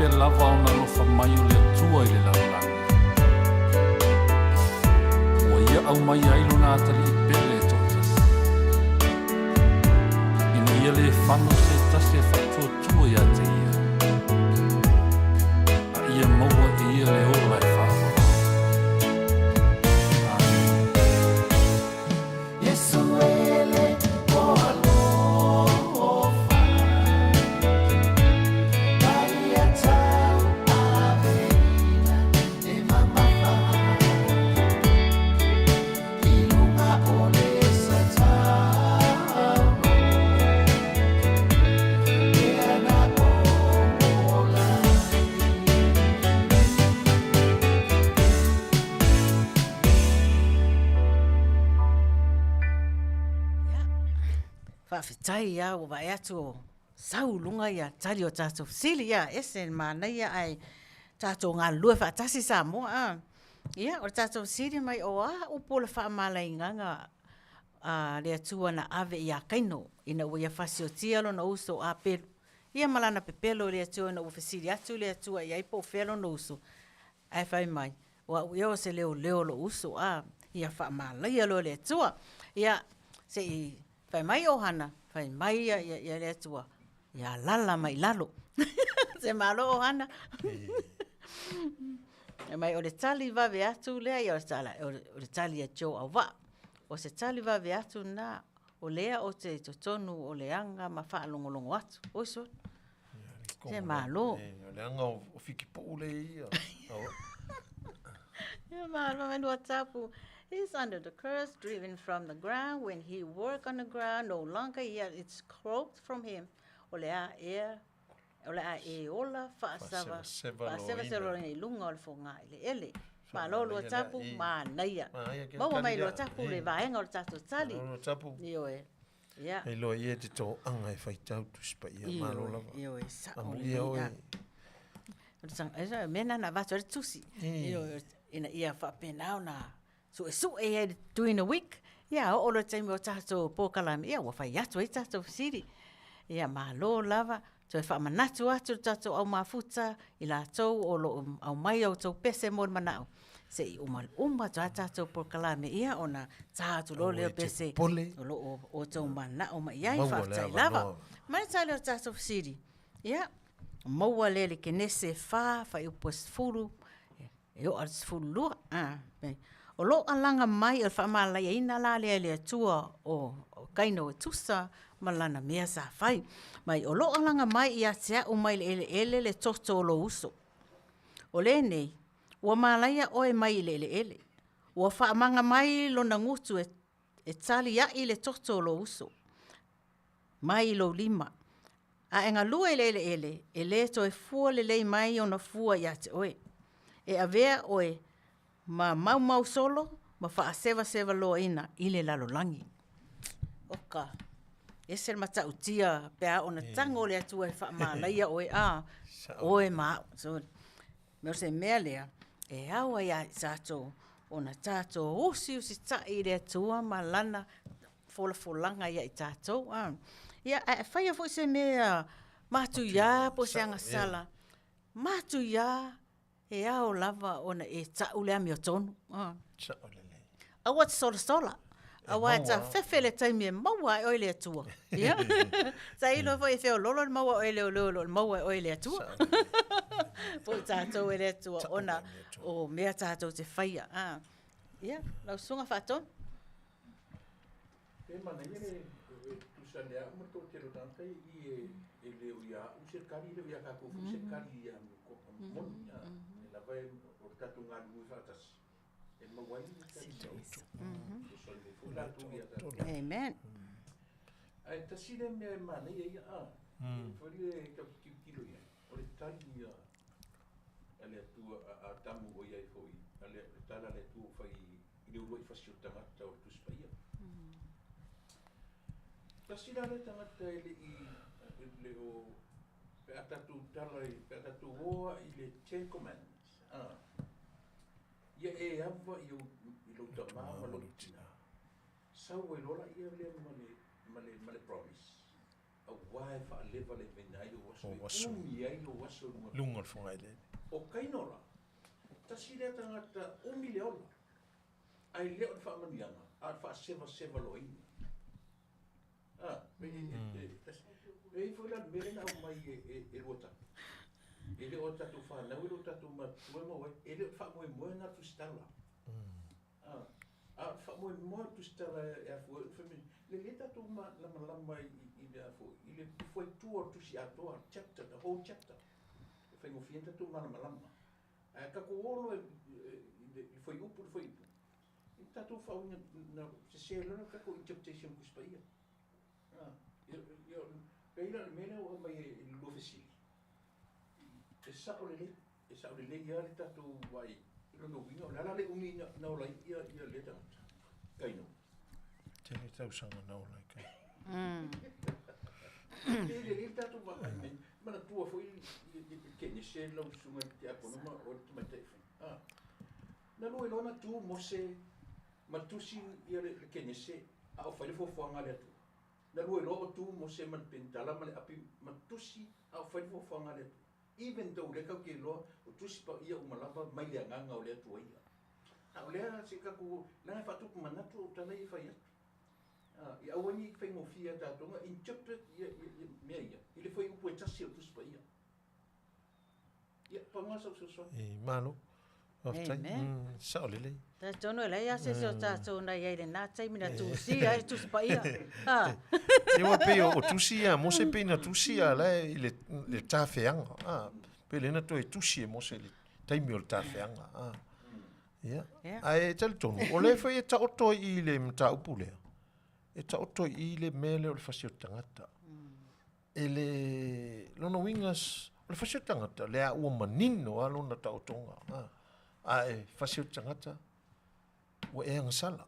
tele lava ona alofa mai o le Atua i le lalolagi, ua Ia aumaia ai Lona atalii pele e toatasi, ina ia le fano se tasi e faatuatua ia te Ia, a ia maua e ia le ola e faavavau. Amene. Iesu ele o alofa Mai ia tau aveina e mamafa I luga o le sataulo Lea na ola ai. Ia, faafetai lava ua vaai atu o sau i luga ia tali o tatou fesili, ia ese le manaia ae tatou galulue faatasi Samoa a. Ia o le tatou fesili mai, o a upu o le faamalaeinaga a le Atua na ave ia Kaino ina ua ia fasiotia lona uso o Apelu, ia ma lana pepelo i le Atua ina ua fesili atu le Atua i ai po o fea lona uso, ae fai mai, o au ea o se leoleo o lou uso, a, ia faamalaia loa e le Atua. Ia, se i fai mai Ohana, fai mai ia, ia, ia le Atua, ia alala mai i lalo. Se malo Ohana. Fai mai, o le tali vave atu lea, ia o le tala, o le tali a Joe Auvaa. O se tali vave atu lena, o lea ou te i totonu o le aga ma faalogologo atu. Oi sole. Se malo. O le aga o Fitipuu lea e ia. Ia malo mai Luatapu. He's under the curse, driven from the ground. When he work on the ground, no longer yet it's croaked from him. O le a ea, o le a e ola faasava, faasevaseva i luga o le fogaeleele. Malo Luatapu, manaia. Maua mai Luatapu le vaega o le tatou tali. Ioe. Ia. E iloa ia te toaga e faitau Tusi Paia, malo lava. Ioe, sao Amuia oe. O le mea lena na avatu ai le tusi. Ioe, ina ia faapena ona suesue ai during the week. Ia, oo loa i le taimi o tatou polokalame, ia ua fai atu ai tatou fesili. Ia, malo lava. Toe faamanatu atu le tatou au mafuta i latou o lo o aumai a outou pese mo le manao, se i uma uma atu lava tatou polokalame ia ona ta atu loa lea o pese o lo o outou manao mai ai. Faafetai lava. Ma le tali o le tatou fesili, ia, maua lea i le Kenese 4 fuaiupu e 10 e oo i le 12. O lo o alaga mai o le faamalaiaina la lea e le Atua o Kaino e tusa ma lana mea sa fai. Mai o lo o alaga mai ia te a'u mai le eleele le toto o lou uso. O lenei, ua malaia oe mai i le eleele. Ua faamaga mai lona gutu e tali a'i le toto o lou uso mai i lou lima. A e galue i le eleele, e le toe fua lelei mai ona fua ia te oe. E avea oe ma maumau solo ma faasevaseva loaina i le lalolagi. Oka, ese le matautia pe a ona tago le Atua e faamalaia oe, a, oe ma a'u. So, o se mea lea e ao ai ia i tatou ona tatou usiusitai i le Atua ma Lana folafolaga ia i tatou. A. Ia, ae faia foi se mea matuia po o se agasala, matuia e ao lava ona e tau le amiotonu. Sao lelei. Aua te solasola. Aua e tafefe le taimi e maua ai oe e le Atua. Ia. Tailo foi e feololo le maua oe e leoleo i lo le maua e oe e le Atua. Po o tatou e le Atua ona o mea tatou te faia. Ia, lau Susuga Faatonu. E manaia le tusa le au ma le toatele o tagata i e le o ia au se kali, le o ia tatou foi se kali ia moni. E lava e o le tatou galulue faatasi e maua ai le tali. Fesoasoani mai foi latou ia tatou. Amen. Ae tasi le mea e manaia ia a, foi le tau tilotilo i ai, o le tali ia a le Atua a Atamu o i ai foi, a le tala a le Atua ua fai i le uluai fasi o le tagata o le Tusi Paia. Tasi la lea tagata e le i, le o, pe a tatou tala i, pe a tatou oa i le Ten Commandments, a, ia e ava i, ou, i lou tamā ma lou tinā. Sau ai loa la ia lea ma le, ma le, ma le promise, auā e faalevalevaina ai ou aso, Ou aso. e umi ai ou aso i luga. Luga o le fogaeleele. O Kaino la, tasi lea tagata umi le ola, ae le o le faamanuiaga, a o le faasevasevaloaina. A, e, e, e, tasi. E i ai foi la le mea lea na aumai e, e, e Luatapu. E le o tatou fanau, e le o tatou matutua e maua ai, e le o le faamoemoe lena o le tusitala. A, a o le faamoemoe o le tusitala e afua ai ona fai mai, lelei tatou malamalama i, i, le a foi, i le fuaitua o le tusi atoa, chapter, the whole chapter. E faigofie ai ona tatou malamalama. Ae tatou o loa i le fuaiupu i le fuaiupu, ia tatou faauiga na sese loa le tatou interpretation o le Tusi Paia. A, ia, pei la o le mea lea ua aumai e le lua fesili, e sao lelei, e sao lelei lava le tatou vaai i lona uiga, o le a la le umi na ola ai ia lea tagata? Kaino. Tele tausaga na ola ai Kaino. E lelei le tatou vaai mai, manatua foi le Kenese lau susuga i le tiakono ma oe le tamaitai foi. A, na lua iloa na tu Mose ma tusi ia le Kenese a o fai le fuafuaga a le Atua. Na lua iloa o tu Mose ma le penitala ma le api ma tusi a o fai le fuafuaga a le Atua. Even though lea tatou te iloa o Tusi Paia uma lava mai le Agaga o le Atua ia. A o lea se tatou leaga e faatupu manatu o tala ia e fai atu. A, ia aua ne i faigofie ia tatou ona interpret ia, ia, ia mea ia i le fuaiupu e tasi o le Tusi Paia. Ia, pau lena sau fesoasoani. E malo. Faafetai. Amen. Sao lelei. Talitonu e leai lava se isi o tatou na i ai i lena taimi na tusia ai le Tusi Paia. Ha. Ia ua pei o tusi ia a Mose pei na tusi a la i le, le tafeaga. A, pei lea na toe tusi e Mose i le taimi o le tafeaga. A. Ia. Ia. Ae talitonu, o lea foi e taoto ai i le mataupu lea, e taoto ai i le mea lea o le fasi o le tagata. E le, lona uiga, o le fasi o le tagata, lea ua manino lava lona taotoga. A, a e fasi o le tagata, ua e agasala.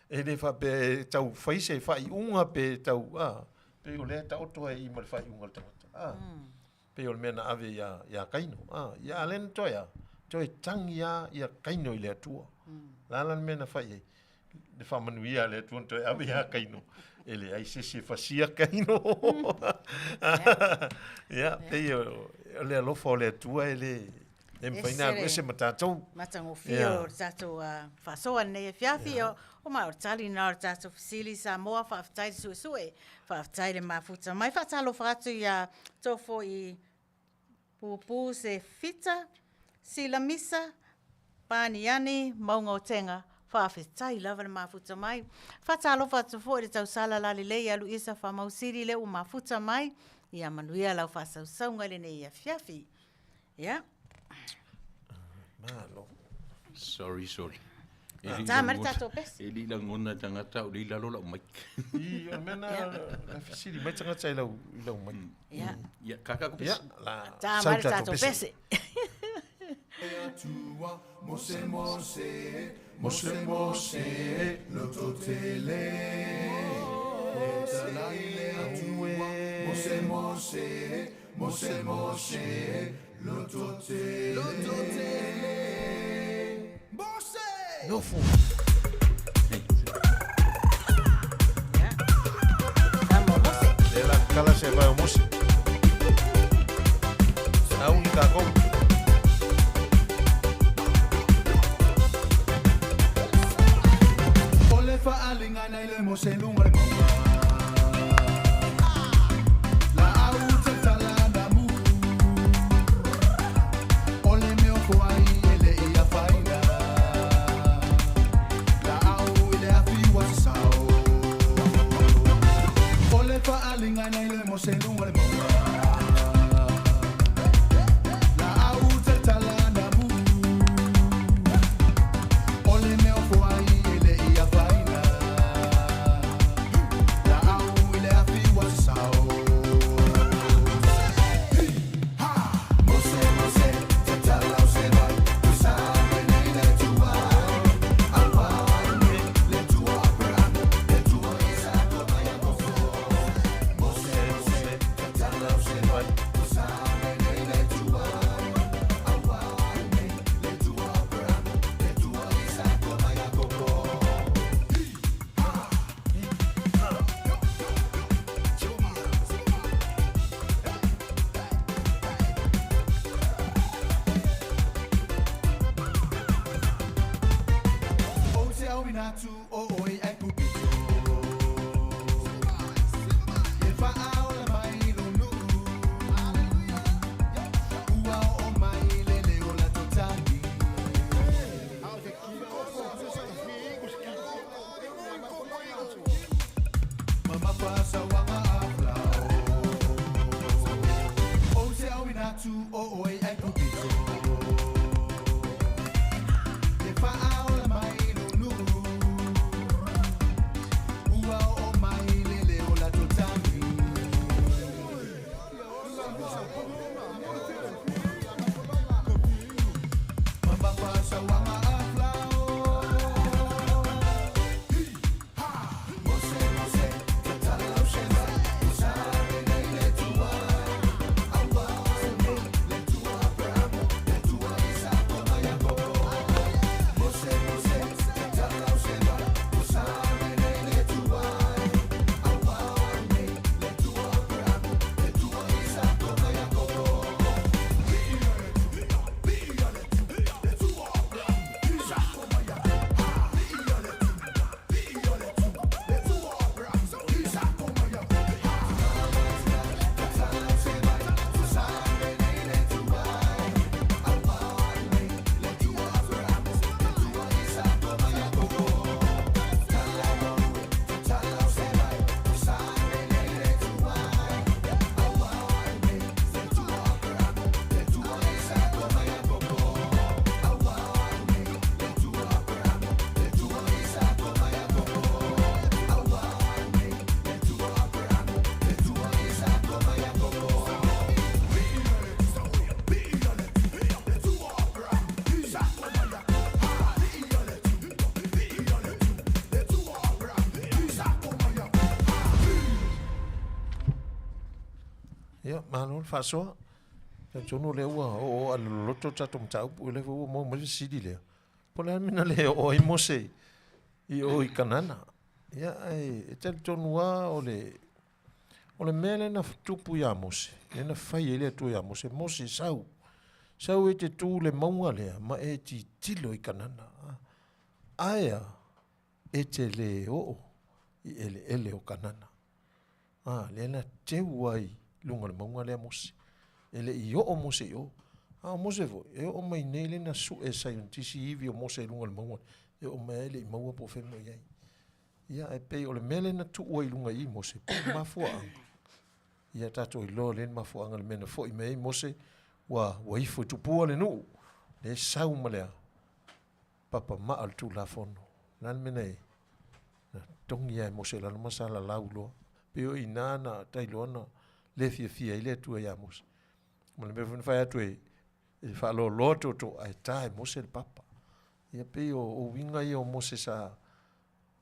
E le faapea e tau fai se faaiuga pe tau, a, pei o lea e taoto ai i ma le faaiuga a le tagata. A, pei o le mea na ave iā, iā Kaino. A, ia a lea na toe a, toe tagi lava ia Kaino i le Atua. O le a la le mea na fai ai? Le faamanuia a le Atua na toe ave iā Kaino. E leai se isi e fasia Kaino. Ia, pei o le alofa o le Atua e le, e mafai ona alu ese ma tatou. Matagofie o le tatou faasoa lenei afiafi. O ma o le tali lena o le tatou fesili Samoa, faafetai le suesue, faafetai le mafuta mai. Faatalofa atu iā Tofo i Pupu se Fita, Sila Misa, Paniani, Mauga o Tega, faafetai lava le mafuta mai. Faatalofa atu foi i le tausala lalelei ia Luisa Faamausili lea ua mafuta mai. Ia manuia lau faasausauga i lenei afiafi. Ia. Malo. Sorry, sorry. E le i Ta mai le lagona- tatou pese. E le i lagona e tagata o lea i lalo lau mic. I, o le mea na, na fesili mai tagata i lau, i lau mic. Ia. Ia, kaka ku Ia, pese. la, Ta sau mai le tatou tatou pese. pese. Atua, Mose, Mose, Mose, Mose, lototele. E talai le Atua, Mose, Mose, Mose, Mose, lototele. Lototele. Mose! Nofo. Ia. Tama o Mose. Lea la kala se vai o Mose. Sauni kākou. O le faaaliga nai le Mose i luga o le mauga. Laau tatala na mu. O le mea o foai e le i afaina. Laau i le afi ua sasao. O le faaaliga nai le Mose i luga o le mauga. Laau tatala na mu. O le mea o foai e le i afaina. Laau i le afi ua sasao. Ha! Mose, Mose, tatala o se vai, tusa nei le Atua. Auai le Atua Aperahama, le Atua Isako ma Iakopo. Mose, Mose, tatala o se vai, Ia, malo le faasoa. Talitonu o lea ua oooo alololoto le tatou mataupu, o lea foi ua maua mai le fesili lea, po o le a le mea na le oo ai Mose i o i Kanana. Ia, ae e talitonu lava o le, o le mea lea na tupu ia Mose, lea na fai ai le Atua ia Mose, Mose sau, sau e te tu i le mauga lea ma e tilotilo i Kanana. Ae a? E te le oo i eleele o Kanana. A, lea na teu ai i luga o le mauga lea Mose. E le i oo Mose i o. A o Mose foi, e oo mai nei lea na sue e saienitisi ivi o Mose i luga o le mauga, e oo mai lava e le i maua po o fea mea o i ai. Ia, ae pei o le mea lea na tuu ai i luga i i Mose, po o le mafuaaga. Ia tatou iloa lelei le mafuaaga o le mea na foi mai ai Mose, ua, ua ifo i tupua le nuu, lea e sau ma le a? Papa maa o le Tulafono. O le a le mea na e na togi lava e Mose i lalo ma salalau loa. Pei o i ina na tailoa na le fiafia ai le Atua ia Mose. Ma le mea foi na fai atu e, e faaloaloa toto ae ta e Mose le papa. Ia pei o, o uiga ia o Mose sa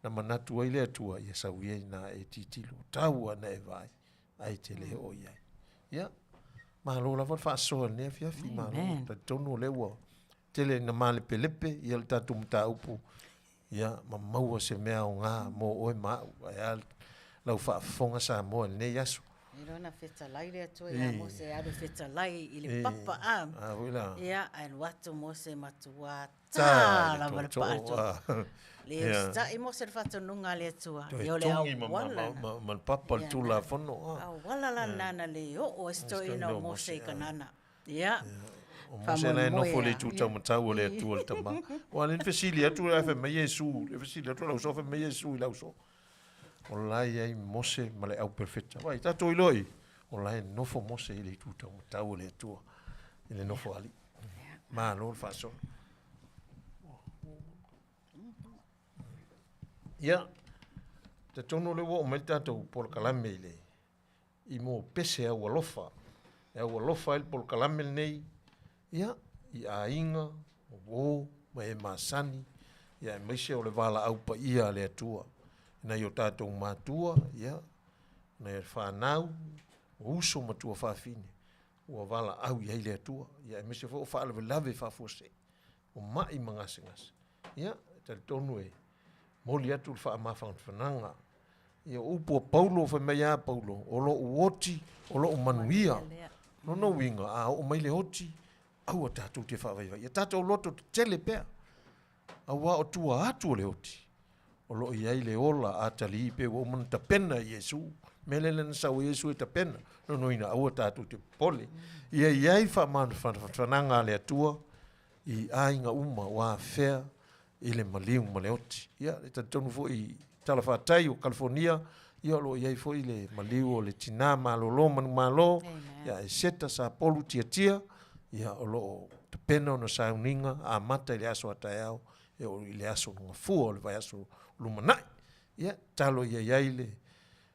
na manatu ai le Atua, ia sau ia ina e tilotilo, tau lava ina e vaai, ae e te le oo i ai. Ia, malo lava le faasoa i lenei afiafi, malo. Talitonu o lea ua tele ina malepelepe ia le tatou mataupu, ia ma maua se mea aoga mo oe ma au, ae a lau faafofoga Samoa i lenei aso. I lona fetalai le Atua ia Mose e alu e fetalai i le papa a. A foi la. Ia, ae alu atu Mose matua ta lava le paa atu. Le usitai Mose i le faatonuga a le Atua. Ia o le auala. Ma le papa o le Tulafono. Auala la lena na le oo ai se toeaina o Mose i Kanana. Ia. O Mose la e nofo i le itu taumatau o le Atua le Tama. Aua o lea na fesili atu ae fai mai Iesu, e fesili atu lau uso fai mai Iesu i lau uso. O la e i ai Mose ma le au perofeta. Vaai, tatou iloa i, o la e nofo Mose i le itu taumatau o le Atua i le nofoalii. Malo le faasoa. Ia, talitonu o lea ua oo mai le tatou polokalame i le i mo pese aualofa, e aualofa ai le polokalame lenei, ia, i aiga, o uo ma e masani, ia aemaise o le valaau paia a le Atua i nai o tatou matua, ia, nai fanau, o uso ma tuafafine, ua valaau i ai le Atua, ia aemaise foi o faalavelave faafuasei, o mai ma gasegase. Ia, e talitonu e momoli atu le faamafanafanaga. Ia, o upu a Paulo, fai mai a Paulo, o lou oti, o lou manuia. Lona uiga, a oo mai le oti, aua tatou te faavaivai. Ia tatou loto tetele pea, aua o tua atu o le oti, o lo o i ai le ola atalii pei ua uma ona tapena e Iesu. Mea lea na sau ai Iesu e tapena, lona uiga aua tatou te popole. Ia i ai faamafanafanaga a le Atua i aiga uma ua afea i le maliu ma le oti. Ia, e talitonu foi i talafatai o Kalifonia, ia o lo o i ai foi le maliu o le tina malolo manumalo, ia Eseta Sapolu Tiatia, ia o lo o tapena ona sauniga amata i le aso a taeao e oo i le aso gafua o le vaiaso lumanai. Ia, tatalo ia i ai le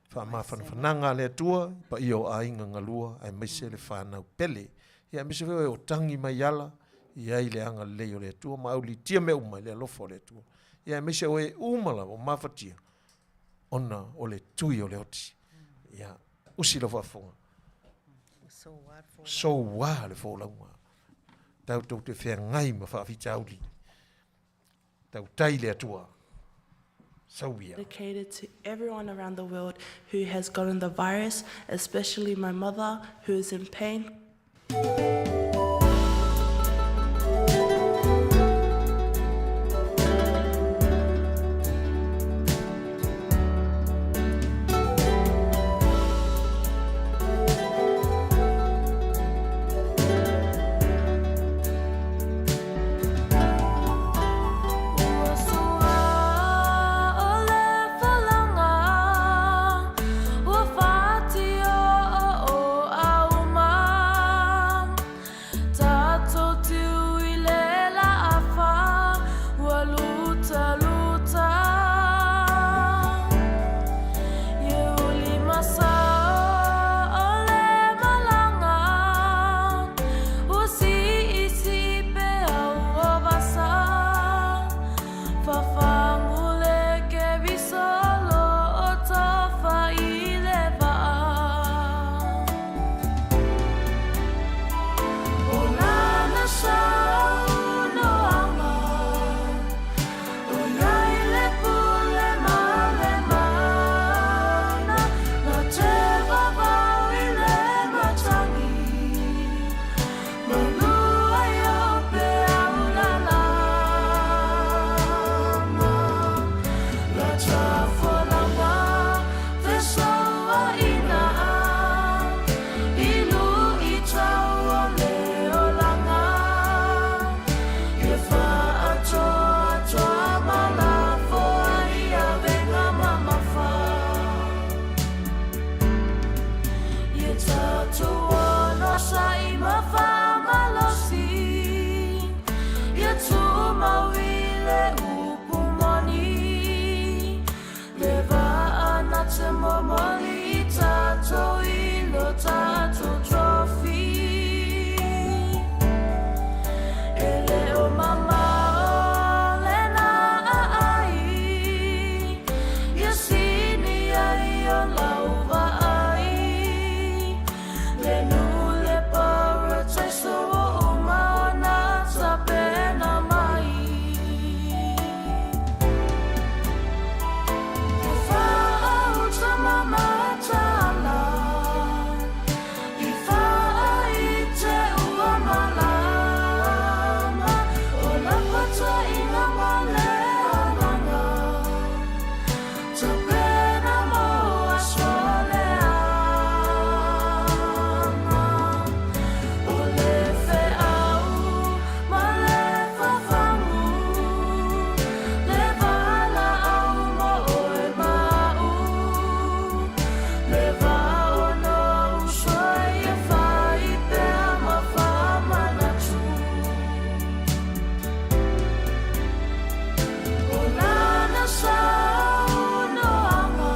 faamafanafanaga a le Atua i paia o aiga galua aemaise le fanau pele. Ia aemaise foi o e o tagi mai ala i ai le agalelei o le Atua ma auliitia mea uma i le alofa o le Atua. Ia aemaise o e uma lava o mafatia ona o le tui o le oti. Ia, usi lau faafofoga. Soua le folauga. Tatou te feagai ma faafitauli. Tautai le Atua. Sau ia. Dedicated to everyone around the world who has gotten the virus, especially my mother who is in pain. tou onosai ma faamalosi, ia tumau i le upu moni, le vaa na te momoli i tatou i lo tatou tofi. E le o mamao lena aai, ia sini ai o lau vaai, le nuu le parataiso ua uma ona tapena mai. E faauta ma mataala, i faaite ua malama, o lapataiga ma le agaga, tapena mo aso leaga. O le feau ma le fafagu, le valaau mo oe ma au, le vaono uso ia fai pea ma faamanatu. O lana saunoaga,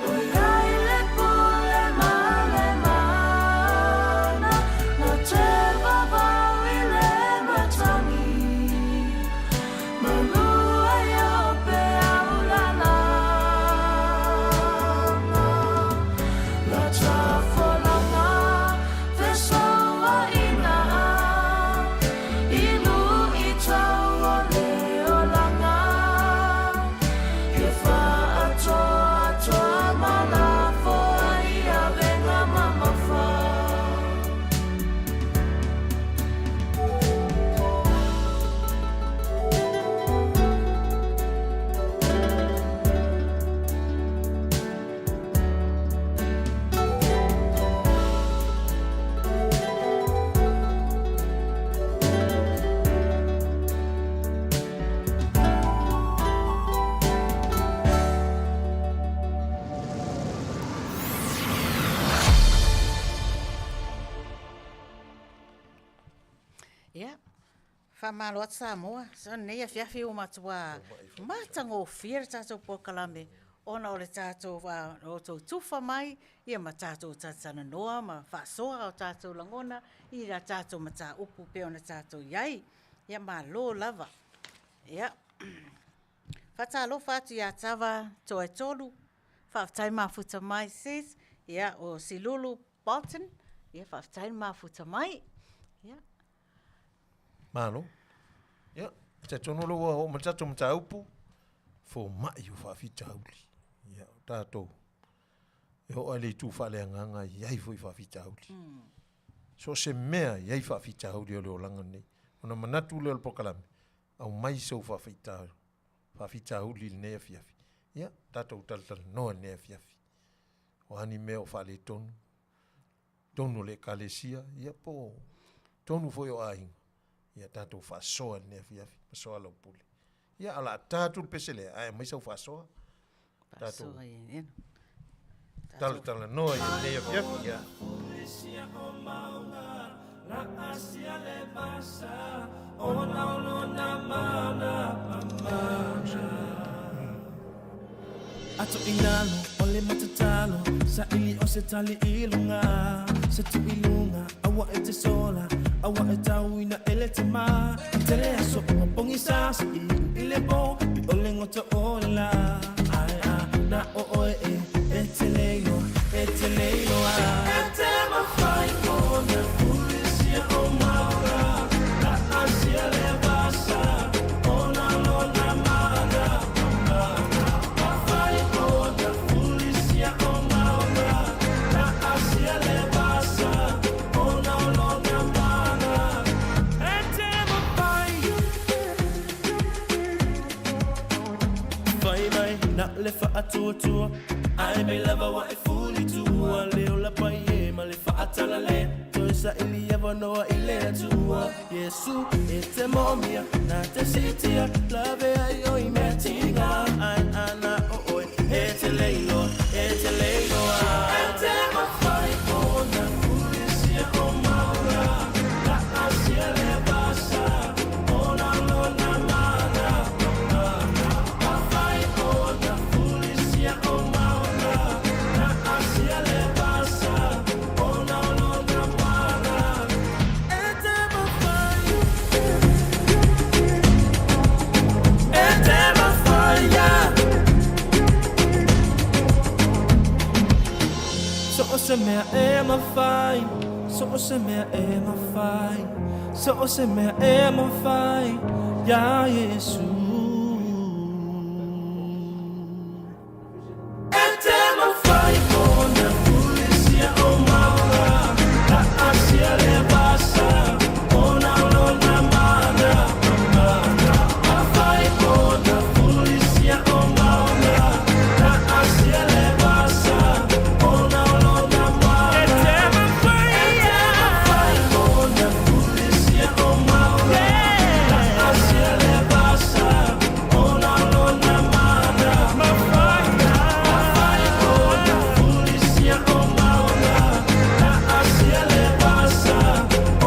o iai le pule ma le mana, na te vavau i le matagi, malu ai o peau lalana. La tafolaga fesauaina, i luitau o le olaga, ia faatoatoa ma lafo ai avega mamafa. Ia, faamalo atu Samoa, so lenei afiafi ua matua matagofie le tatou polokalame ona o le tatou o outou tufa mai ia ma tatou talatalanoa ma faasoa o tatou lagona i la tatou mataupu pei ona tatou i ai. Ia malo lava. Ia, faatalofa atu ia Tava Toetolu, faafetai mafuta mai sis, ia o Silulu Bolton, ia faafetai le mafuta mai. Ia. Malo. Ia, e talitonu o lea ua oo mai le tatou mataupu, fomai o faafitauli. Ia, o tatou, e oo lava i le itu faaleagaga e i ai foi faafitauli. So o se mea e i ai faafitauli o le olaga lenei. Ona manatu lea o le polokalame, aumai sou faafitauli i lenei afiafi. Ia, tatou talatalanoa i lenei afiafi. O a ni mea o faaletonu, totonu o le Ekalesia, ia po o totonu foi o aiga, ia tatou faasoa i lenei afiafi ma soalaupule. Ia, o le a ta atu le pese lea, ae aumai sau faasoa. Tatou Faasoa ia. talatalanoa i lenei afiafi. Ia. Ato inalo o le matatalo sa ili o se tali i luga se tu i luga aua e te sola aua e tauina e le tamā tele aso ua pogisa sa ili i le po i o le gota o le lā ae a na o oe e e te le iloa e te le iloa e te mafai ona fulisia o mauga la asia le vasa ona lona mana mafai ona fulisia o mauga la asia le vasa ona lona mana e te mafai. Fai mai na le faatuatua ai mai lava ua e fulitua le ola pai e ma le faatalale toe saili avanoa i le Atua Iesu e te moomia na te siitia lave ai o i mea tiga ai ana o oe e te le iloa e te le iloa e te mafai. So o se mea e mawhai, so o se mea e mawhai, so o se mea e mawhai, ia Yesu. E te mawhai ona fulisia o maola, la asia le vasa, ona lona mana, mana. Mawhai ona fulisia o maola, la asia le vasa, ona lona mana. E te mawhai, e te mawhai ona fulisia o maola, la asia le vasa, ona lona mana. Mawhai, mawhai ona fulisia o maola, la asia le vasa,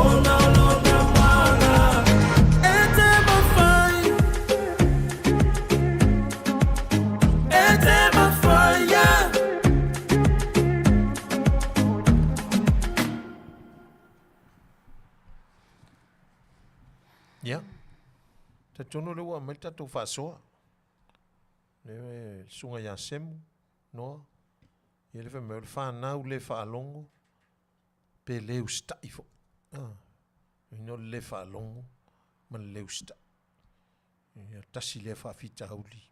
ona lona mana. E te mawhai, e te mawhai, yeah. Ia. Talitonu lea ua aumai le tatou faasoa. Le susuga ia Semu, Noa, ia le fai mai o le fanau le faalogo pe le usitai foi. Ah, ina o le le faalogo ma le le usitai. Ia tasi lea faafitauli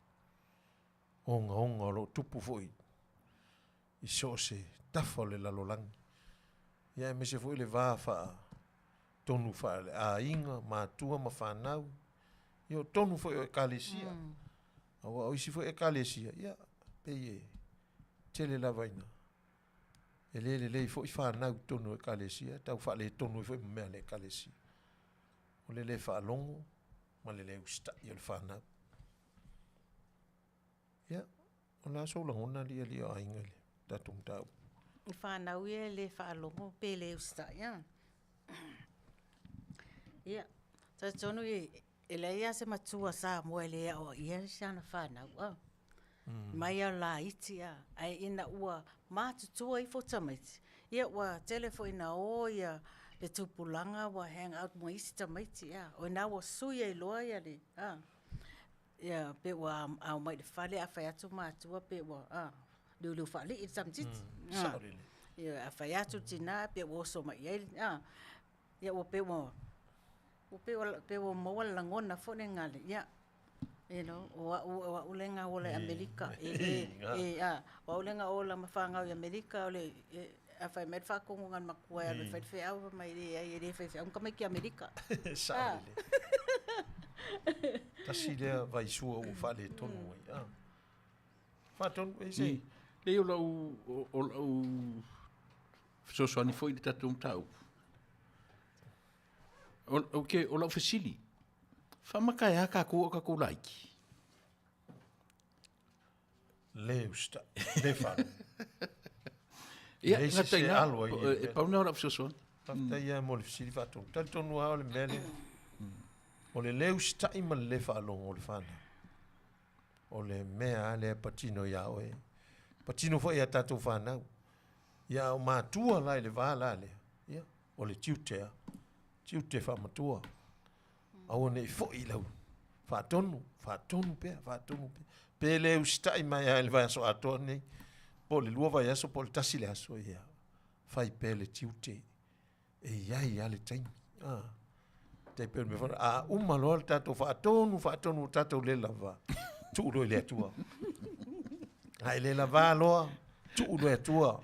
ogaoga o lo o tupu foi i so o se tafa o le lalolagi. Ia aemaise foi le va faa tonu faaleaiga, matua ma fanau, ia o tonu foi o ekalesia. Aua o isi foi ekalesia, ia, pei e tele lava ina e le lelei foi fanau i totonu o ekalesia, e tau faaletonu ai foi ma mea a le ekalesia. O le le faalogo ma le le usitai o le fanau. Ia, o le a sou lagona aliali o aiga i le tatou mataupu? I fanau ia e le faalogo pe le usitai a. Ia, talitonu e leai lava se matua Samoa e le aoaia si ana fanau a. Mai lava o laiti a, ae ina ua matutua ifo tamaiti, ia ua tele foi ina o ia le tupulaga ua hang out ma isi tamaiti a, o ina ua sui ai loa ia le a, ia pe ua ao mai i le fale a fai atu matua pe ua a, liuliu faalii le tamaitiiti. Sao lelei. Ia a fai atu le tina pe ua oso mai i ai a, ia ua pei ua ua pei ua pei ua maua le lagona foi lena le ia you know, o au lea na ola i Amerika e le e a, o au lea na ola ma fanau i Amerika o le a fai mai le faatonuga a le matua e alu e fai le feau fai mai leai e le fai feau ni tamaiti Amerika. Sao lelei. Tasi lea vaisua ua faaletonu ai a. Faatonu e se. Leai o lau o lau fesoasoani foi i le tatou mataupu. O, okay, o lau fesili, faamata e a tatou a o tatou laiti? Le usitai, le faalogo. Ia, Leai se gata i ina, alo ai i e pau lena o lau fesoasoani. Faafetai lava mo le fesili faatonu. Talitonu lava o le mea lea, o le le usitai ma le le faalogo o le fanau, o le mea lava lea e patino iā oe. Patino foi ia tatou fanau. Ia a o matua la i le va la lea, ia, o le tiute lava, tiute faamatua. Aua ne i foi i lau faatonu, faatonu pea, faatonu pea. Pe le usitai mai lava i le vaiaso atoa lenei, po o le 2 vaiaso po o le 1 le aso, ia, fai pea le tiute. E i ai lava le taimi. Ah. Tai pei o le mea foi, a uma loa le tatou faatonu, faatonu ua tatou le lava, tuu loa i le Atua. A e le lava loa, tuu loa i le Atua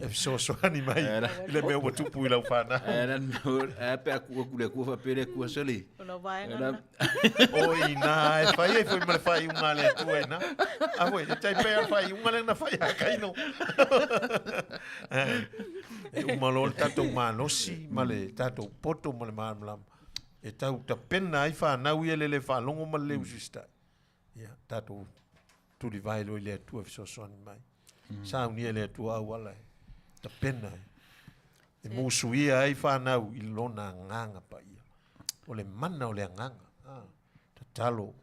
e fesoasoani mai i le mea ua tupu i lau fanau. Ae pe a tuu atu i le Atua faapea le Atua, sole. O lau vaega lena. O i ina e fai ai foi ma le faaiuga a le Atua ina. A foi, e tai pei o le faaiuga lea na fai ia Kaino. E uma loa le tatou malosi ma le tatou poto ma le malamalama e tau tapena ai fanau ia i le le faalogo ma le le usiusitai. Ia, tatou tulivae loa i le Atua e fesoasoani mai. Saunia e le Atua auala e tapena ai. E musuia ai fanau i lona agaga paia. O le mana o le agaga. Ah, tatalo,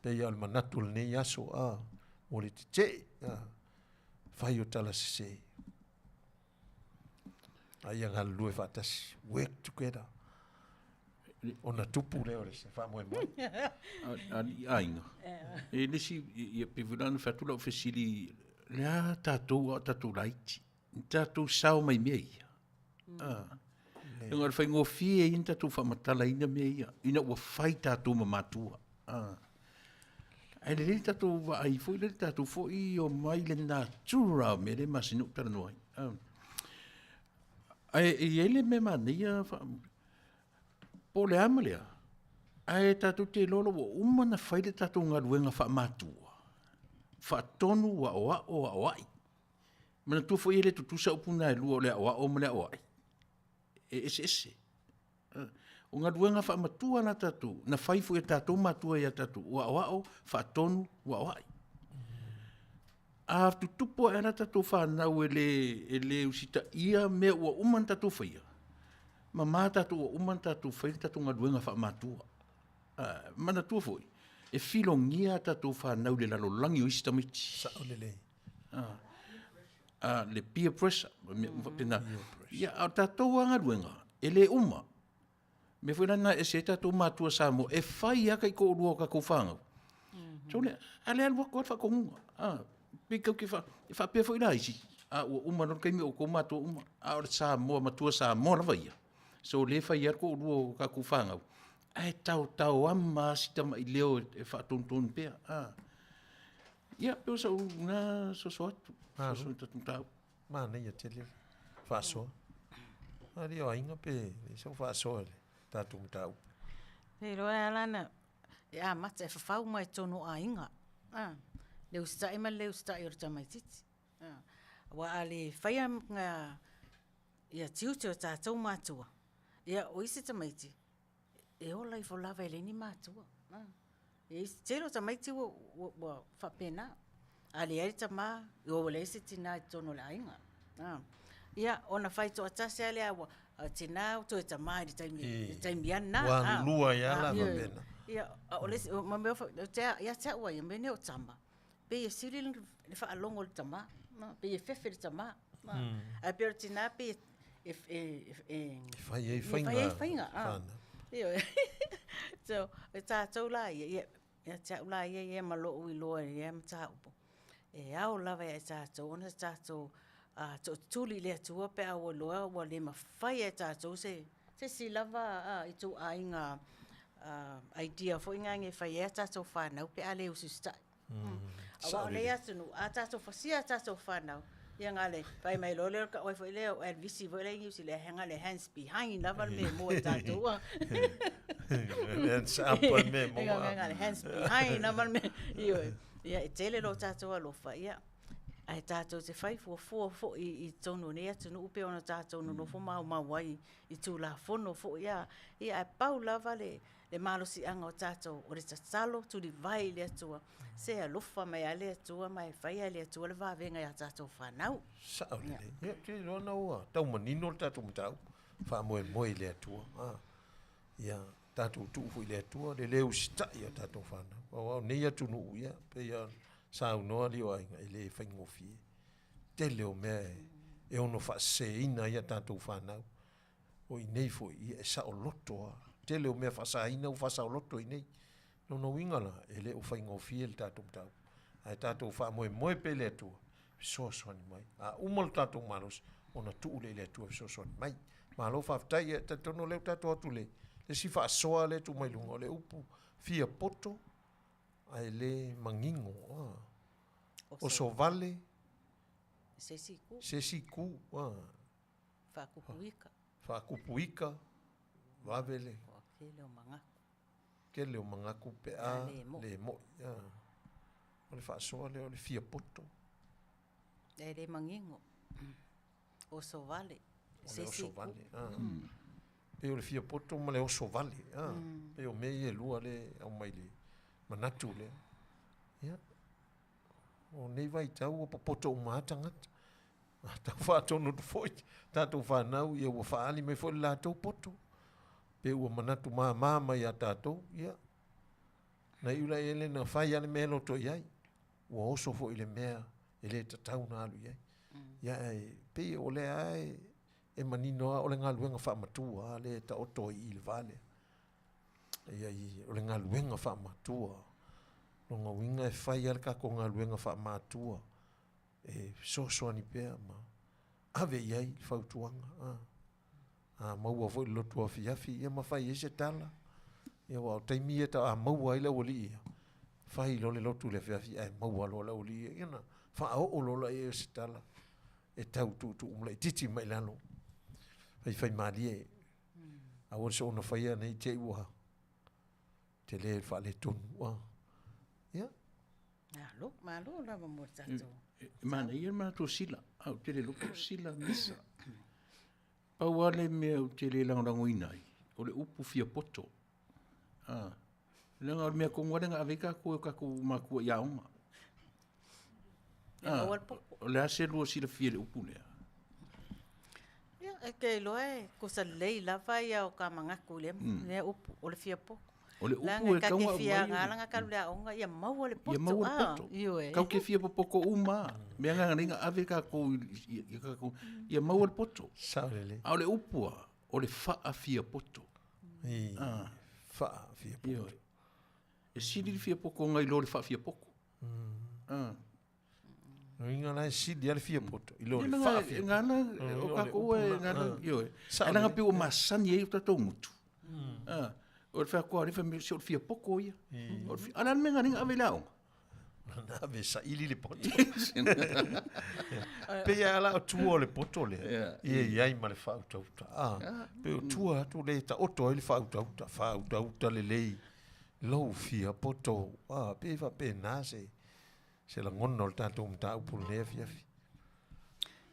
pei o le manatu o lenei aso, ah, mo le tetee, ah, fai o tala sese. A ia galulue faatasi, work together. Ona tupu lea o le faamoemoe. Alii aiga. E le isi, ia, pei foi la ona fai atu lau fesili, le a tatou a o tatou laiti? Ni tatou sao mai mea ia. Ah. E ngā whaingofie ia ni tatou whaamatalaina mea ia, ina ua fai tatou ma matua. Ah. Ae lelei le tatou vaai foi lea le tatou foi o mai le natura o mea lea e masani ona ou talanoa ai. Ah. Ae e i ai le mea manaia po o le a ma le a, ae tatou te iloa loa ua uma ona fai le tatou galuega faamatua, faatonu, aoao, aoai. Manatua foi e le tutusa upu na e lua o le aoao ma le aoai. E eseese. O galuega faamatua la tatou, na fai foi e tatou matua ia tatou, o aoao, faatonu, o aoai. A tutupu ae la tatou fanau e le usitaia mea ua uma ona tatou faia, mama tatou ua uma ona tatou fai le tatou galuega faamatua. Manatua foi, e filogia a tatou fanau i le lalolagi o isi tamaiti. Sao lelei. A, le peer pressure, ma mea uma faapena. Ia, a o tatou lava galuega, e le uma. Mea foi la lena e ese ai tatou matua Samoa, e fai lava taitoalua o tatou fanau. So le, a le alu atu lava le faatonuga. A, pei tatou te fa, e faapea foi la isi, a ua uma loa le taimi o outou matua uma. A o le Samoa, matua Samoa lava ia. So lea e fai lava le toalua o tatou fanau, ae taotaoama lava si tamai leo e faatonutonu pea. A. Ia, pei o sau na soso atu, soso i tatou mataupu. Manaia tele le faasoa. Alii o aiga pe leai sau faasoa i le tatou mataupu. E iloa e ala ona e amata e fafau mai totonu o aiga, a, le usitai ma le le usitai o le tamaitiiti. Aua a le faia ia tiute o tatou matua, ia o isi tamaiti, e ola ifo lava e leai ni matua. E i ai tele o tamaiti ua faapena. A leai le tama, ua leai se tina i totonu o le aiga. Ia, ona fai toatasi lava lea, ua tina toe tama i le taimi lava lena. Ua alulua ai lava la faapena. Ia, o le isi, ia te au lava ia, mea nei o tama, pei e sili le faalogo i le tama, pei e fefe le tama. Ae pei o le tina pei e fai ai faiga. Fai ai faiga. Ioe. So, e tatou la ia, ia, ia te au la ia, ia ma lou iloa i lea mataupu, e ao lava ia i tatou ona tatou tootuli i le Atua pe a ua iloa ua le mafai e tatou se isi lava ituaiga idea foi lena e fai ai a tatou fanau pe a le usiusitai. Aua o nei atunuu, a tatou fasia a tatou fanau, ia na o le fai mai loa lea o le tau ai foi lea o Elvisi foi lea i Niu Sila, na o le hands behind lava le mea e maua e tatou. Hands up le mea e maua. Na o le hands behind lava le mea. Ioe. Ia, e tele lo tatou alofa, ia, ae tatou te fai fuafua foi i totonu o nei atunuu pei ona tatou nonofo maumau ai i Tulafono foi, ia, ae pau lava le le malosiaga o tatou, o le tatalo tulivae i le Atua, se alofa mai lava le Atua ma e fai lava e le Atua le vavega i a tatou fanau. Sao lelei. Ia, ou te iloa na ua tau manino le tatou mataupu, faamoemoe i le Atua. A, ia tatou tuu foi i le Atua le le usitai o tatou fanau. Aua o nei atunuu, ia, pei lava ona saunoa alii o aiga, e le faigofie. Tele o mea e ono faaseseina ai a tatou fanau. O i inei foi, ia e saoloto lava. Tele o mea faasaina ua faasaoloto i inei. Lona uiga la, e le o faigofie le tatou mataupu. Ae tatou faamoemoe pea i le Atua, fesoasoani mai. A uma lo tatou malosi, ona tuu lea i le Atua e fesoasoani mai. Malo faafetai. Ia, e talitonu o lea ua tatou atu i le isi faasoa lea e tuu mai luga, o le upu fia poto ae le manino. Oso vale se isi itu. Se isi itu. Faakupuika. Faakupuika, vave le. Ua kele o magaku. Kele o magaku pe a le moi. O le faasoa lea o le fia poto. E le manino. Oso vale. O le oso vale. Pei o le fia poto ma le oso vale. Pei o mea ia e lua lea e aumai i le manatu lea. Ia, o nei vaitau ua popoto uma lava tagata. A tau faatonu atu foi tatou fanau, ia ua faaali mai foi le latou poto. Pe ua manatu mama mai ia tatou, ia, na iu la i ai le na fai lava le mea e loto i ai. Ua oso foi i le mea e le tatau ona alu i ai. Ia, ae pei o lea lava e manino lava o le galuega faamatua lava lea e taoto ai i i le va lea. Ia, o le galuega faamatua. Lona uiga e fai lava le tatou galuega faamatua e fesoasoani pea ma. Ave i ai le fautuaga. A, a maua foi le lotu afiafi, ia ma fai ai se tala. Ia aua o taimi ia a maua ai le aualii ia, fai loa le lotu i le afiafi ae maua loa le aualii ia, ia ona faaoo loa lea o se tala e tau tuutuu ma laitiiti mai i lalo. Faifaimalie, aua le soona faia ne i te i ua tele le faaletonu. A, ia. Malo, malo lava mo le tatou. E manaia le matou sila, a ou te le iloa po o sila misa. Pau lava le mea ou te le lagolagoina ai, o le upu fia poto. A, leaga o le mea tonu lava lea na ave ai tatou e o tatou matua i aoga. A, o le a se lua silafia i le upu lea? Ia, e te iloa e tusa lelei lava ia o ta manatu i lea upu, o le fia poto. O le upu e tau na aumai. Leaga e ta te fia alu i le aoga ia maua le poto. Ia maua le poto. Ioe. Kau te fia popoto uma lava. Mea na ala ai na ave tatou i tatou, ia maua le poto. Sao lelei. A o le upu lava, o le faafia poto. Faafia poto. Ioe. E sili le fia poto nai lo le faafia poto. Uiga la e sili lava le fia poto i lo le faafia poto. Gala, o tatou e gala, ioe. Ai leaga pei ua masani ai o tatou gutu. O le fai atu lava o lea fai mai se o le fia poto ia. A o le a le mea na ala ai na ave i le aoga? Na ave e saili le poto. Pei lava la o tua o le poto lea, ia i ai ma le faautauta. Pei o tua atu lea e taoto ai le faautauta, faautauta lelei lou fia poto. Pei e faapena se se lagona o le tatou mataupu i lenei afiafi.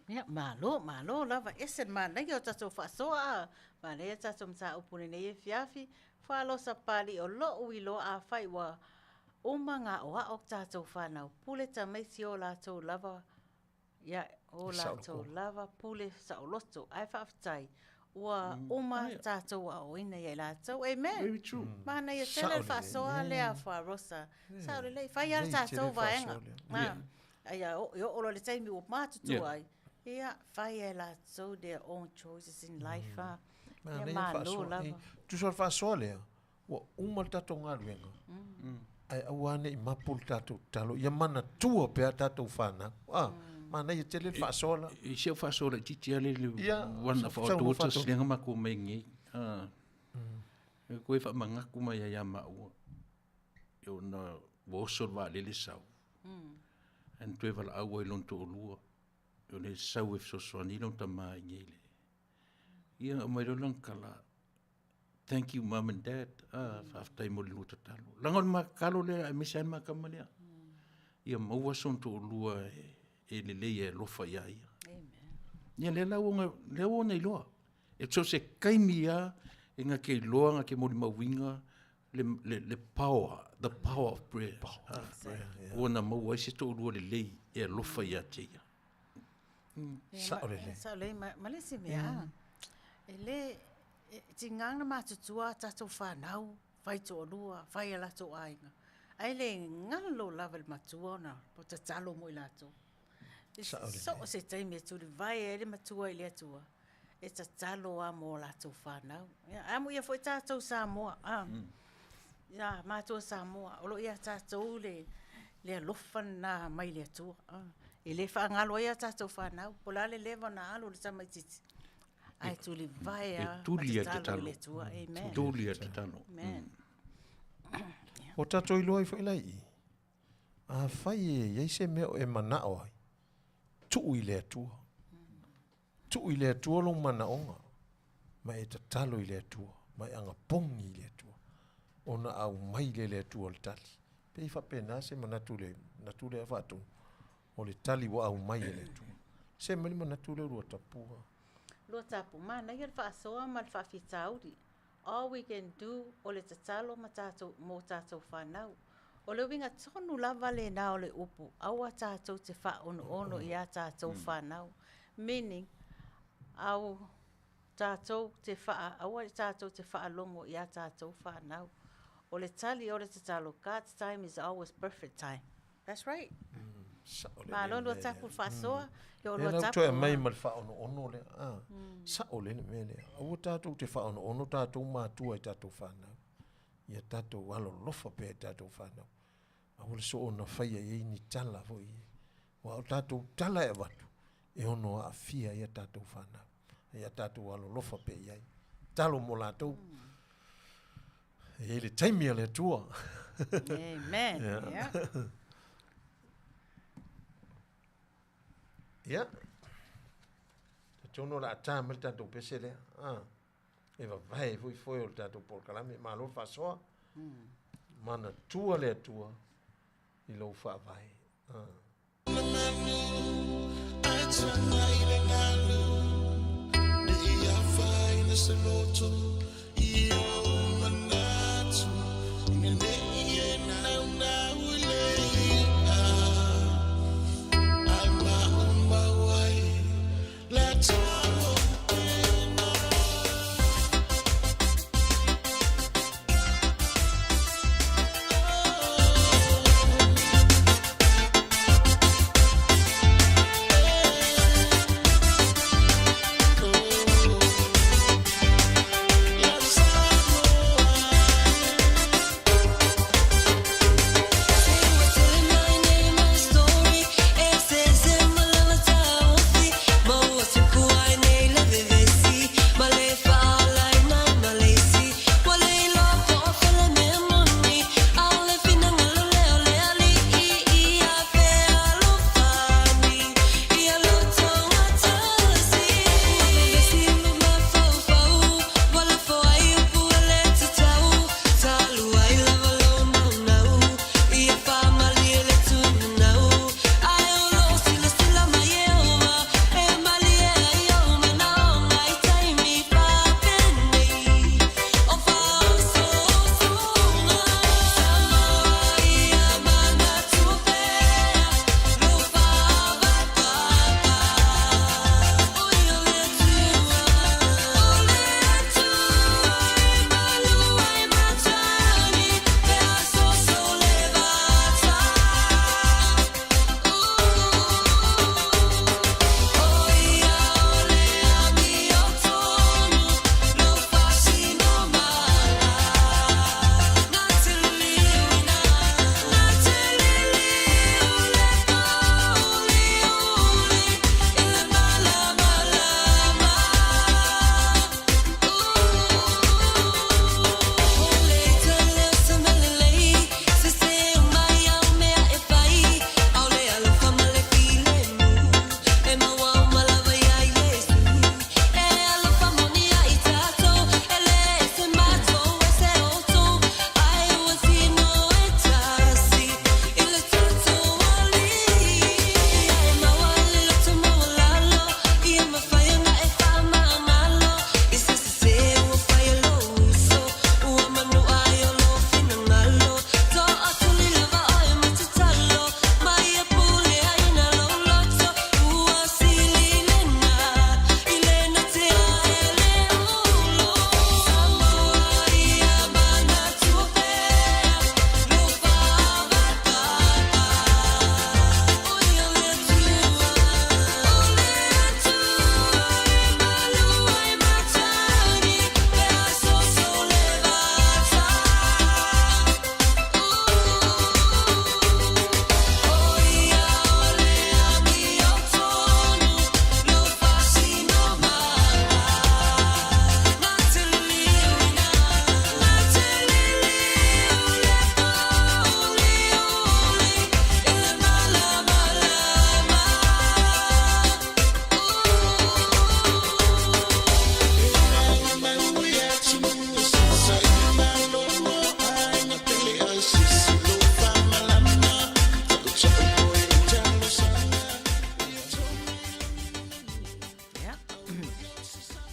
Ia, malo, malo lava, ese le manaia o tatou faasoa, a, manaia le tatou mataupu i lenei afiafi. Falosa Papalii o lou iloa afai ua uma ona aoao tatou fanau pule tamaiti o latou lava ia o latou lava pule saoloto ae faafetai ua uma tatou aoaoina ia i latou. Amen. Very true. Manaia tele le faasoa lea Farosa. Sao lelei, fai lava le tatou vaega. Ia e oo loa i le taimi ua matutua ai, ia fai e latou their own choices in life. Ia malo lava. Tusa o le faasoa lea, ua uma le tatou galuega, ae aua ne i mapu le tatou tatalo, ia manatua pea tatou fanau. A, manaia tele le faasoa la. I si au faasoa laitiiti lava lea, one of our daughters lea na matou omai nei, e toe faamanatu mai ai ia maua, ona ua oso le vaalele sau, ae na toe valaau ai i lona toalua, o lea e sau e fesoasoani lona tama i inei i le. Ia ona aumai loa lea o lana tala, Thank you mum and dad, ah, faafetai mo le lua tatalo. Leaga o le ma tatalo lea aemaise lava le ma tama lea. Ia maua sona toalua e lelei e alofa ia ia. Ia lea la ua lea ua ona iloa. E so o se taimi lava e na te iloa, na te molimauina le, le, le power, the power of prayer. Power of prayer, yeah. Ua na maua ai se toalua lelei e alofa ia te ia. Sao lelei. Sao lelei, ma le isi mea, e le, E tiga ona matutua a tatou fanau, fai toalua, fai a latou aiga, ae le galo lava i le matua ona tatalo mo i latou. So o se taimi e tulivae ai le matua i le Atua, e tatalo lava mo latou fanau. Ia, amuia foi tatou Samoa, a, ia, matua Samoa, o lo o ia tatou le, le alofa lena mai le Atua. E le faagalo ai a tatou fanau, po o le a le leva ona alu o le tamaitiiti, Ae tulivae a. E tuli a tatalo. Amen. Tuli a tatalo. Amen. Ua tatou iloa ai foi la i i, afai e i ai se mea o e manao ai, tuu i le Atua. Tuu i le Atua lou manaoga, ma e tatalo i le Atua, ma e agapogi i le Atua, ona aumai lea e le Atua o le tali. Pei e faapena se manatu i le manatu lea faatonu, o le tali ua aumai e le Atua. Se mai le manatu lea lua tapua. Lua tapu, manaia le faasoa ma le faafitauli. All we can do o le tatalo ma tatou, mo tatou fanau. O le uiga tonu lava lena o le upu, aua tatou te faaonoono i a tatou fanau. Meaning, au tatou te faa, aua tatou te faalogo i a tatou fanau. O le tali o le tatalo, God's time is always perfect time. That's right. Malo lua tapu le faasoa. Ia o lua tapu. Toe aumai ma le faaonoono lea. Ah, sao lea le mea lea. Aua tatou te faaonoono tatou matua i tatou fanau. Ia tatou alolofa pea i tatou fanau. Aua le soona faia i ai ni tala foi. Aua o tatou tala e avatu, e ono aafia ai a tatou fanau, a ia tatou alolofa pea i ai. Tatalo mo latou. E i ai le taimi a le Atua. Amen. Yeah. Yeah. Ia. Talitonu o le a ta mai le tatou pese lea. Ah. E vavae ai foi foe o le tatou polokalame. Malo le faasoa. Manatua le Atua i lou faavae. Ah.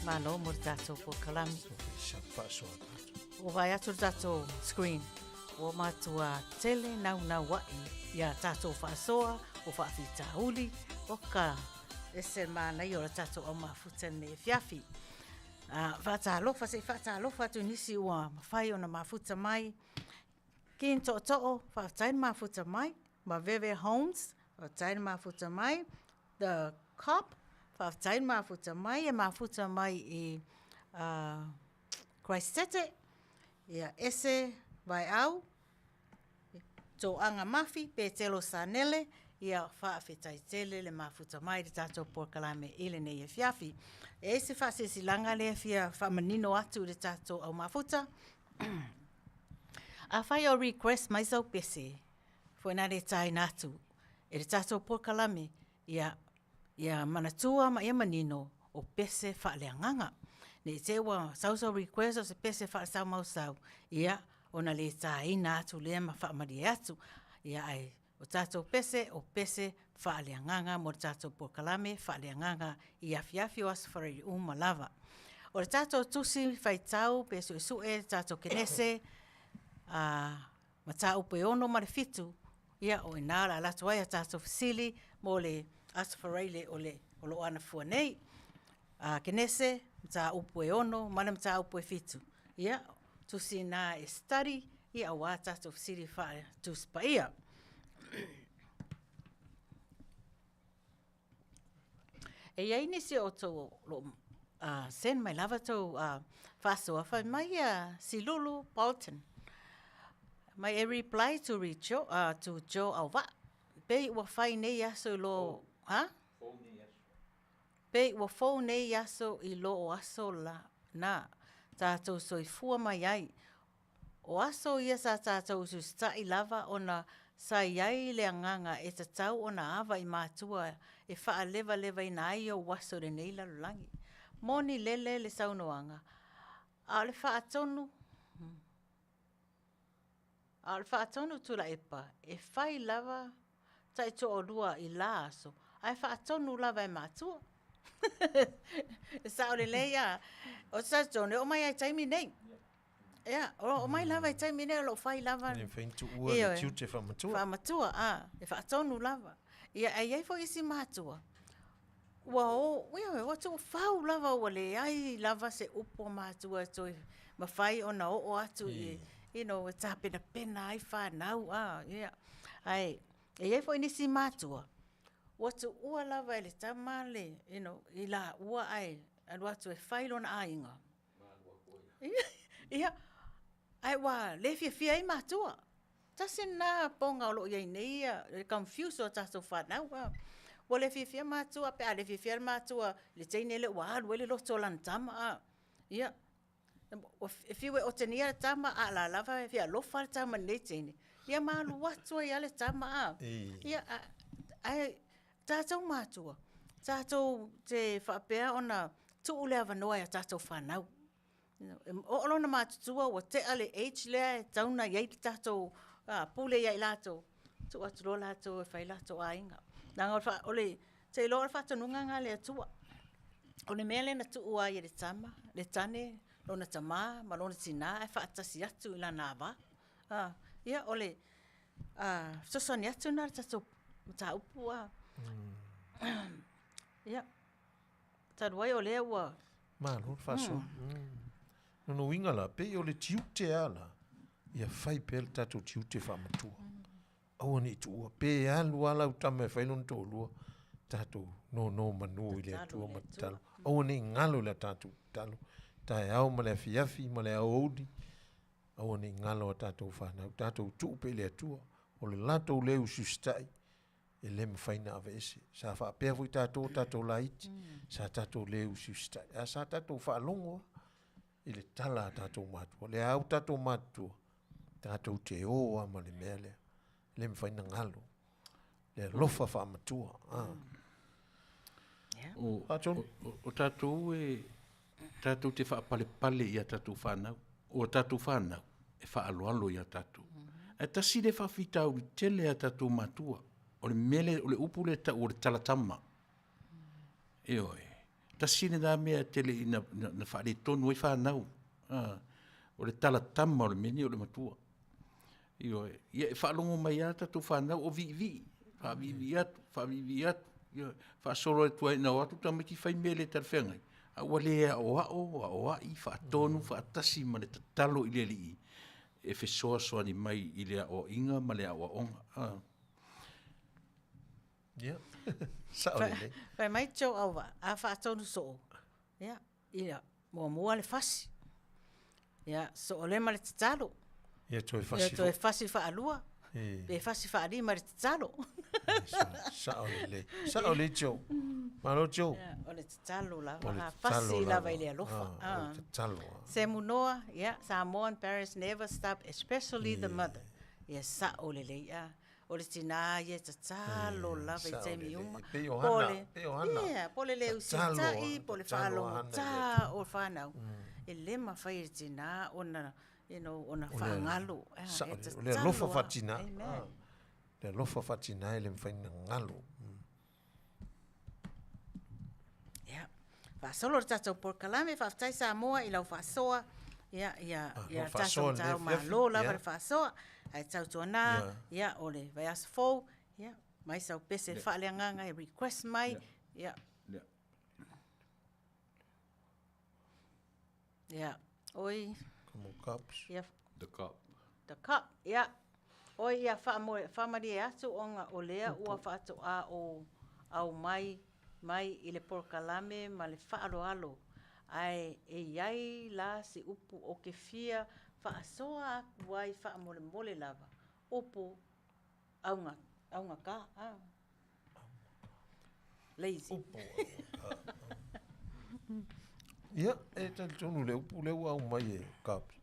Malo mo le tatou polokalame. Ua vaai atu le tatou screen, ua matua tele naunaua'i i a tatou faasoa, o faafitauli, oka ese le manaia o le tatou au mafuta i lenei afiafi. Faatalofa, se i faatalofa atu i nisi ua mafai ona mafuta mai. Ken Tootoo, faafetai le mafuta mai. Maveve Holmes, faafetai le mafuta mai. The Cop, faafetai le mafuta mai. E mafuta mai i Christete, ia Ese Vaeau, Toaga Mafi, Petelo Sanele, Ia, faafetai tele le mafuta mai i le tatou polokalame i lenei afiafi. E i ai se faasilasilaga lea e fia faamanino atu i le tatou au mafuta. Afai o request mai sau pese, foi na le taina atu e le tatou polokalame, ia, ia manatua ma ia manino o pese faaleagaga. Ne i te i ua sau sau request o se pese faale-saumausau, ia, ona le taina atu lea ma faamalie atu. Ia ae O tatou pese, o pese faaleagaga mo le tatou polokalame faaleagaga i afiafi o Aso Faraile uma lava. O le tatou tusi faitau pe suesue le tatou Kenese a mataupu e 6 ma le 7, ia o i ina o le a alu atu ai a tatou fesili mo le Aso Faraile o le o lo o anafua nei. A Kenese, mataupu e 6 ma le mataupu e 7. Ia, tusi na e study, ia aua tatou fesili faale-Tusi Paia. E i ai nisi o outou o lo o uh, send mai lava tou uh, faasoa, fai mai ia Silulu Bolton. Mai e reply to, Richo, uh, to Joe Auvaa. Pei ua fai nei aso i lo... Ha? Pei ua fou nei aso i lo o aso la, na tātou soifua mai ai. O aso ia sa tātou usiusitaʻi lava ona sa i ai le agaga e tatau ona ava i matua e faalevalevaina ai ou aso i lenei lalolagi. Moni lele le saunoaga, a o le faatonu, A o le faatonu Tuilaepa, e fai lava taitoalua i la aso, ae faatonu lava e matua. E sao lelei a? Ou te talitonu e oo mai lava i le taimi nei. Ia, o oo mai lava i le taimi nei o lo o fai lava. E le mafai ona tuua le tiute faamatua. Faamatua, a, e faatonu lava. Ia, ae i ai foi isi matua, ua o, ioe, ua tuufau lava ua leai lava se upu a matua e toe mafai ona oo atu i, you know, e tapenapena ai fanau, a, ia. Ae e i ai foi nisi matua, ua tuua lava e le tama le, you know, i laua ae alu atu e fai lona aiga. Ia, ae ua le fiafia ai matua. Tasi lena poga o lo o i ai nei ia, le confuse o tatou fanau. Ua le fiafia matua, pe a le fiafia le matua i le teine lea ua alu ai le loto o lana tama. A. Ia, e fiu e otegia le tama, a o la lava e fia alofa le tama i lenei teine. Ia ma alu atu ai lava le tama. A. Ia, ae tatou matua, tatou te faapea ona tuu le avanoa i a tatou fanau. E oo lona matutua ua tea le age lea e tatau ona i ai le tatou pule ia i latou, tuu atu loa latou e fai latou aiga. Leaga o le, ou te iloa o le faatonuga lena a le Atua. O le mea lea na tuu ai e le tama, le tane lona tama ma lona tina ae faatasi atu i lana ava. Ia o le fesoasoani atu lena i le tatou mataupu. Ia. Talu ai o lea ua... Malo le faasoa. Mm. Lona uiga la, pei o le tiute lava la, ia fai pea le tatou tiute faamatua. Aua ne i tuua, pe alu lava lau tama e fai lona toalua, tatou nono manu i le Atua ma tatalo. Aua ne i galo i la tatou tatalo, taeao ma le afiafi ma le aoauli, aua ne i galo a tatou fanau, tatou tuu pea i le Atua, o le latou le usiusitai, e le mafai ona aveese. Sa faapea foi tatou o tatou laiti, sa tatou le usiusitai, ae sa tatou faalogo lava i le tala a tatou matua. O lea lava ua tatou matutua, tatou te o lava ma le mea lea. E le mafai ona galo le alofa faamatua. O tatou e tatou te faapalepale i a tatou fanau, o a tatou fanau e faaaloalo ia tatou. Ae tasi lea faafitauli tele ia tatou matua, o le mea lea, o le upu lea e tau o le talatama. Ioe, tasi lena mea e tele ina na faaletonu ai fanau. O le talatama o le mea lenei o le matua. Ioe, ia e faalogo mai lava tatou fanau o viivii, faaviivii atu, faaviivii atu, ioe, faasolo atu ai ina o atu tamaiti fai mea le talafeagai, a ua le aoao, aoai, faatonu, faatasi ma le tatalo i le Alii e fesoasoani mai i le aoaiga ma le aoaoga. A. Ia, sao lelei. Fai mai Joe Auvaa, a faatonu soo, ia, ia, muamua le fasi. Ia, soo lea ma le tatalo. Ia, toe fasi Ia, toe fasi faalua. Pe fasi faalima i le tatalo. Sao lelei. Sao lelei Joe. Malo Joe. O le tatalo lava. A fasi lava i le alofa. O le tatalo. Semunoa, yeah, Samoan parents never stop, especially the mother. Ia sao lelei. O le tinā ia e tatalo lava i taimi uma. Pei o Hana, pei o Hana. Ia, po o le le usitai, po o le faalogotā o fanau. E le mafai e le tinā ona you know, ona faagalo. Sao, o le alofa faatinā. Le alofa faatinā e le mafai ona galo. Ia, faasolo le tatou polokalame, faafetai Samoa i lau faasoa. Ia, ia, ia tatou tau malo lava le faasoa. Ae tautuana, ia, o le vaiaso fou, ia, mai sau pese faaleagaga e request mai. Ia. Ia, oi. Come on, cops. Ia. The cop. The cop, ia. Oi, ia faamalie atu ona o lea ua faatoa ou aumai mai i le polokalame ma le faaaloalo, ae e i ai la se upu o ke fia faasoa atu ai faamolemole lava, upu auga, augata, a. Lazy. Upu augata. Ia, e talitonu le upu lea ua aumai e Cops.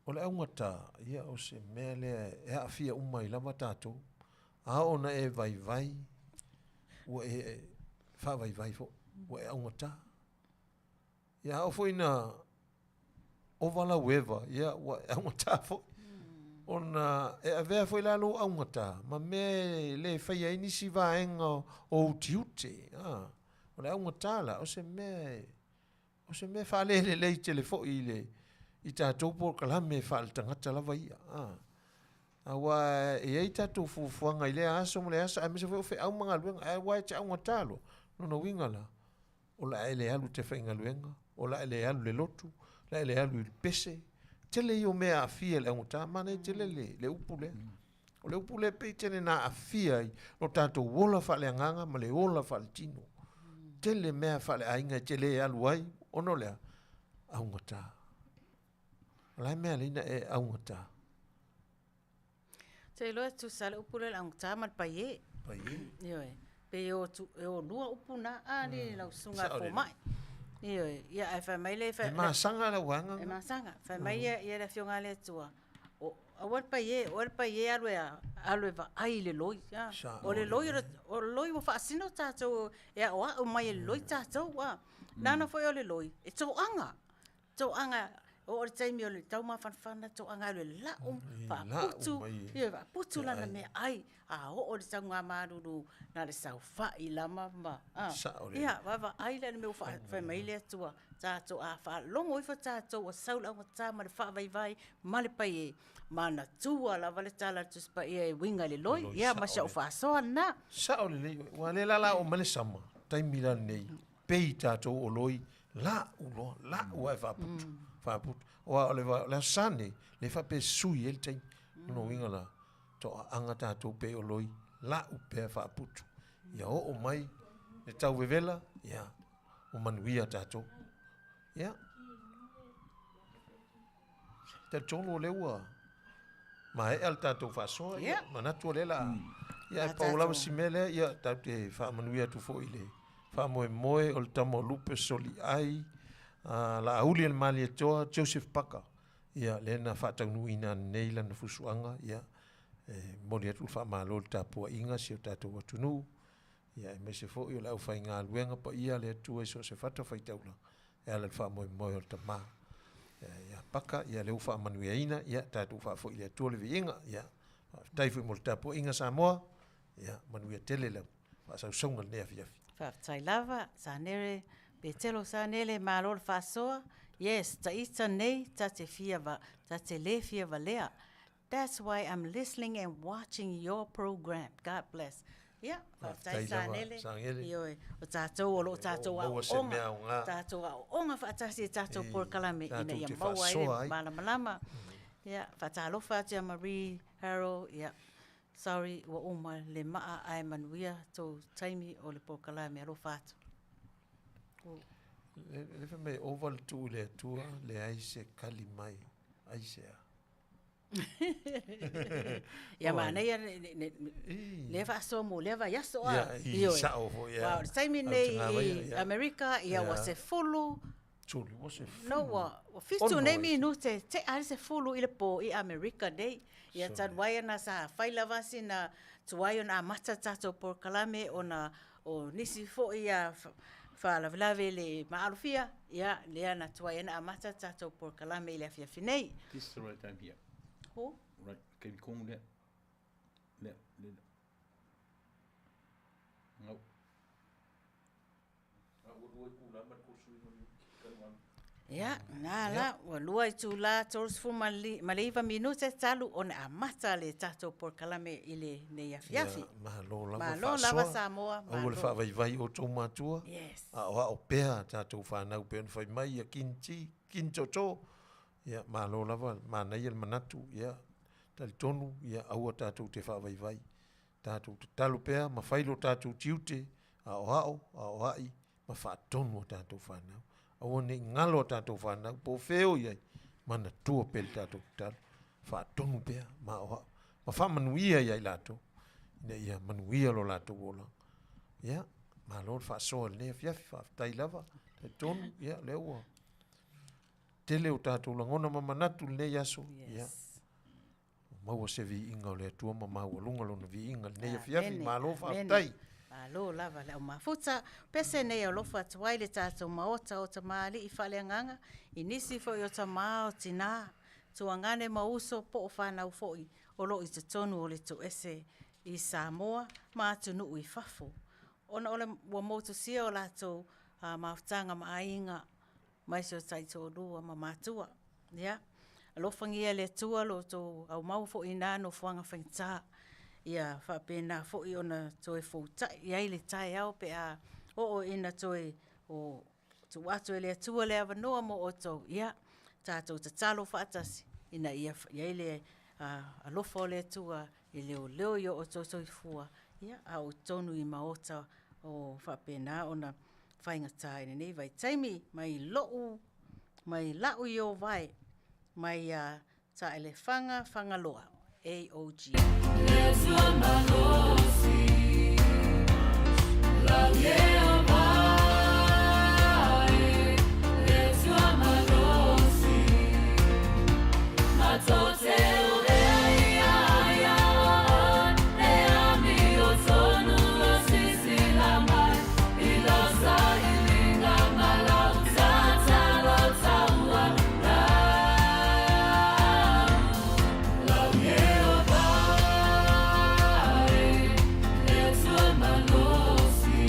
O le augata, ia o se mea lea e aafia uma ai lava tatou. A oo ina e vaivai, ua e faavaivai foi, ua e augata. Ia a oo foi ina ova lau eva, ia ua e augata foi. Ona e avea foi la lou augata ma mea e le faia ai nisi vaega o utiuti. A, o le augata la, o se mea e, o se mea faalelelei tele foi i le, i tatou polokalame faaletagata lava ia. A, aua e i ai tatou fuafuaga i lea aso ma lea aso, aemaise foi o feau ma galuega, ae aua e te augata loa, lona uiga la, o le a e le alu i te faigaluega, o le a e le alu i le lotu, o le a e le alu i le pese. Tele ia o mea e aafia i le augata, manaia tele le, le upu lea. O le upu lea pei tele na aafia i lo tatou ola faaleagaga ma le ola faaletino. Tele mea faaleaiga e te le alu ai, ona o le a? Augata. O le a mea e ala ai ona e augata? Te iloa e tusa le upu lea o le augata ma le paie. Paie. Ioe. Pei e e o lua upu na a le lau susuga a fomai. Ioe. Ia ae fai mai le E masaga lau vaega. E masaga. Fai mai ia ia le afioga a le Atua, o aua le paie, oe le paie alu e alu e vaai i le loi. O le loi o le loi ua faasino tatou e aoao mai e le loi tatou a. Nana foi o le loi e toaga. Toaga, oo i le taimi o le taumafanafana, toaga alu e lau, faaputu, ioe, faaputu lana meaai, a oo i le taugamalulu, na le saofai lava ma, a, ia, vaavaai la i le mea ua fai mai le Atua, tatou, a faalogo ifo tatou ua sau le augata ma le faavaivai ma le paie, manatua lava le tala a le Tusi Paia e uiga i le loi, ia, ma si au faasoa lena. Sao lelei oe, aua o lea la o le a oo mai le sama, taimi la lenei, pei tatou o loi lau loa, lau ae faaputu, faaputu. Aua o le, o le Aso Sa nei, le faapea e sui ai le taimi. Lona uiga la, toaaga tatou pei o loi, lau pea faaputu. Ia oo mai le tau vevela, ia, ua manuia tatou. Ia. Talitonu o lea ua maea le tatou faasoa, ia, manatu o lea la, ia, ae pau lava si mea lea, ia, tatou te faamanuia atu foi i le faamoemoe o le tama o Lupe Soliai, Laauli o le Malietoa, Joseph Paka, ia, lea na faataunuuina ananei lana fusuaga, ia, e momoli atu le faamalo i le tapuaiga a si o tatou atunuu, ia, aemaise foi o le aufaigaluega paia a le Atua i so o se fatafaitaulaga, e ala i le faamoemoe o le Tama ia Paka, ia lea ua faamanuiaina, ia tatou faafoi i le Atua le viiga, ia faafetai foi mo le tapuaiga Samoa, ia manuia tele lau faasausauga i lenei afiafi. Faafetai lava Sanele Petelo Sanele malo le faasoa, yes taita nei ta te fia ta te le fia valea That's why I'm listening and watching your program. God bless. Ia, faafetai Sanele. Ioe, o tatou o lo o tatou aooga, tatou aooga faatasi i tatou polokalame ina ia maua ai le malamalama. Ia, faatalofa atu ia Marie Harold, ia, sorry ua uma le maa ae manuia tou taimi o le polokalame. Alofa atu. Le fai mai, ova le tuu i le Atua, leai se kali mai, aisea? Ia manaia lea faasoa mo lea vaiaso a. Ia, i sao foi ia. Aua o le taimi lenei i Amerika ia ua 10 Tuli, ua 10. No, ua 7 nei minute tea ai le 10 i le po i Amerika nei. Ia talu ai ona sa fai lava sina tuai ona amata le tatou polokalame ona o nisi foi ia faalavelave le maalofia, ia lea na tuai ai ona amata le tatou polokalame i le afiafi nei. This is the right time here. Who? Right, taimi tonu lea. Lea, lea. Ngau. Ia, na la, ua lua itulā 39 minute talu ona amata le tatou polokalame i lenei afiafi. Ia, malo lava Malo faasoa. lava Samoa, Aua le malo. faavaivai outou matua. Yes. Aoao pea a tatou fanau pei ona fai mai ia kinti, kintoto. Ia, malo lava, manaia le manatu. Ia, talitonu, ia, aua tatou te faavaivai. Tatou tatalo pea ma fai lo tatou tiute, aoao, aoai ma faatonu a tatou fanau. Aua ne i galo a tatou fanau po o fea o i ai, manatua pea le tatou tatalo, faatonu pea ma aoao ma faamanuia ia i latou, ina ia manuia lo latou olaga. Ia, malo le faasoa i lenei afiafi, faafetai lava, talitonu, ia, lea ua tele o tatou lagona ma manatu i lenei aso. Ia, maua se viiga o le Atua ma maualuga lona viiga i lenei afiafi. Malo faafetai. Malo lava le au mafuta. Pese nei alofa atu ai le tatou maota o tamalii faaleagaga i nisi foi o tamā o tinā, tuagane ma uso po o fanau foi o lo o i totonu o le toese i Samoa ma atunuu i fafo ona o le ua motusia o latou mafutaga ma aiga mai si o taitoalua ma matua. Ia, alofagia e le Atua lo outou aumau foi i na nofoaga faigata, ia faapena foi ona toe foutai i ai le taeao pe a oo ina toe o tuu atu e le Atua le avanoa mo outou, ia, tatou tatalo faatasi ina ia i ai le alofa o le Atua e leoleo i o outou soifua, ia, a o totonu i maota o faapena ona faigata i lenei vaitaimi mai lou mai la'u Iovae mai ia Taelefaga Fagaloa AOG. Le Atua malosi, lau Ieova e, le Atua malosi, matou te ulea ia ia oe, e amio tonu o sisila mai i lau sailiga ma lau tatalo tauanau. Lau Ieova e, le Atua malosi.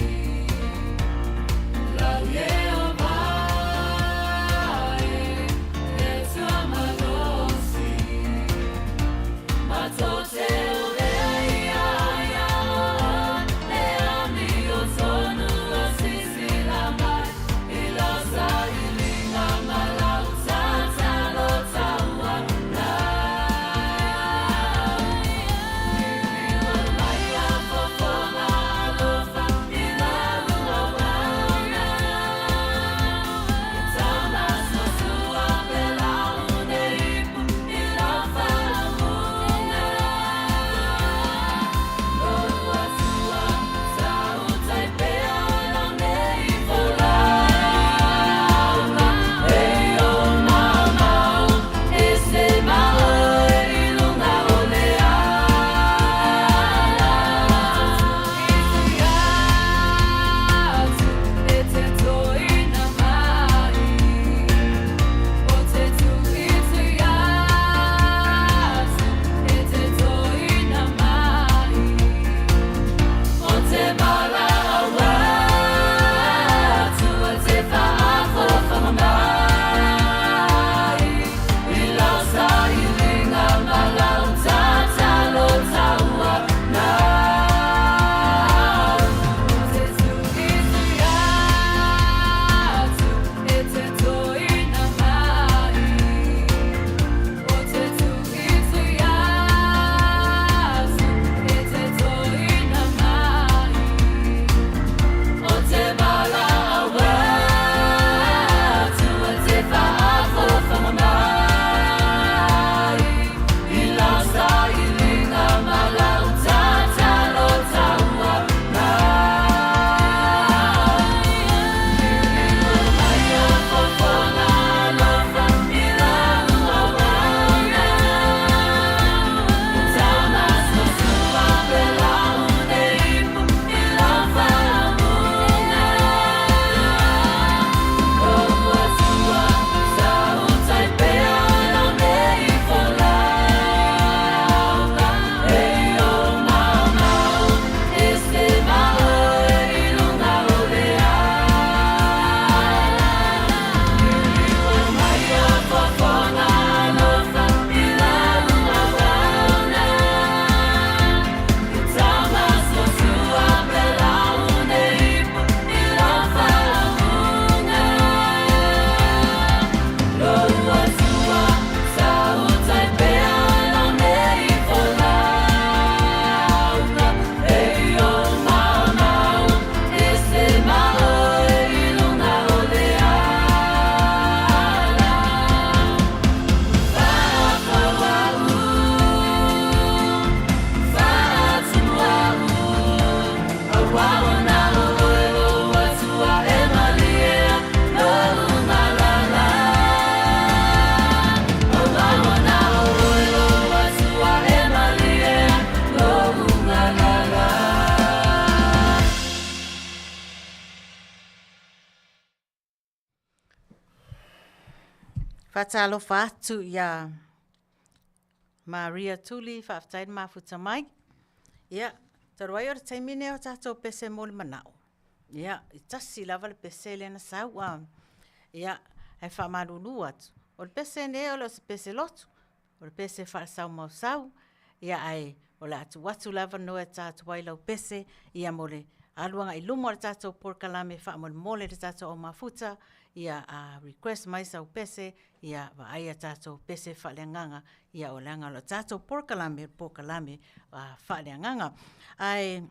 Faatalofa atu iā Maria Tuli, faafetai le mafuta mai. Ia, talu ai o le taimi lenei o tatou pese mo le manao, ia, e tasi lava le pese lea na sau a. Ia, ae faamalulu atu, o le pese lenei e le o se pese lotu, o le pese faasaumausau, ia ae o le a tuu atu le avanoa e ta atu ai lau pese ia mo le alu agai i luma o le tatou polokalame faamolemole le tatou au mafuta ia a request mai sau pese ia vaai a tatou pese faaleagaga ia o leaga o le tatou polokalame o le polokalame faaleagaga. Ae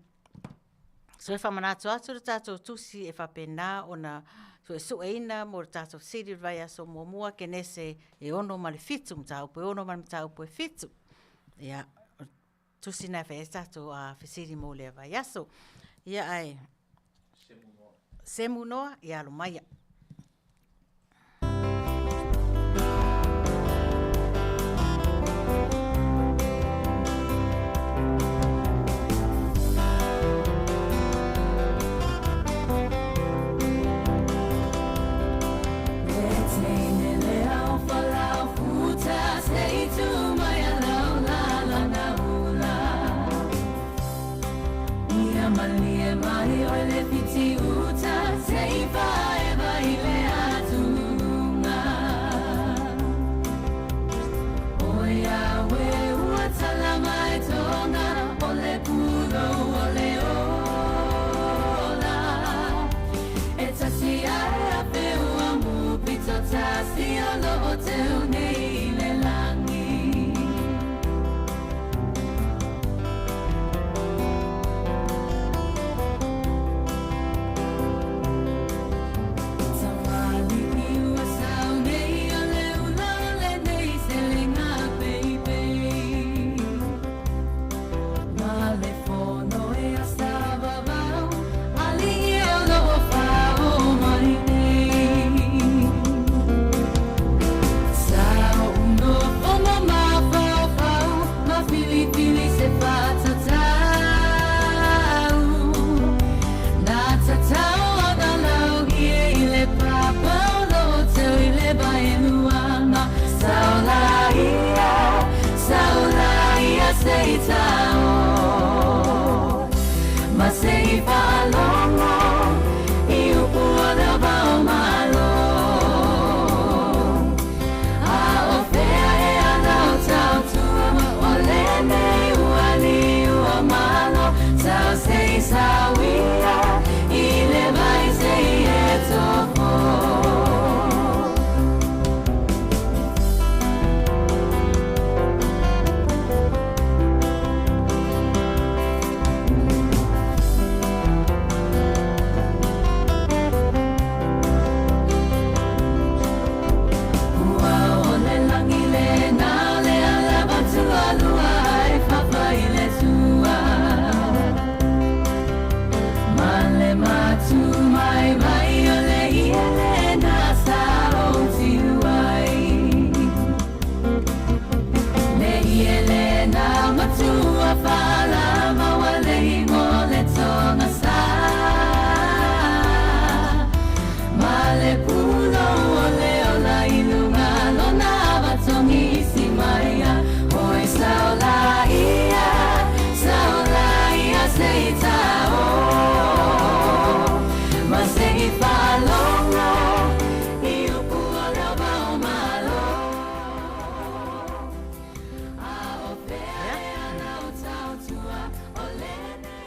Toe faamanatu atu le tatou tusi e faapena ona suesueina mo le tatou fesili i le vaiaso muamua Kenese e 6 ma le 7, mataupu e 6 ma le mataupu e 7. Ia, o le tusi lena e fai ai se tatou fesili mo lea vaiaso. Ia ae Semu Noa, ia alo maia.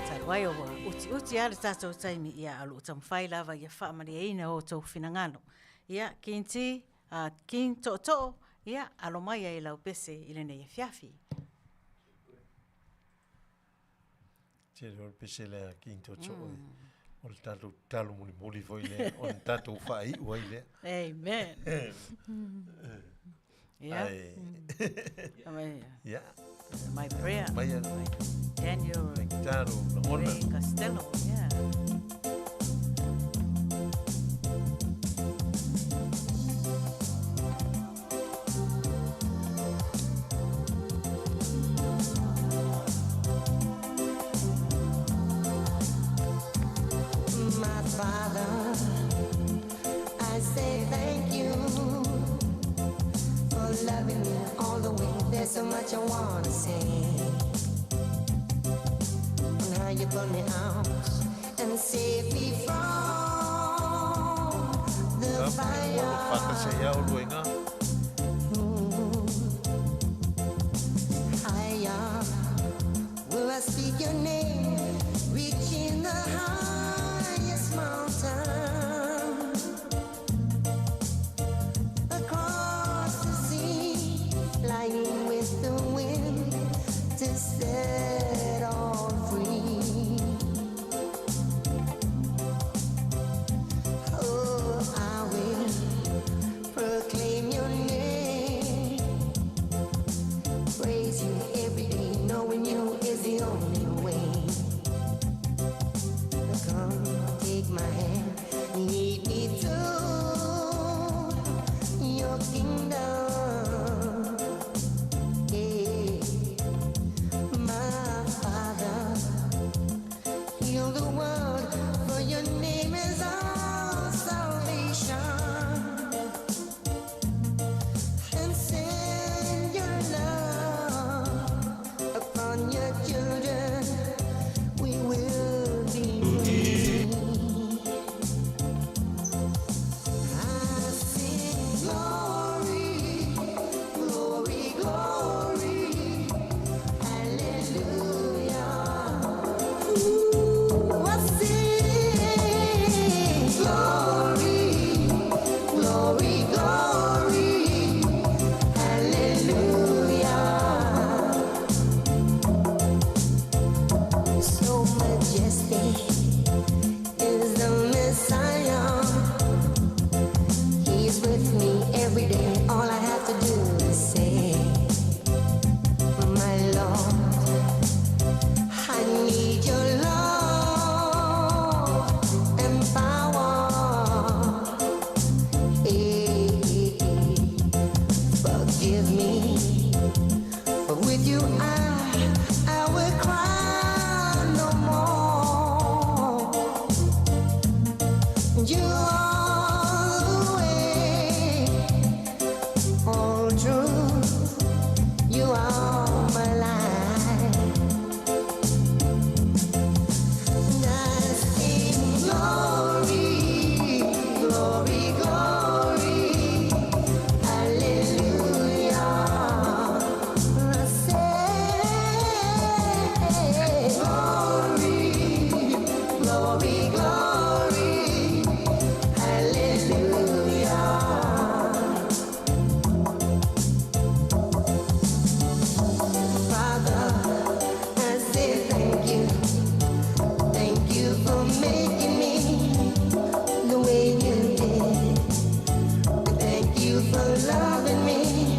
Talu ai ua utiuti lava le tatou taimi, ia o lo o taumafai lava ia faamalieina outou finagalo. Ia, King T, King Tootoo, ia alo mai ai lau pese i lenei afiafi. Tele o le pese lea King Tootoo. O le tatou tatalo mulimuli foi lea, ona tatou faaiu ai lea. Amen. Yeah. Ai. Yeah. My prayer. Mai a Daniel Talo lagona. Ray Costello. Yeah. My father, I say thank you. There's so much I wanna say. On how you pull me out and save me from the fire. Faatasi ai oulua iina. Higher will I speak your name, reaching the highest mountain, across the sea, flying with the wind to set all free. Oh, I will proclaim your name. Praise you every day, knowing you is the only way. Come, take my hand, lead me to your kingdom. Yeah, my Father, heal the world, for your name is our salvation. And send your love upon your children. We will be free. I sing glory, glory, glory, hallelujah. Ooh, I sing glory, glory, glory, hallelujah. So majestic is the Messiah. He's with me every day. All I have to do is say, My Lord, I need your love and power. Hey, forgive me, for with you I will cry no more. You are the way, all truth. You are my life. And I sing glory, glory, glory, hallelujah. I say glory, glory, glory, hallelujah. Father, I say thank you. Thank you for making me the way you did. Thank you for loving me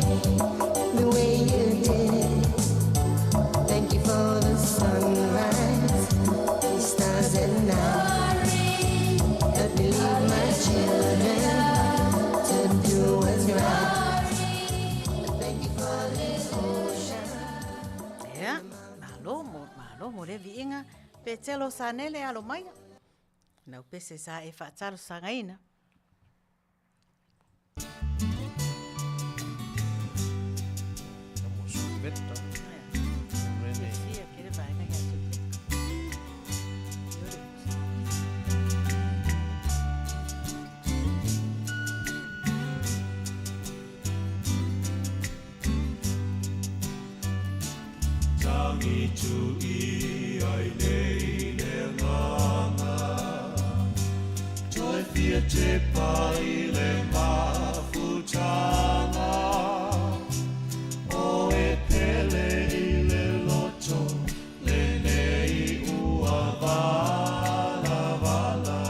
the way you did. Thank you for the sunrise, the stars at night. Help me lead my children to do what's right. Thank you for the ocean. Ia, malo mo, malo mo le viiga Petelo Sanele alo maia. Nau pese sa e faatalosagaina. Mo Suveta. Rene. Fiafia ke le vaega ia Suveta. Beautiful. Tangi tu i ai nei le nganga Toi fia te pai le mafutanga O e pele i le loto le nei ua vala vala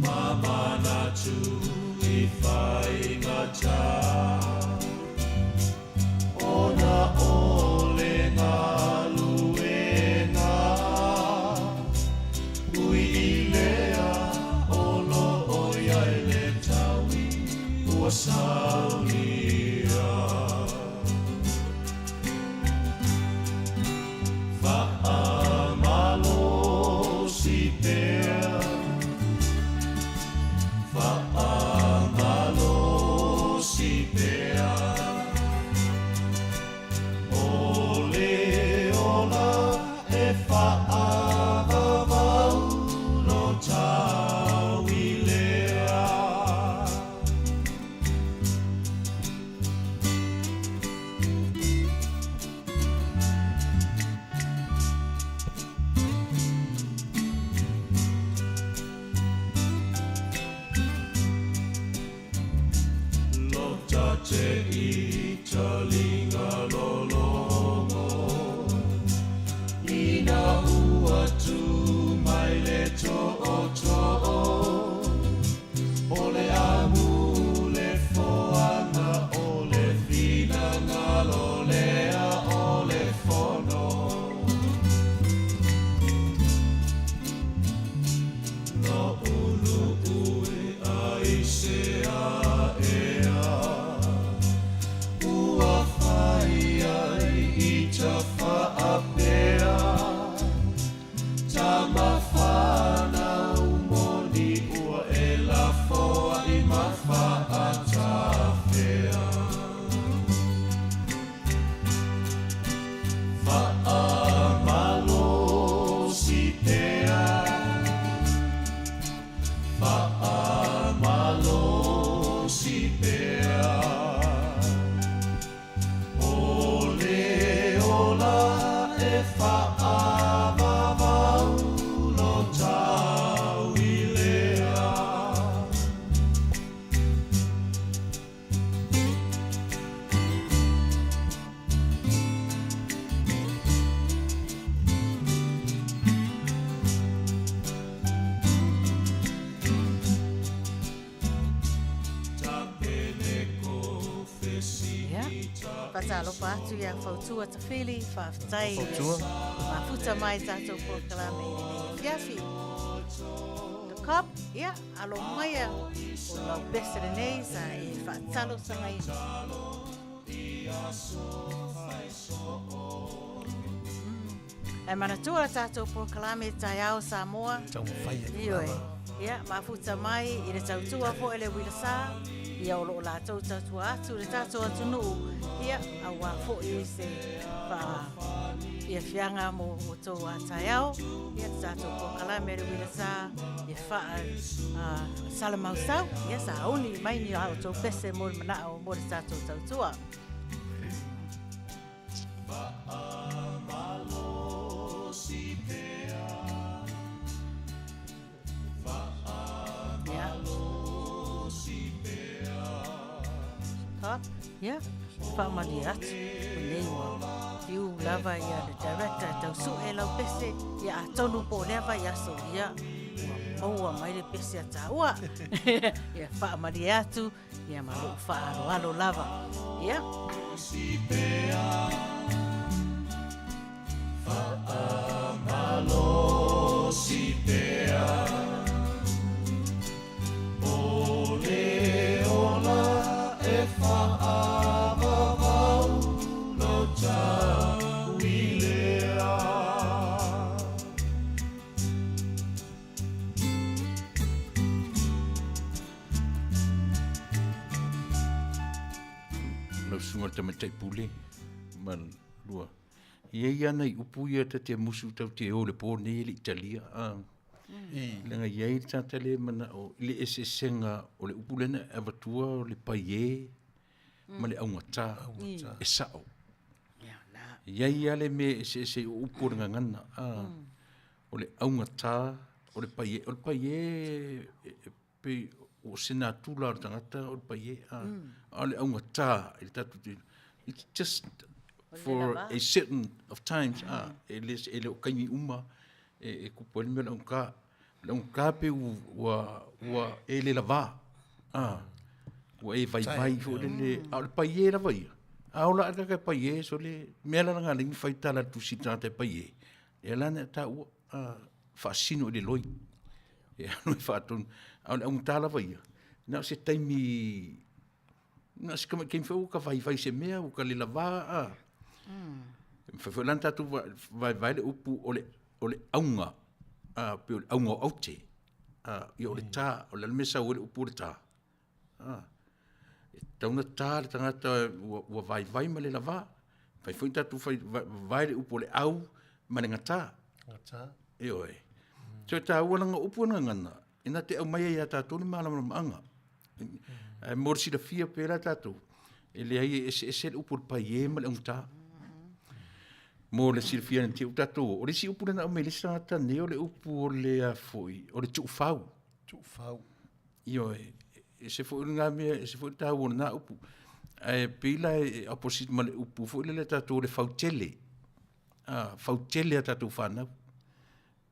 Mamana tu i whaingata Ona ole ngā luenga Ui i lea o lo o iai le taui Ua saulia Whaamalo si pea Whaamalo te i talinga lologo Ina ua tu mai le to'oto'o O le amu le foaga o le finagalo lea o le fono Na ulu'u e aisea ea Ua fai ai i tafaapea Tama fanau moni ua e lafoai ma faatafea Faamalosi pea Faamalosi pea O le ola e faavavau lo tauilea. Ia, faatalofa atu ia Fautua Tafili, faafetai i le Fautua. mafuta mai tatou polokalame i lenei afiafi. The Cop, ia, alo maia o lau pese lenei sa e faatalosagaina. Ae manatua le tatou polokalame Taeao Samoa. Taumafai atu Ioe. lava. Ia, mafuta mai i le tautua foi le uila sa, ia o lo o latou tautua atu i le tatou atunuu, ia, auā foi se faa fiafiaga mo outou a taeao, ia le tatou polokalame le uila sa e faa salamausau, ia sauni mai ni a outou pese mo le manao mo le tatou tautua. Faamalosi pea Faamalosi pea Cop, ia, faamalie atu, lenei ua fiu lava ia le director e tau sue lau pese, ia atonu po o lea vaiaso, ia, ua maua mai le pese a tāua. Ia faamalie atu, ia ma lou faaaloalo lava. Ia. Faamalosi pea O le ola e faavavau lo tauilea. Lau susuga i le tamaitai pule ma lua. E i ai lava nai upu ia ta te musu tatou te o i le po lenei e le i talia. Leaga e i ai le tagata lea e manao i le eseesega o le upu lea na e avatua o le paiē ma le augata e sao. E i ai lava le mea e eseese ai o upu o le gagana. O le augata, o le paiē, o le paiē e pei o se natura o le tagata o le paiē, a o le augata i le tatou it's just for a certain of times, a e le e le o taimi uma e tupu ai le mea o le augata. O le augata pei ua ua e le lava, a ua e vaivai foi lele, a o le paiē lava ia. A ola ae le tagata e paiē, sole, mea la lena e ala ai ona fai tala a le tusi i le tagata e paiē, e ala ona taua, a faasino i le loi. E alu e faatonu, a o le augata lava ia, na o se taimi, na o si tamai taimi foi ua ta vaivai i se mea, ua ta le lava, a. E mafai foi la ona tatou vaevae le upu o le, o le auga, a, pei o le auga o aute, a, ia o le ta, o le a le mea e sau ai le upu o le ta? A, e tatau ona ta le tagata ua vaivai ma le lava. Mafai foi ona tatou fai, vae le upu o le au ma le gata. Gata. Ioe. So e taua leaga o upu e gagana, e na te aumaia ia tatou le malamalamaaga. Ae mo le silafia pea la tatou, e leai e eseese le upu o le paiē ma le augata. Mo le silafia nei te i ua tatou oo, o le isi upu lea na aumai e le isi tagata nei o le upu o le a foi, o le tuufau. Tuufau. Ioe, ese foi lena mea, ese foi le taua o lena upu. Ae pei la e opposite ma le upu foi lele tatou le fautele. A, fautele a tatou fanau.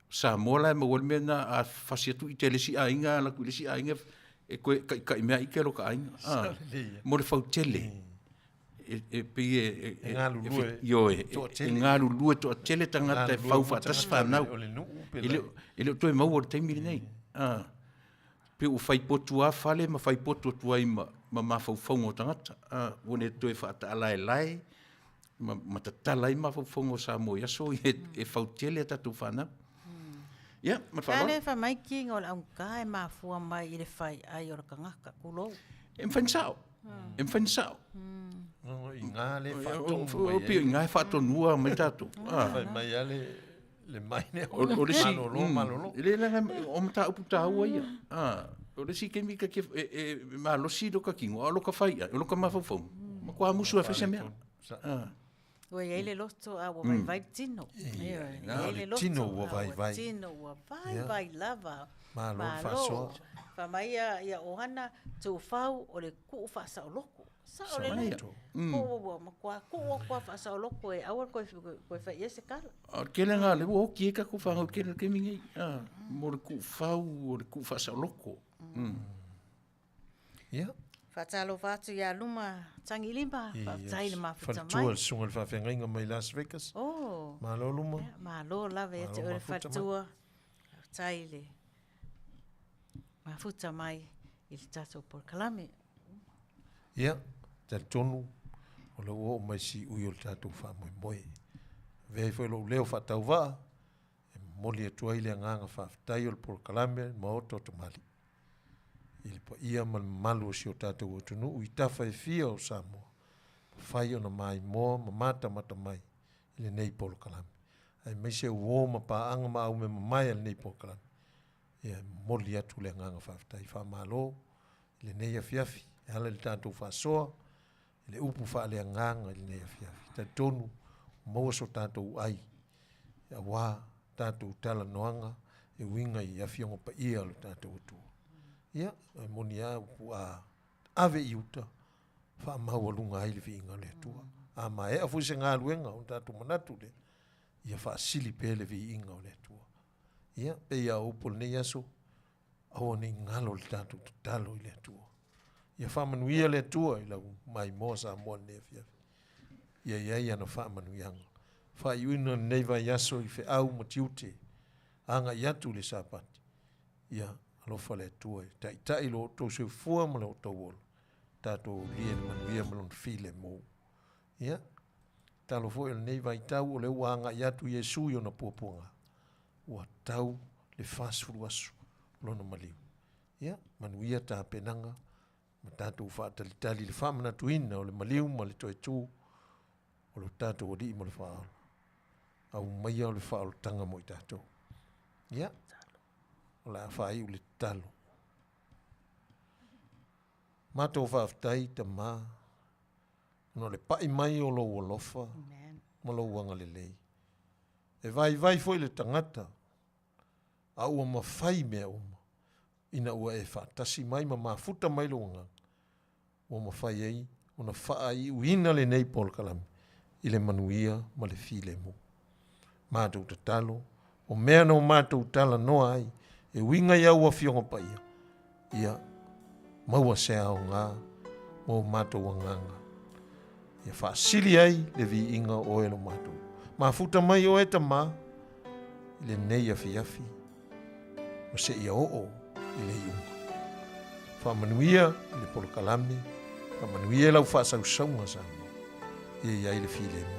Samoa la e maua ai le mea lena, a fasi atu ite i le isi aiga, alu atu i le isi aiga, e toe ta'itai mea ite lo ta aiga. A, mo le fautele. E pei e E galulue ioe, toatele. E galulue toatele tagata e fau faatasi fanau. O le nuu pe E le o toe maua i le taimi lenei. A, pei ua fai potu lava fale ma fai potu atu ai ma mafaufauga o tagata. A, ua le toe faataalaelae ma tatala ai mafaufauga o Samoa i aso ia e fautele a tatou fanau. Ia, ma le Pe a faaaloalo. le fai mai kiga o le augata e mafua mai i le faiai o le tagata, tulou. E mafai ona sao. E mafai ona sao. No, i ngā le whaatonu mai. O pei o i ngā e faatonua mai tatou. Fai mai a le mai ne O le isi, malolo, malolo. E le laga, o mataupu taua ia. O le isi taimi ta te, e malosi lo ta tino, a o lo ta faiai, o lo ta mafaufauga, matua musu lava e fai se mea. Ua i ai le loto a ua vaivai le tino. Ioe, e i ai le loto tino ua a ua vaivai. tino ua vaivai lava. Malo le faasoa. Fai mai ia Ohana, tuufau o le kuu faasaoloko. Sao lelei. Po ua matua kuu atu lava faasaoloko e aua le toe fai i ai se tala. A o le tele lena o lea ua oti ai tatou fanau i le tele o le taimi lenei, mo le tuufau o le tuu faasaoloko. Ia. Faatalofa atu ia Luma Tagilima, faafetai le mafuta mai. Faletua le susuga i le faafeagaiga mai Las Vegas. Oh. Malo Luma. Ia, malo lava ia te oe le faletua. Faafetai le mafuta mai i le tatou polokalame. Ia, talitonu o lea ua oo mai siui o le tatou faamoemoe. Avea ai foi lou leo faatauvaa e momoli atu ai le agaga faafetai o le polokalame le Maota o Tamalii i le paia ma le mamalu o si o tatou atunuu i tafa e fia o Samoa, mafai ona maimoa ma matamata mai i lenei polokalame, aemaise uo ma paaga ma aumea mamae a lenei polokalame. Ia, e momoli atu le agaga faafetai, faamalo i lenei afiafi e ala i le tatou faasoa i le upu faaleagaga i lenei afiafi. Talitonu ua maua so tatou ai aua tatou talanoaga e uiga i Afioga Paia o le tatou Atua. Ia, e moni lava upu a ave i uta, faamaualuga ai le viiga o le Atua. A maea foi se galuega ona tatou manatu lea, ia faasili pea le viiga o le Atua. Ia, pei lava o upu o lenei aso, aua ne i galo le tatou tatalo i le Atua. Ia faamanuia le Atua i lau maimoa Samoa i lenei afiafi. Ia i ai ana faamanuiaga. Faaiuina lenei vaiaso i feau ma tiute, agai atu i le Sapati. Ia alofa le Atua e taitai lo outou soifua ma lo outou ola. Tatou aulia i le manuia ma lona filemu. Ia, tatalo foi o lenei vaitau o lea ua agai atu Iesu i ona puapuaga. Ua tau le 40 aso lona maliu. Ia, manuia tapenaga ma tatou faatalitali i le faamanatuina o le maliu ma le toe tu o lo tatou Alii ma le Faaola. Aumaia o le faaolataga mo i tatou. Ia, o le a faaiu le tatalo. Matou faafetai Tama, ona o le pai mai o lou alofa ma lou agalelei. E vaivai foi le tagata, a ua mafai mea uma, ina ua e faatasi mai ma mafuta mai lou agaga, ua mafai ai ona faaiuina lenei polokalame i le manuia ma le filemu. Matou tatalo, o mea na o matou talanoa ai e uiga i au Afioga Paia, ia maua se aoga mo matou agaga. Ia faasili ai le viiga o oe lo matou. Mafuta mai oe Tama i lenei afiafi ma seia oo i le iuga. Faamanuia i le polokalame, faamanuia i lau faasausauga Samoa, ia i ai le filemu.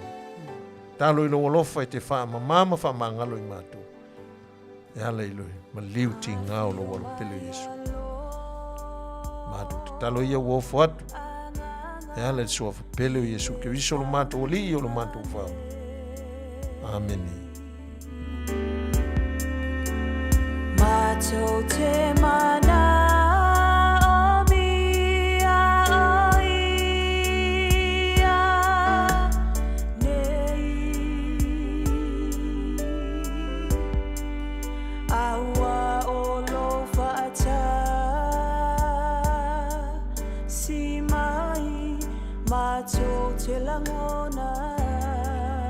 Talo i lou alofa e te faamama ma faamagalo i matou, e ala i le maliu tiga o lou Alo pele Iesu. Matou tatalo ia ua ofo atu, e ala i le suafa pele o Iesu Keriso lo matou Alii o lo matou Faaola. Amene. Matou te mana o mia o ia nei. Aua o lou faatasi mai. te lagona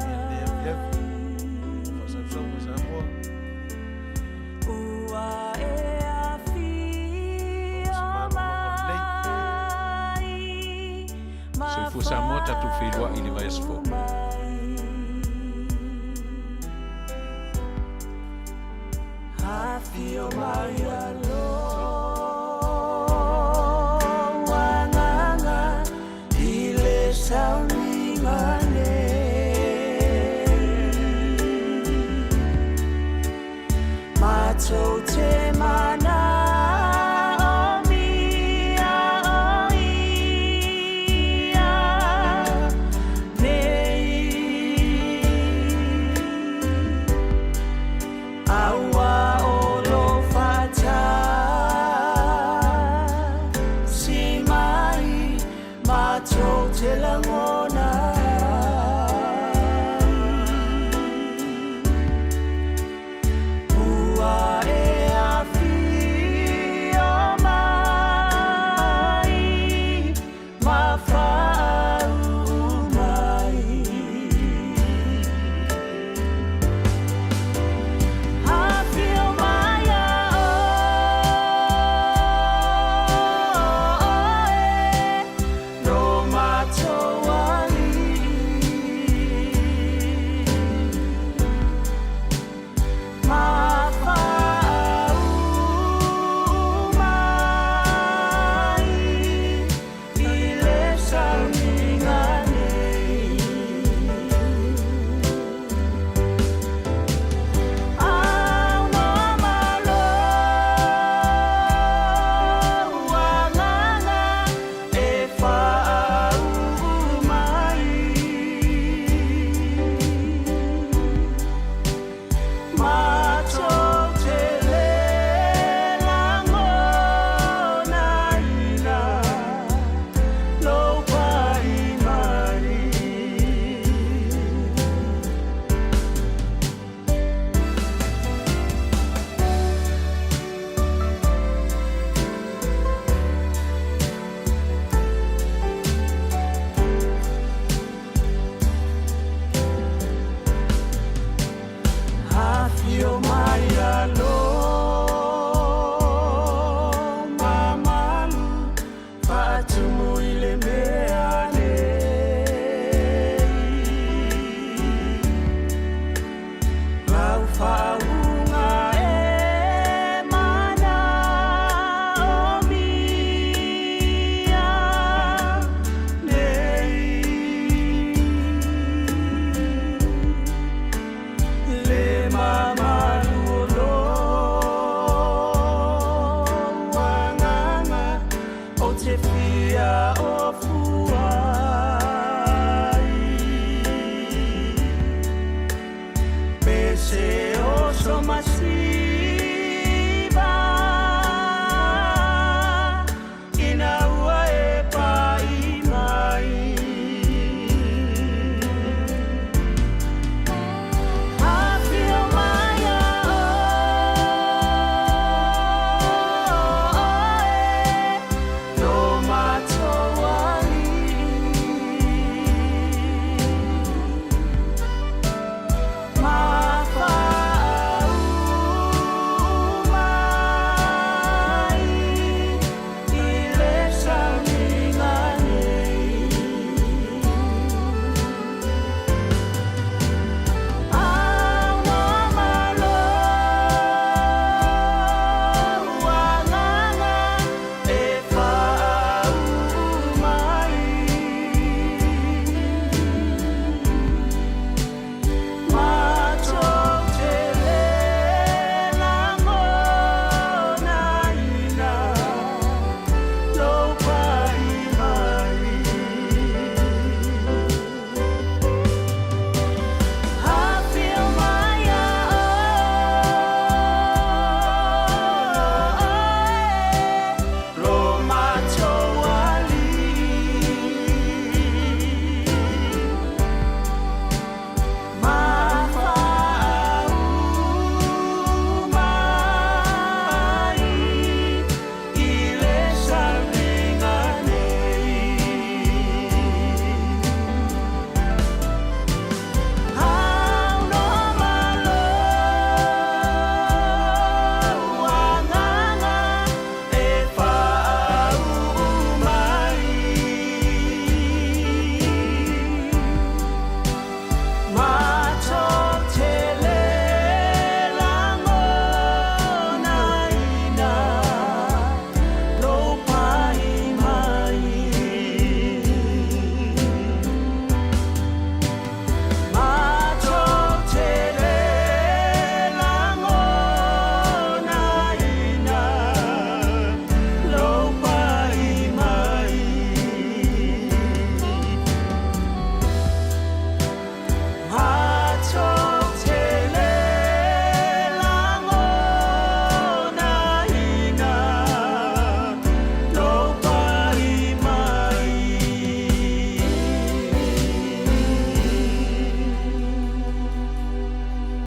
Lenei afiafi, faasausauga Samoa. Ua e afio mai Soifua Samoa, tatou feiloai i le vaiaso fou.